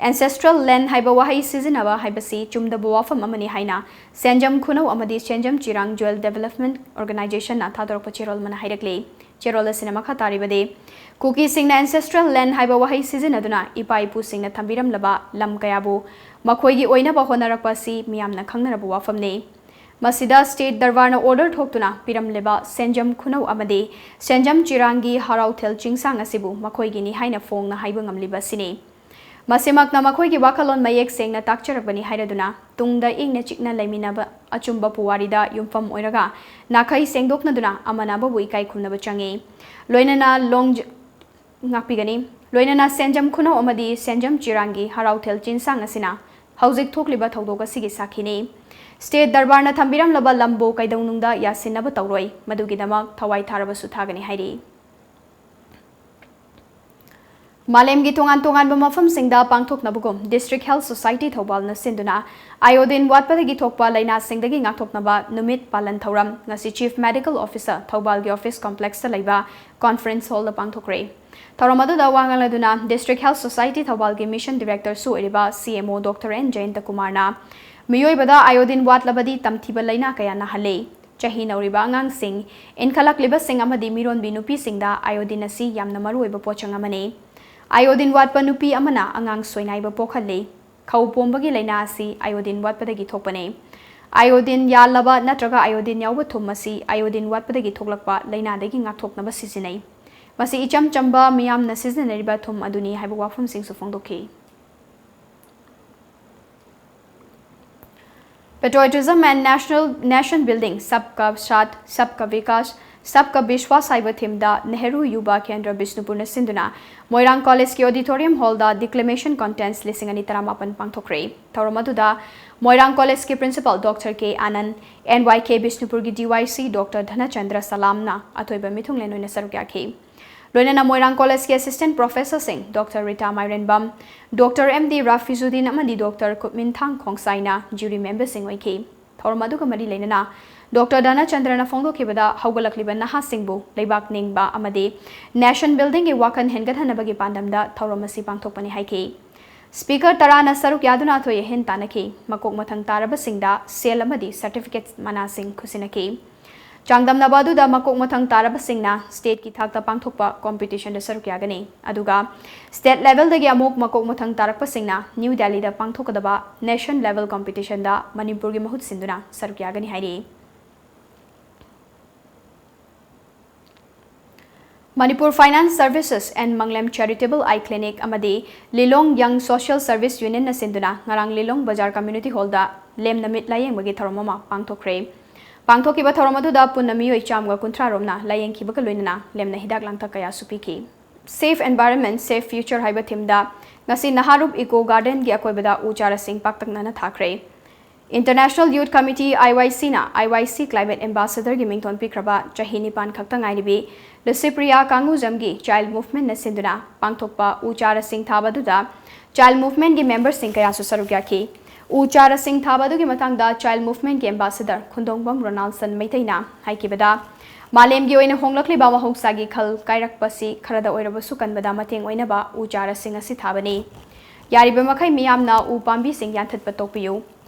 ancestral land ꯍꯥꯏꯕ ꯋꯥꯍꯩ ꯁꯤꯖꯤꯟꯅꯕ ꯍꯥꯏꯕꯁꯤ ꯆꯨꯝꯗꯕ ꯋꯥꯐꯝ ꯑꯃꯅꯤ ꯍꯥꯏꯅ ꯁꯦꯟꯖꯝ ꯈꯨꯅꯧ ꯑꯃꯗꯤ ꯁꯦꯟꯖꯝ ꯆꯤꯔꯥꯡ ꯖꯨꯋꯦꯜ ꯗꯦꯕꯂꯞꯃꯦꯟꯠ ꯑꯣꯔꯒꯅꯥꯏꯖꯦꯁꯟꯅ ꯊꯥꯗꯣꯔꯛꯄ ꯆꯦꯔꯣꯜ ꯑꯃꯅ ꯍꯥꯏꯔꯛꯂꯤ꯫ ꯆꯦꯔꯣꯜ ꯑꯁꯤꯅ ꯃꯈꯥ ꯇꯥꯔꯤꯕꯗꯤ, ꯀꯨꯀꯤꯁꯤꯡꯅ ancestral land ꯍꯥꯏꯕ ꯋꯥꯍꯩ ꯁꯤꯖꯤꯟꯅꯗꯨꯅ ꯏꯄꯥ ꯏꯄꯨꯁꯤꯡꯅ ꯊꯝꯕꯤꯔꯝꯂꯕ ꯂꯝ ꯀꯌꯥꯕꯨ ꯃꯈꯣꯏꯒꯤ ꯑꯣꯏꯅꯕ ꯍꯣꯠꯅꯔꯛꯄ ꯑꯁꯤ ꯃꯤꯌꯥꯝꯅ ꯈꯪꯅꯔꯕ ꯋꯥꯐꯝꯅꯤ꯫ ꯃꯁꯤꯗ ꯁ꯭ꯇꯦꯠ ꯗꯔꯕꯥꯔꯅ ꯑꯣꯔꯗꯔ ꯊꯣꯛꯇꯨꯅ ꯄꯤꯔꯝꯂꯤꯕ ꯁꯦꯟꯖꯝ ꯈꯨꯅꯧ ꯑꯃꯗꯤ ꯁꯦꯟꯖꯝ ꯆꯤꯔꯥꯡꯒꯤ ꯍꯔꯥꯎꯊꯦꯜ ꯆꯤꯡꯁꯥꯡ ꯑꯁꯤꯕꯨ ꯃꯈꯣꯏꯒꯤꯅꯤ ꯍꯥꯏꯅ ꯐꯣꯡꯅ ꯍꯥꯏꯕ ꯉꯝꯂꯤꯕ ꯑꯁꯤꯅꯤ꯫ ꯃꯁꯤꯃꯛꯅ ꯃꯈꯣꯏꯒꯤ ꯋꯥꯈꯜꯂꯣꯟ ꯃꯌꯦꯛ ꯁꯦꯡꯅ ꯇꯥꯛꯆꯔꯛꯄꯅꯤ ꯍꯥꯏꯔꯗꯨꯅ ꯇꯨꯡꯗ ꯏꯪꯅ ꯆꯤꯛꯅ ꯂꯩꯃꯤꯟꯅꯕ ꯑꯆꯨꯝꯕ ꯄꯨꯋꯥꯔꯤꯗ ꯌꯨꯝꯐꯝ ꯑꯣꯏꯔꯒ ꯅꯥꯈꯩ ꯁꯦꯡꯗꯣꯛꯅꯗꯨꯅ ꯑꯃꯅ ꯑꯃꯕꯨ ꯏꯀꯥꯏ ꯈꯨꯝꯅꯕ ꯆꯪꯏ꯫ ꯂꯣꯏꯅꯅ ꯂꯣꯡ-, ꯉꯥꯛꯄꯤꯒꯅꯤ꯫ ꯂꯣꯏꯅꯅ ꯁꯦꯟꯖꯝ ꯈꯨꯅꯧ ꯑꯃꯗꯤ ꯁꯦꯟꯖꯝ ꯆꯤꯔꯥꯡꯒꯤ ꯍꯔꯥꯎꯊꯦꯜ ꯆꯤꯟꯁꯥꯡ ꯑꯁꯤꯅ ꯍꯧꯖꯤꯛ ꯊꯣꯛꯂꯤꯕ ꯊꯧꯗꯣꯛ ꯑꯁꯤꯒꯤ ꯁꯥꯈꯤꯅꯤ꯫ ꯁ꯭ꯇꯦꯠ ꯗꯔꯕꯥꯔꯅ ꯊꯝꯕꯤꯔꯝꯂꯕ ꯂꯝꯕꯨ ꯀꯩꯗꯧꯅꯨꯡꯗ ꯌꯥꯁꯤꯟꯅꯕ ꯇꯧꯔꯣꯏ, ꯃꯗꯨꯒꯤꯗꯃꯛ ꯊꯋꯥꯏ ꯊꯥꯔꯕꯁꯨ ꯊꯥꯒꯅꯤ ꯍꯥꯏꯔꯤ꯫ ꯃꯥꯂꯦꯝꯒꯤ ꯇꯣꯉꯥꯟ ꯇꯣꯉꯥꯟꯕ ꯃꯐꯝꯁꯤꯡꯗ ꯄꯥꯡꯊꯣꯛꯅꯕꯒꯨꯝ District Health Society ꯊꯧꯕꯥꯜꯅ ꯁꯤꯟꯗꯨꯅ iodine ꯋꯥꯠꯄꯗꯒꯤ ꯊꯣꯛꯄ ꯂꯥꯏꯅꯥꯁꯤꯡꯗꯒꯤ ꯉꯥꯛꯊꯣꯛꯅꯕ ꯅꯨꯃꯤꯠ ꯄꯥꯂꯟ ꯊꯧꯔꯝ ꯉꯁꯤ Chief Medical Officer ꯊꯧꯕꯥꯜꯒꯤ office complexꯇ ꯂꯩꯕ conference hallꯗ ꯄꯥꯡꯊꯣꯛꯈ꯭ꯔꯦ꯫ ꯊꯧꯔꯝ ꯑꯗꯨꯗ ꯋꯥ ꯉꯥꯡꯂꯗꯨꯅ District Health Society ꯊꯧꯕꯥꯜꯒꯤ Mission Directorꯁꯨ ꯑꯣꯏꯔꯤꯕ C M O Doctor N ꯖꯌꯟꯇ ꯀꯨꯃꯥꯔꯅ ꯃꯤꯑꯣꯏꯕꯗ iodine ꯋꯥꯠꯂꯕꯗꯤ ꯇꯝꯊꯤꯕ ꯂꯥꯏꯅꯥ ꯀꯌꯥ ꯅꯥꯍꯜꯂꯤ꯫ ꯆꯍꯤ ꯅꯧꯔꯤꯕ ꯑꯉꯥꯡꯁꯤꯡ, ꯏꯟꯈꯠꯂꯛꯂꯤꯕꯁꯤꯡ ꯑꯃꯗꯤ ꯃꯤꯔꯣꯟꯕꯤ ꯅꯨꯄꯤꯁꯤꯡꯗ iodine ꯑꯁꯤ ꯌꯥꯝꯅ ꯃꯔꯨꯑꯣꯏꯕ ꯄꯣꯠꯁꯛ ꯑꯃꯅꯤ꯫ Iodine ꯋꯥꯠꯄ ꯅꯨꯄꯤ ꯑꯃꯅ ꯑꯉꯥꯡ ꯁꯣꯏꯅꯥꯏꯕ ꯄꯣꯛꯍꯜꯂꯤ꯫ ꯈꯧ ꯄꯣꯝꯕꯒꯤ ꯂꯥꯏꯅꯥ ꯑꯁꯤ iodine ꯋꯥꯠꯄꯗꯒꯤ ꯊꯣꯛꯄꯅꯤ꯫ Iodine ꯌꯥꯜꯂꯕ ꯅꯠꯇ꯭ꯔꯒ iodine ꯌꯥꯎꯕ ꯊꯨꯝ ꯑꯁꯤ iodine ꯋꯥꯠꯄꯗꯒꯤ ꯊꯣꯛꯂꯛꯄ ꯂꯥꯏꯅꯥꯗꯒꯤ ꯉꯥꯛꯊꯣꯛꯅꯕ ꯁꯤꯖꯤꯟꯅꯩ꯫ ꯃꯁꯤ ꯏꯆꯝ ꯆꯝꯕ ꯃꯤꯌꯥꯝꯅ ꯁꯤꯖꯤꯟꯅꯔꯤꯕ ꯊꯨꯝ ꯑꯗꯨꯅꯤ ꯍꯥꯏꯕ ꯋꯥꯐꯝꯁꯤꯡꯁꯨ ꯐꯣꯡꯗꯣꯛꯈꯤ꯫ Patriotism and National, Nation Building, Sabka Saath, Sabka Vikas, Sabka Vishwas ꯍꯥꯏꯕ themeꯗ ꯅꯦꯍꯔꯨ ꯌꯨꯕ ꯀꯦꯟꯗ꯭ꯔ ꯕꯤꯁꯅꯨꯄꯨꯔꯅ ꯁꯤꯟꯗꯨꯅ ꯃꯣꯏꯔꯥꯡ ꯀꯣꯂꯦꯖꯀꯤ auditorium hallꯗ Declamation Contest ꯂꯤꯁꯤꯡ ꯑꯅꯤ ꯇꯔꯥꯃꯥꯄꯟ ꯄꯥꯡꯊꯣꯛꯈ꯭ꯔꯦ꯫ ꯊꯧꯔꯝ ꯑꯗꯨꯗ ꯃꯣꯏꯔꯥꯡ ꯀꯣꯂꯦꯖꯀꯤ principal Doctor K Anand, N Y K ꯕꯤꯁꯅꯨꯄꯨꯔꯒꯤ D Y C Doctor ꯙꯅꯆꯟꯗ꯭ꯔ ꯁꯂꯥꯝꯅ ꯑꯊꯣꯏꯕ ꯃꯤꯊꯨꯡꯂꯦꯟ ꯑꯣꯏꯅ ꯁꯔꯨꯛ ꯌꯥꯈꯤ꯫ ꯂꯣꯏꯅꯅ ꯃꯣꯏꯔꯥꯡ ꯀꯣꯂꯦꯖꯀꯤ assistant professorꯁꯤꯡ Doctor Rita ꯃꯥꯏꯔꯦꯟꯕꯝ, Doctor M D ꯔꯥꯐꯤꯖꯨꯗꯤꯟ ꯑꯃꯗꯤ Doctor ꯀꯨꯞꯃꯤꯟꯊꯥꯡ ꯈꯣꯡꯁꯥꯏꯅ jury memberꯁꯤꯡ ꯑꯣꯏꯈꯤ꯫ ꯊꯧꯔꯝ ꯑꯗꯨꯒ ꯃꯔꯤ ꯂꯩꯅꯅ ꯗꯣꯛꯇꯔ ꯙꯅꯆꯟꯗ꯭ꯔꯅ ꯐꯣꯡꯗꯣꯛꯈꯤꯕꯗ, ꯍꯧꯒꯠꯂꯛꯂꯤꯕ ꯅꯍꯥꯁꯤꯡꯕꯨ ꯂꯩꯕꯥꯛ ꯅꯤꯡꯕ ꯑꯃꯗꯤ nation buildingꯒꯤ ꯋꯥꯈꯜ ꯍꯦꯟꯒꯠꯍꯟꯅꯕꯒꯤ ꯄꯥꯟꯗꯝꯗ ꯊꯧꯔꯝ ꯑꯁꯤ ꯄꯥꯡꯊꯣꯛꯄꯅꯤ ꯍꯥꯏꯈꯤ꯫ Speaker ꯇꯔꯥꯅ ꯁꯔꯨꯛ ꯌꯥꯗꯨꯅ ꯑꯊꯣꯏ ꯑꯍꯦꯟ ꯇꯥꯟꯅꯈꯤ꯫ ꯃꯀꯣꯛ ꯃꯊꯪ ꯇꯥꯔꯕꯁꯤꯡꯗ ꯁꯦꯜ ꯑꯃꯗꯤ certificate ꯃꯅꯥꯁꯤꯡ ꯈꯨꯠꯁꯤꯟꯅꯈꯤ꯫ ꯆꯥꯡꯗꯝꯅꯕ ꯑꯗꯨꯗ ꯃꯀꯣꯛ ꯃꯊꯪ ꯇꯥꯔꯕꯁꯤꯡꯅ stateꯀꯤ ꯊꯥꯛꯇ ꯄꯥꯡꯊꯣꯛꯄ competitionꯗ ꯁꯔꯨꯛ ꯌꯥꯒꯅꯤ, ꯑꯗꯨꯒ state levelꯗꯒꯤ ꯑꯃꯨꯛ ꯃꯀꯣꯛ ꯃꯊꯪ ꯇꯥꯔꯛꯄꯁꯤꯡꯅ New Delhiꯗ ꯄꯥꯡꯊꯣꯛꯀꯗꯕ nation level competitionꯗ ꯃꯅꯤꯄꯨꯔꯒꯤ ꯃꯍꯨꯠ ꯁꯤꯟꯗꯨꯅ ꯁꯔꯨꯛ ꯌꯥꯒꯅꯤ ꯍꯥꯏꯔꯤ꯫ Manipur Finance Services and Manglem Charitable Eye Clinic ꯑꯃꯗꯤ Lilong Young Social Service Unionꯅ ꯁꯤꯟꯗꯨꯅ ꯉꯔꯥꯡ ꯂꯤꯂꯣꯡ ꯕꯖꯥꯔ community hallꯗ ꯂꯦꯝꯅ ꯃꯤꯠ ꯂꯥꯌꯦꯡꯕꯒꯤ ꯊꯧꯔꯝ ꯑꯃ ꯄꯥꯡꯊꯣꯛꯈ꯭ꯔꯦ꯫ ꯄꯥꯡꯊꯣꯛꯈꯤꯕ ꯊꯧꯔꯝ ꯑꯗꯨꯗ ꯄꯨꯟꯅ ꯃꯤꯑꯣꯏ ꯆꯥꯝꯃꯒ ꯀꯨꯟꯊ꯭ꯔꯥ ꯔꯣꯝꯅ ꯂꯥꯌꯦꯡꯈꯤꯕꯒ ꯂꯣꯏꯅꯅ ꯂꯦꯝꯅ ꯍꯤꯗꯥꯛ ꯂꯥꯡꯊꯛ ꯀꯌꯥꯁꯨ ꯄꯤꯈꯤ꯫ Safe Environment, Safe Future ꯍꯥꯏꯕ themeꯗ ꯉꯁꯤ ꯅꯍꯥꯔꯨꯞ Eco Gardenꯒꯤ ꯑꯀꯣꯏꯕꯗ ꯎ ꯆꯥꯔꯥꯁꯤꯡ ꯄꯥꯛꯇꯛꯅꯅ ꯊꯥꯈ꯭ꯔꯦ꯫ International Youth Committee, IYCꯅ IYC Climate Ambassadorꯒꯤ ꯃꯤꯡꯊꯣꯟ ꯄꯤꯈ꯭ꯔꯕ ꯆꯍꯤ ꯅꯤꯄꯥꯟ ꯈꯛꯇ ꯉꯥꯏꯔꯤꯕꯤ ꯂꯨꯁꯤꯄ꯭ꯔꯤꯌꯥ ꯀꯥꯡꯒꯨꯖꯝꯒꯤ Child Movementꯅ ꯁꯤꯟꯗꯨꯅ ꯄꯥꯡꯊꯣꯛꯄ ꯎ ꯆꯥꯔꯥꯁꯤꯡ ꯊꯥꯕ ꯑꯗꯨꯗ Child Movementꯀꯤ memberꯁꯤꯡ ꯀꯌꯥꯁꯨ ꯁꯔꯨꯛ ꯌꯥꯈꯤ꯫ ꯎ ꯆꯥꯔꯥꯁꯤꯡ ꯊꯥꯕ ꯑꯗꯨꯒꯤ ꯃꯇꯥꯡꯗ Child Movementꯀꯤ ambassador ꯈꯨꯟꯗꯣꯡꯕꯝ ꯔꯣꯅꯥꯜꯁꯟ ꯃꯩꯇꯩꯅ ꯍꯥꯏꯈꯤꯕꯗ, ꯃꯥꯂꯦꯝꯒꯤ ꯑꯣꯏꯅ ꯍꯣꯡꯂꯛꯂꯤꯕ ꯃꯍꯧꯁꯥꯒꯤ ꯈꯜ ꯀꯥꯏꯔꯛꯄꯁꯤ ꯈꯔꯗ ꯑꯣꯏꯔꯕꯁꯨ ꯀꯟꯕꯗ ꯃꯇꯦꯡ ꯑꯣꯏꯅꯕ ꯎ ꯆꯥꯔꯥꯁꯤꯡ ꯑꯁꯤ ꯊꯥꯕꯅꯤ꯫ ꯌꯥꯔꯤꯕ ꯃꯈꯩ ꯃꯤꯌꯥꯝꯅ ꯎ ꯄꯥꯝꯕꯤꯁꯤꯡ ꯌꯥꯟꯊꯠꯄ ꯇꯣꯛꯄꯤꯌꯨ꯫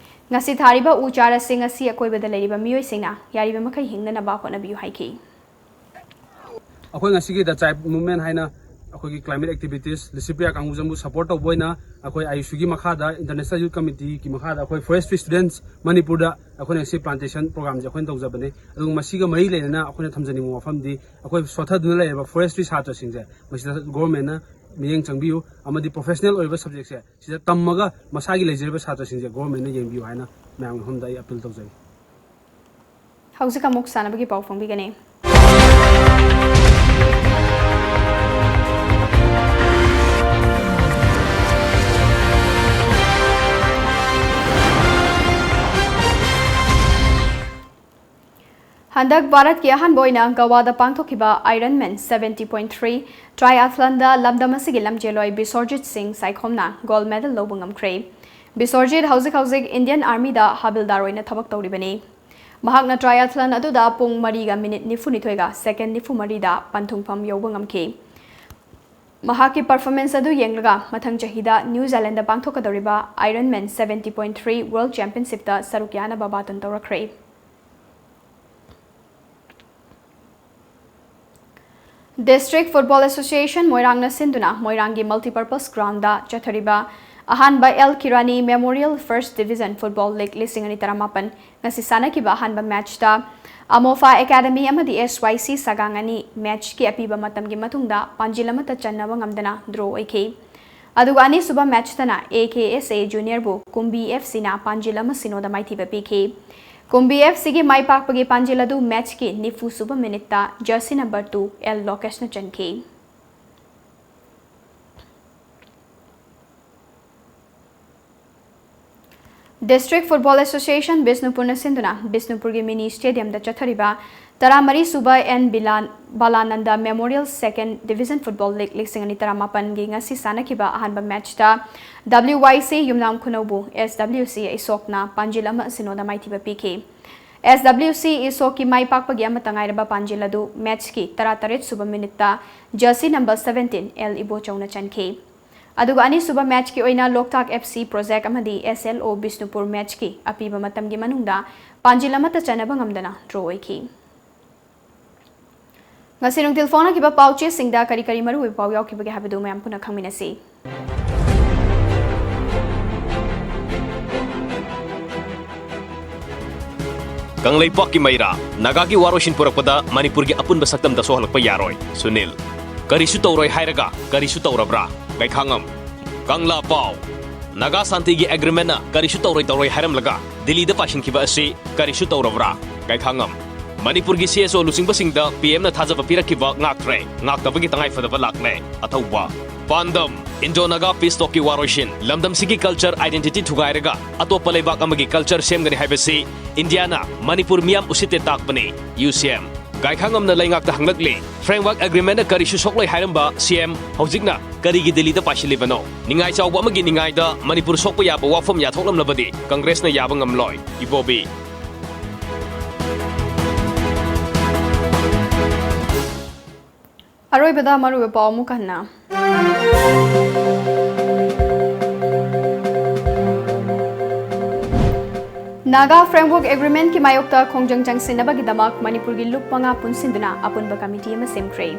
ꯉꯁꯤ ꯊꯥꯔꯤꯕ ꯎ ꯆꯥꯔꯥꯁꯤꯡ ꯑꯁꯤ ꯑꯀꯣꯏꯕꯗ ꯂꯩꯔꯤꯕ ꯃꯤꯑꯣꯏꯁꯤꯡꯅ ꯌꯥꯔꯤꯕ ꯃꯈꯩ ꯍꯤꯡꯅꯅꯕ ꯍꯣꯠꯅꯕꯤꯌꯨ ꯍꯥꯏꯈꯤ꯫ ꯑꯩꯈꯣꯏ ꯉꯁꯤꯒꯤ The Child Movement ꯍꯥꯏꯅ ꯑꯩꯈꯣꯏꯒꯤ climate activitist ꯂꯨꯁꯤꯄ꯭ꯔꯤꯌꯥ ꯀꯥꯡꯒꯨꯖꯝꯕꯨ support ꯇꯧꯕ ꯑꯣꯏꯅ ꯑꯩꯈꯣꯏ IYCꯒꯤ ꯃꯈꯥꯗ, International Youth Committeeꯒꯤ ꯃꯈꯥꯗ ꯑꯩꯈꯣꯏ forestry students ꯃꯅꯤꯄꯨꯔꯗ ꯑꯩꯈꯣꯏꯅ ꯉꯁꯤ plantation programꯁꯦ ꯑꯩꯈꯣꯏꯅ ꯇꯧꯖꯕꯅꯦ꯫ ꯑꯗꯨꯒ ꯃꯁꯤꯒ ꯃꯔꯤ ꯂꯩꯅꯅ ꯑꯩꯈꯣꯏꯅ ꯊꯝꯖꯅꯤꯡꯕ ꯋꯥꯐꯝꯗꯤ, ꯑꯩꯈꯣꯏ ꯁꯣꯠꯊꯗꯨꯅ ꯂꯩꯔꯤꯕ forestry ꯁꯥꯇ꯭ꯔꯁꯤꯡꯁꯦ ꯃꯁꯤꯗ governmentꯅ ꯃꯤꯠꯌꯦꯡ ꯆꯪꯕꯤꯌꯨ ꯑꯃꯗꯤ professional ꯑꯣꯏꯕ subjectꯁꯦ ꯁꯤꯗ ꯇꯝꯃꯒ ꯃꯁꯥꯒꯤ ꯂꯩꯖꯔꯤꯕ ꯁꯥꯇ꯭ꯔꯁꯤꯡꯁꯦ governmentꯅ ꯌꯦꯡꯕꯤꯌꯨ ꯍꯥꯏꯅ ꯃꯌꯥꯝꯒꯤ ꯃꯐꯝꯗ ꯑꯩ appeal ꯇꯧꯖꯔꯤ꯫ ꯍꯧꯖꯤꯛ ꯑꯃꯨꯛ ꯁꯥꯟꯅꯕꯒꯤ ꯄꯥꯎ ꯐꯣꯡꯕꯤꯒꯅꯤ꯫ ꯍꯟꯗꯛ ꯚꯥꯔꯠꯀꯤ ꯑꯍꯥꯟꯕ ꯑꯣꯏꯅ ꯒꯋꯥꯗ ꯄꯥꯡꯊꯣꯛꯈꯤꯕ Ironman seventy point three triathlonꯗ ꯂꯝꯗꯝ ꯑꯁꯤꯒꯤ ꯂꯝꯖꯦꯜꯂꯣꯏ ꯕꯤꯁꯣꯔꯖꯤꯠ ꯁꯤꯡ ꯁꯥꯏꯈꯣꯝꯅ gold medal ꯂꯧꯕ ꯉꯝꯈ꯭ꯔꯦ꯫ ꯕꯤꯁ꯭ꯋꯔꯖꯤꯠ ꯍꯧꯖꯤꯛ ꯍꯧꯖꯤꯛ Indian Armyꯗ ꯍꯥꯕꯤꯜꯗꯥꯔ ꯑꯣꯏꯅ ꯊꯕꯛ ꯇꯧꯔꯤꯕꯅꯤ꯫ ꯃꯍꯥꯛꯅ triathlon ꯑꯗꯨꯗ ꯄꯨꯡ ꯃꯔꯤꯒ ꯃꯤꯅꯤꯠ ꯅꯤꯐꯨꯅꯤꯊꯣꯏꯒ second ꯅꯤꯐꯨ ꯃꯔꯤꯗ ꯄꯟꯊꯨꯡꯐꯝ ꯌꯧꯕ ꯉꯝꯈꯤ꯫ ꯃꯍꯥꯛꯀꯤ performance ꯑꯗꯨ ꯌꯦꯡꯂꯒ ꯃꯊꯪ ꯆꯍꯤꯗ New Zealandꯗ ꯄꯥꯡꯊꯣꯛꯀꯗꯧꯔꯤꯕ Ironman seventy point three World Championshipꯇ ꯁꯔꯨꯛ ꯌꯥꯅꯕ ꯕꯥꯇꯟ ꯇꯧꯔꯛꯈ꯭ꯔꯦ꯫ District Football Association ꯃꯣꯏꯔꯥꯡꯅ ꯁꯤꯟꯗꯨꯅ ꯃꯣꯏꯔꯥꯡꯒꯤ multipurpose groundꯗ ꯆꯠꯊꯔꯤꯕ ꯑꯍꯥꯟꯕ L ꯀꯤꯔꯥꯅꯤ Memorial First Division Football League ꯂꯤꯁꯤꯡ ꯑꯅꯤ ꯇꯔꯥꯃꯥꯄꯟ ꯉꯁꯤ ꯁꯥꯟꯅꯈꯤꯕ ꯑꯍꯥꯟꯕ matchꯇ ꯑꯃꯣꯐꯥ Academy ꯑꯃꯗꯤ S Y C ꯁꯒꯥꯡ ꯑꯅꯤ matchꯀꯤ ꯑꯄꯤꯕ ꯃꯇꯝꯒꯤ ꯃꯇꯨꯡꯗ ꯄꯥꯟꯖꯤꯜ ꯑꯃꯠꯇ ꯆꯟꯅꯕ ꯉꯝꯗꯅ draw ꯑꯣꯏꯈꯤ꯫ ꯑꯗꯨꯒ ꯑꯅꯤꯁꯨꯕ matchꯇꯅ A K S A Juniorꯕꯨ ꯀꯨꯝꯕꯤ F Cꯅ ꯄꯥꯟꯖꯤꯜ ꯑꯃ ꯁꯤꯅꯣꯗ ꯃꯥꯏꯊꯤꯕ ꯄꯤꯈꯤ꯫ ꯀꯨꯝꯕꯤ F Cꯒꯤ ꯃꯥꯏ ꯄꯥꯛꯄꯒꯤ ꯄꯥꯟꯖꯤꯜ ꯑꯗꯨ matchꯀꯤ ꯅꯤꯐꯨ ꯁꯨꯕ minuteꯇ jersey number two L Lokeshꯅ ꯆꯟꯈꯤ꯫ District Football Association ꯕꯤꯁꯅꯨꯄꯨꯔꯅ ꯁꯤꯟꯗꯨꯅ ꯕꯤꯁꯅꯨꯄꯨꯔꯒꯤ mini stadiumꯗ ꯆꯠꯊꯔꯤꯕ ꯇꯔꯥꯃꯔꯤ ꯁꯨꯕ N ꯕꯤꯂꯥꯟ-, ꯕꯥꯂꯥꯅꯟꯗ Memorial Second Division Football League ꯂꯤꯁꯤꯡ ꯑꯅꯤ ꯇꯔꯥꯃꯥꯄꯟꯒꯤ ꯉꯁꯤ ꯁꯥꯟꯅꯈꯤꯕ ꯑꯍꯥꯟꯕ matchꯇ W Y C ꯌꯨꯝꯅꯥꯝ ꯈꯨꯅꯧꯕꯨ S W C ꯏꯁꯣꯛꯅ ꯄꯥꯟꯖꯤꯜ ꯑꯃ ꯁꯤꯅꯣꯗ ꯃꯥꯏꯊꯤꯕ ꯄꯤꯈꯤ꯫ S W C ꯏꯁꯣꯛꯀꯤ ꯃꯥꯏ ꯄꯥꯛꯄꯒꯤ ꯑꯃꯠꯇ ꯉꯥꯏꯔꯕ ꯄꯥꯟꯖꯤꯜ ꯑꯗꯨ matchꯀꯤ ꯇꯔꯥꯇꯔꯦꯠ ꯁꯨꯕ minuteꯇ jersey number seventeen L ꯏꯕꯣꯆꯧꯅ ꯆꯟꯈꯤ꯫ ꯑꯗꯨꯒ ꯑꯅꯤꯁꯨꯕ matchꯀꯤ ꯑꯣꯏꯅ ꯂꯣꯛꯇꯥꯛ F C Project ꯑꯃꯗꯤ S L O ꯕꯤꯁꯅꯨꯄꯨꯔ matchꯀꯤ ꯑꯄꯤꯕ ꯃꯇꯝꯒꯤ ꯃꯅꯨꯡꯗ ꯄꯥꯟꯖꯤꯜ ꯑꯃꯠꯇ ꯆꯟꯅꯕ ꯉꯝꯗꯅ draw ꯑꯣꯏꯈꯤ꯫ ꯉꯁꯤ ꯅꯨꯡꯊꯤꯜ ꯐꯣꯡꯅꯈꯤꯕ ꯄꯥꯎꯆꯦꯁꯤꯡꯗ ꯀꯔꯤ ꯀꯔꯤ ꯃꯔꯨꯑꯣꯏꯕ ꯄꯥꯎ ꯌꯥꯎꯈꯤꯕꯒꯦ ꯍꯥꯏꯕꯗꯨ ꯃꯌꯥꯝ ꯄꯨꯟꯅ ꯈꯪꯃꯤꯟꯅꯁꯤ꯫ ꯀꯪꯂꯩꯄꯥꯛꯀꯤ ꯃꯩꯔꯥ, ꯅꯥꯒꯥꯒꯤ ꯋꯥꯔꯣꯏꯁꯤꯟ ꯄꯨꯔꯛꯄꯗ ꯃꯅꯤꯄꯨꯔꯒꯤ ꯑꯄꯨꯟꯕ ꯁꯛꯇꯝꯗ ꯁꯣꯛꯍꯜꯂꯛꯄ ꯌꯥꯔꯣꯏ, ꯁꯨꯅꯤꯜ꯫ ꯀꯔꯤꯁꯨ ꯇꯧꯔꯣꯏ ꯍꯥꯏꯔꯒ ꯀꯔꯤꯁꯨ ꯇꯧꯔꯕ꯭ꯔꯥ? ꯀꯩꯈꯥꯉꯝ꯫ ꯀꯪꯂꯥ ꯄꯥꯎ꯫ ꯅꯥꯒꯥ ꯁꯥꯟꯇꯤꯒꯤ agreementꯅ ꯀꯔꯤꯁꯨ ꯇꯧꯔꯣꯏ ꯇꯧꯔꯣꯏ ꯍꯥꯏꯔꯝꯂꯒ ꯗꯤꯜꯂꯤꯗ ꯄꯥꯏꯁꯤꯟꯈꯤꯕ ꯑꯁꯤ ꯀꯔꯤꯁꯨ ꯇꯧꯔꯕ꯭ꯔꯥ? ꯀꯩꯈꯥꯉꯝ꯫ ꯃꯅꯤꯄꯨꯔꯒꯤ C S O ꯂꯨꯆꯤꯡꯕꯁꯤꯡꯗ P Mꯅ ꯊꯥꯖꯕ ꯄꯤꯔꯛꯈꯤꯕ ꯉꯥꯛꯇ꯭ꯔꯦ, ꯉꯥꯛꯇꯕꯒꯤ ꯇꯉꯥꯏꯐꯗꯕ ꯂꯥꯛꯂꯦ, ꯑꯊꯧꯕ꯫ ꯄꯥꯟꯗꯝ, Indo-Naga peace talkꯀꯤ ꯋꯥꯔꯣꯏꯁꯤꯟ, ꯂꯝꯗꯝꯁꯤꯒꯤ culture identity ꯊꯨꯒꯥꯏꯔꯒ ꯑꯇꯣꯞꯄ ꯂꯩꯕꯥꯛ ꯑꯃꯒꯤ culture ꯁꯦꯝꯒꯅꯤ ꯍꯥꯏꯕꯁꯤ ꯏꯟꯗꯤꯌꯥꯅ ꯃꯅꯤꯄꯨꯔ ꯃꯤꯌꯥꯝ ꯎꯁꯤꯠꯇꯦ ꯇꯥꯛꯄꯅꯤ, U C M꯫ ꯒꯥꯏꯈꯥꯉꯝꯅ ꯂꯩꯉꯥꯛꯇ ꯍꯪꯂꯛꯂꯤ, Framework Agreement ꯀꯔꯤꯁꯨ ꯁꯣꯛꯂꯣꯏ ꯍꯥꯏꯔꯝꯕ ꯁꯤ ꯑꯦꯝ ꯍꯧꯖꯤꯛꯅ ꯀꯔꯤꯒꯤ ꯗꯤꯜꯂꯤꯗ ꯄꯥꯏꯁꯤꯜꯂꯤꯕꯅꯣ? ꯅꯤꯡꯉꯥꯏ ꯆꯥꯎꯕ ꯑꯃꯒꯤ ꯅꯤꯡꯉꯥꯏꯗ ꯃꯅꯤꯄꯨꯔ ꯁꯣꯛꯄ ꯌꯥꯕ ꯋꯥꯐꯝ ꯌꯥꯊꯣꯛꯂꯝꯂꯕꯗꯤ ꯀꯪꯒ꯭ꯔꯦꯁꯅ ꯌꯥꯕ ꯉꯝꯂꯣꯏ꯫ ꯏꯕꯣꯕꯤ꯫ ꯑꯔꯣꯏꯕꯗ ꯃꯔꯨꯑꯣꯏꯕ ꯄꯥꯎ ꯑꯃꯨꯛ ꯍꯟꯅ꯫ ꯅꯥꯒꯥ Framework Agreement ꯀꯤ ꯃꯥꯌꯣꯛꯇ ꯈꯣꯡꯖꯪ ꯆꯪꯁꯤꯟꯅꯕꯒꯤꯗꯃꯛ ꯃꯅꯤꯄꯨꯔꯒꯤ ꯂꯨꯞ ꯃꯉꯥ ꯄꯨꯟꯁꯤꯟꯗꯨꯅ ꯑꯄꯨꯟꯕ ꯀꯃꯤꯇꯤ ꯑꯃ ꯁꯦꯝꯈ꯭ꯔꯦ꯫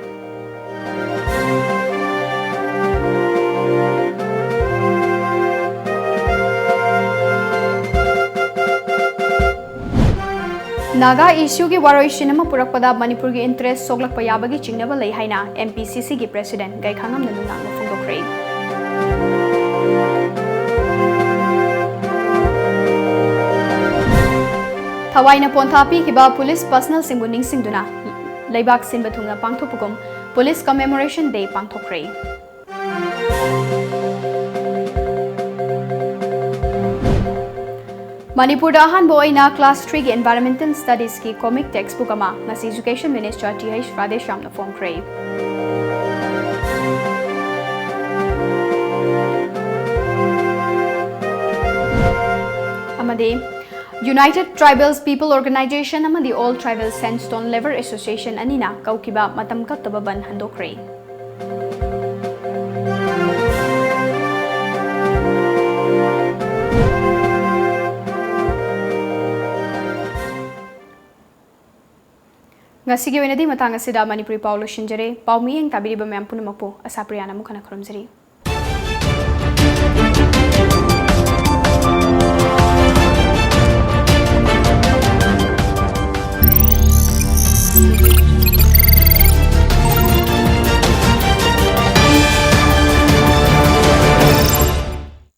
ꯅꯥꯒꯥ issue ꯒꯤ ꯋꯥꯔꯣꯏꯁꯤꯟ ꯑꯃ ꯄꯨꯔꯛꯄꯗ ꯃꯅꯤꯄꯨꯔꯒꯤ interest ꯁꯣꯛꯂꯛꯄ ꯌꯥꯕꯒꯤ ꯆꯤꯡꯅꯕ ꯂꯩ ꯍꯥꯏꯅ M P C C ꯒꯤ president ꯒꯥꯏꯈꯥꯉꯝꯅ ꯅꯨꯡꯅꯥꯡꯅ ꯐꯣꯡꯗꯣꯛꯈ꯭ꯔꯦ꯫ ꯊꯋꯥꯏꯅ ꯄꯣꯟꯊꯥ ꯄꯤꯈꯤꯕ police personnel ꯁꯤꯡꯕꯨ ꯅꯤꯡꯁꯤꯡꯗꯨꯅ ꯂꯩꯕꯥꯛ ꯁꯤꯟꯕ ꯊꯨꯡꯅ ꯄꯥꯡꯊꯣꯛꯄꯒꯨꯝ Police Commemoration Day ꯄꯥꯡꯊꯣꯛꯈ꯭ꯔꯦ꯫ ꯃꯅꯤꯄꯨꯔꯗ ꯑꯍꯥꯟꯕ ꯑꯣꯏꯅ class three ꯒꯤ Environmental Studies ꯀꯤ comic textbook ꯑꯃ ꯉꯁꯤ Education Minister T H ꯔꯥꯙꯦꯁ꯭ꯌꯥꯝꯅ ꯐꯣꯡꯈ꯭ꯔꯦ꯫ ꯑꯃꯗꯤ United Tribals People Organization ꯑꯃꯗꯤ All Tribal Sandstone Labour Association ꯑꯅꯤꯅ ꯀꯧꯈꯤꯕ ꯃꯇꯝ ꯀꯛꯇꯕ ꯕꯟ ꯍꯟꯗꯣꯛꯈ꯭ꯔꯦ꯫ ꯉꯁꯤꯒꯤ ꯑꯣꯏꯅꯗꯤ ꯃꯇꯥꯡ ꯑꯁꯤꯗ ꯃꯅꯤꯄꯨꯔꯤ ꯄꯥꯎ ꯂꯣꯏꯁꯤꯟꯖꯔꯦ꯫ ꯄꯥꯎ ꯃꯤꯠꯌꯦꯡ ꯇꯥꯕꯤꯔꯤꯕ ꯃꯌꯥꯝ ꯄꯨꯝꯅꯃꯛꯄꯨ ꯑꯁꯥꯄ꯭ꯔꯤꯌꯥꯅ ꯑꯃꯨꯛ ꯍꯟꯅ ꯈꯨꯔꯨꯝꯖꯔꯤ꯫